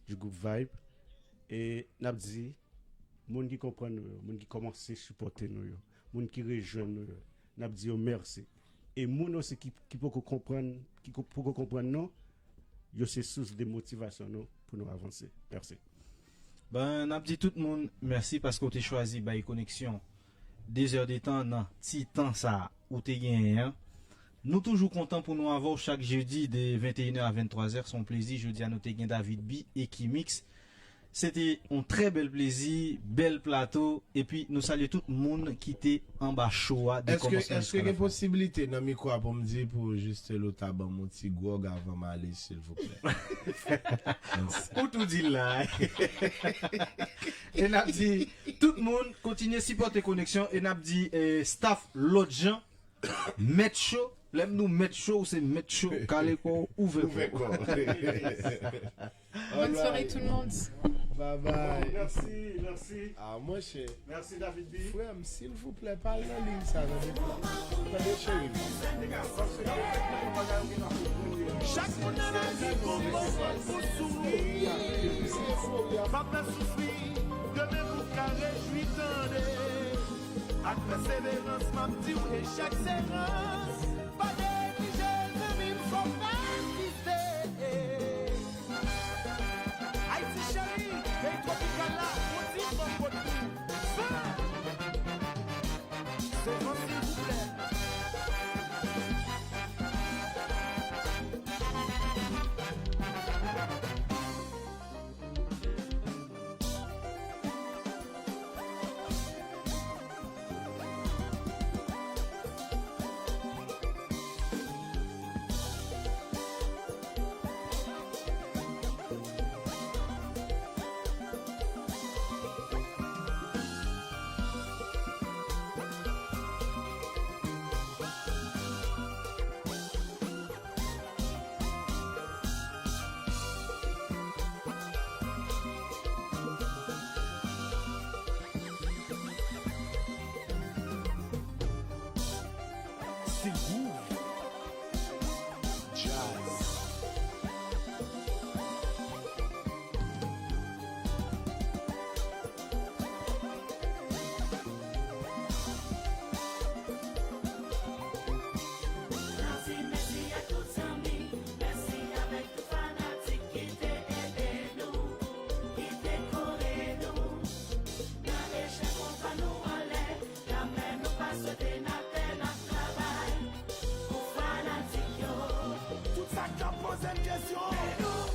du groupe Vibe. E n ap di, moun ki konprann nou yo, moun ki kòmanse sipòte nou yo, moun ki rejwenn nou yo, n ap di yo mèsi. E moun osi ki, ki poko konprann, ki ko- poko konprann nou, yo se sous de motivasyon nou pou nou avanse. Mèsi. Ben, n ap di tout moun mèsi paske w te chwazi bay koneksyon de zè de tan nan ti tan sa a ou te genyen an. Nou toujou kontan pou nou avè w chak jedi de venteyenè a venntwazè. Se yon plezi. Jodi a nou te gen David B e Kimix. Se te yon trè bèl plezi, bèl plato. Epi nou salye tout moun ki te anba show a de Èske, kòmansman èske jiska gen lafen. Posiblite nan mikwo a pou m di pou Justelo ta ban m yon ti gwòg avan m ale, silvouplè? Ou tou di l la. E n ap di tout moun kontinye sipòte koneksyon e n ap di eh, staff Lòt Jan, Mèt Cho, Lè m di w mèt cho, se mèt cho. Kale kò w, ouvè kò w. Bonne soirée tout le monde. Bye bye. Merci, merci. Ah, monchè. Merci David B. Frè m, silvouplè, pa al nan liy sa, tande. Tande, cheri m. Chak moun nan lavi gon moman pou souri. M ap fè soufri, demen pou ka rejwi, tande. Ak pèseverans, m ap di w echèk se rans. Pa neglije, zanmi m, fò w pa desiste. Ayiti cheri, peyi twopikal la, yon ti fanm kot li. Sa! Silvouplè. Se Groove Jazz. N ap di mèsi ak tout zanmi, mèsi avèk tout fanatik ki te ede nou, ki te kore nou. Nan echèk, on pa nou anlè, lanmè nou pa swete, n atè n ap travay pou fanatik yo. Tout sa k ap poze m kesyon,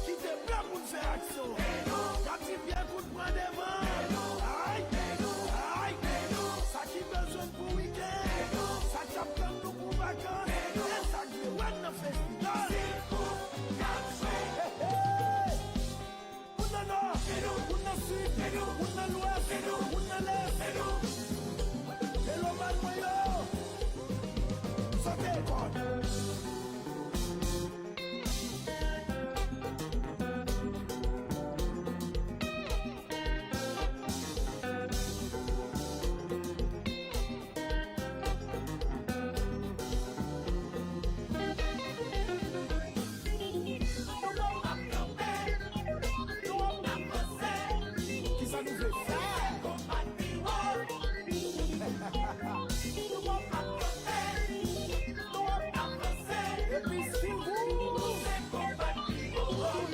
kite pèp moun fè aksyon. N ap di pye kout pran devan. Ay, ay, sa ki bezwen pou wikenn, sa k ap tann nou pou vakans, e sa k vle wè n nan festival. Hey, hey. Moun nan nò, moun nan sid, moun nan lwès, moun nan lès. Melomàn mwen yo, sote kòd.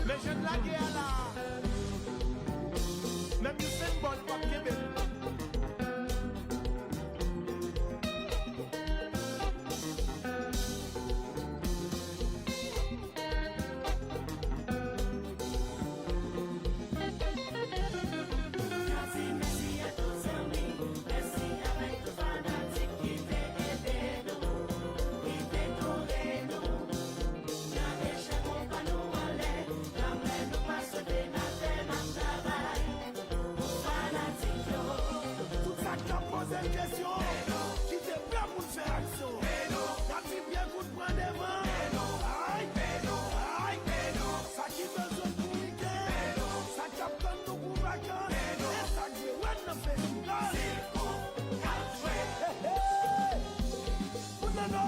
Men jan n lage a la, menm yon senbòl p ap kenbe l. Tout sa k ap poze l kesyon, kite pèp moun fè aksyon. N ap di pye kout pran devan. Ay, ay, sa ki bezwen pou wikenn, sa k ap tann nou pou vakans, e sa k vle wè n nan festival. Hey, hey. Moun nan nò,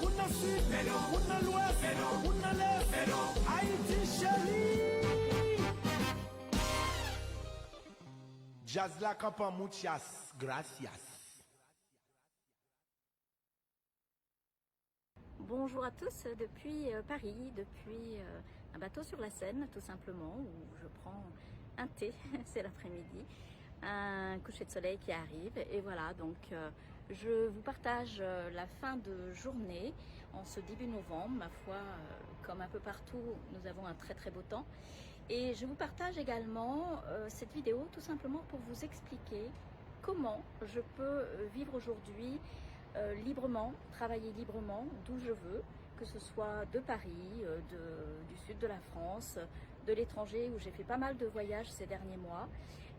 moun nan sid, moun nan lwès, moun nan lès. Ayiti cheri. Djaz la kanpan, muchas gracias. Bonjour à tous depuis euh, Paris, depuis euh, un bateau sur la Seine, tout simplement, où je prends un thé, c'est l'après-midi, un coucher de soleil qui arrive, et voilà, donc euh, je vous partage euh, la fin de journée en ce début novembre. Ma foi, euh, comme un peu partout, nous avons un très très beau temps. Et je vous partage également euh, cette vidéo tout simplement pour vous expliquer comment je peux euh, vivre aujourd'hui euh, librement, travailler librement d'où je veux, que ce soit de Paris, euh, de- du sud de la France, de l'étranger, où j'ai fait pas mal de voyages ces derniers mois.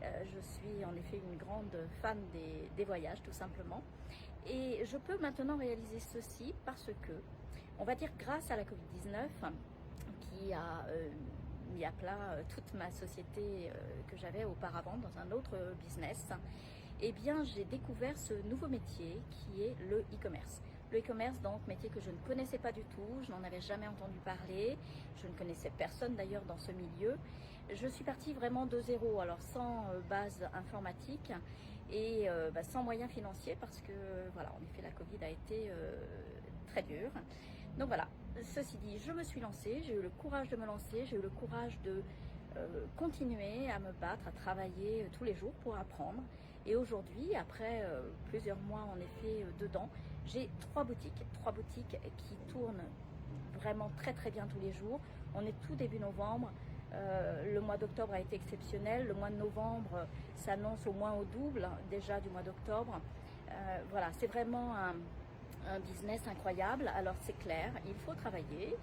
Euh, je suis en effet une grande fan des, des voyages, tout simplement. Et je peux maintenant réaliser ceci parce que On va dire grâce à la covid dix-neuf, qui a euh, mis à plat euh, toute ma société euh, que j'avais auparavant dans un autre business, eh bien, j'ai découvert ce nouveau métier qui est le e-commerce. Le e-commerce, donc, métier que je ne connaissais pas du tout, je n'en avais jamais entendu parler, je ne connaissais personne d'ailleurs dans ce milieu. Je suis partie vraiment de zéro, alors sans euh, base informatique et euh, bah, sans moyens financiers parce que, voilà, en effet, la covid a été euh, très dure. Donc voilà, ceci dit, je me suis lancée, j'ai eu le courage de me lancer, j'ai eu le courage de euh, continuer à me battre, à travailler euh, tous les jours pour apprendre. Et aujourd'hui, après euh, plusieurs mois en effet euh, dedans, j'ai trois boutiques, trois boutiques qui tournent vraiment très très bien tous les jours. On est tout début novembre. Euh, le mois d'octobre a été exceptionnel. Le mois de novembre s'annonce au moins au double déjà du mois d'octobre. Euh, voilà, c'est vraiment un, un business incroyable. Alors c'est clair, il faut travailler,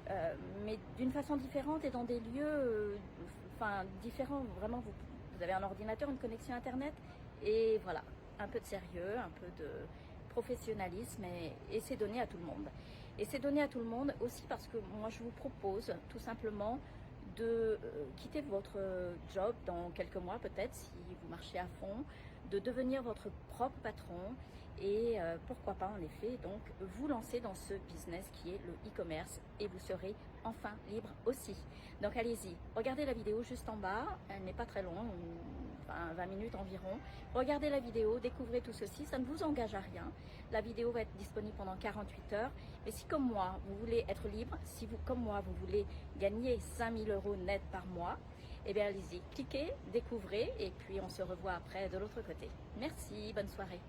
euh, mais d'une façon différente et dans des lieux, euh, enfin différents. Vraiment, vous, vous avez un ordinateur, une connexion Internet, et voilà, un peu de sérieux, un peu de professionnalisme, et, et c'est donné à tout le monde. Et c'est donné à tout le monde aussi parce que moi, je vous propose tout simplement de euh, quitter votre job dans quelques mois peut-être, si vous marchez à fond, de devenir votre propre patron et euh, pourquoi pas en effet donc vous lancer dans ce business qui est le e-commerce et vous serez enfin libre aussi. Donc allez-y, regardez la vidéo juste en bas, elle n'est pas très longue, enfin vingt minutes environ. Regardez la vidéo, découvrez tout ceci, ça ne vous engage à rien. La vidéo va être disponible pendant quarante-huit heures. Mais si comme moi, vous voulez être libre, si vous, comme moi, vous voulez gagner cinq mille euros net par mois, eh bien allez-y, cliquez, découvrez et puis on se revoit après de l'autre côté. Merci, bonne soirée.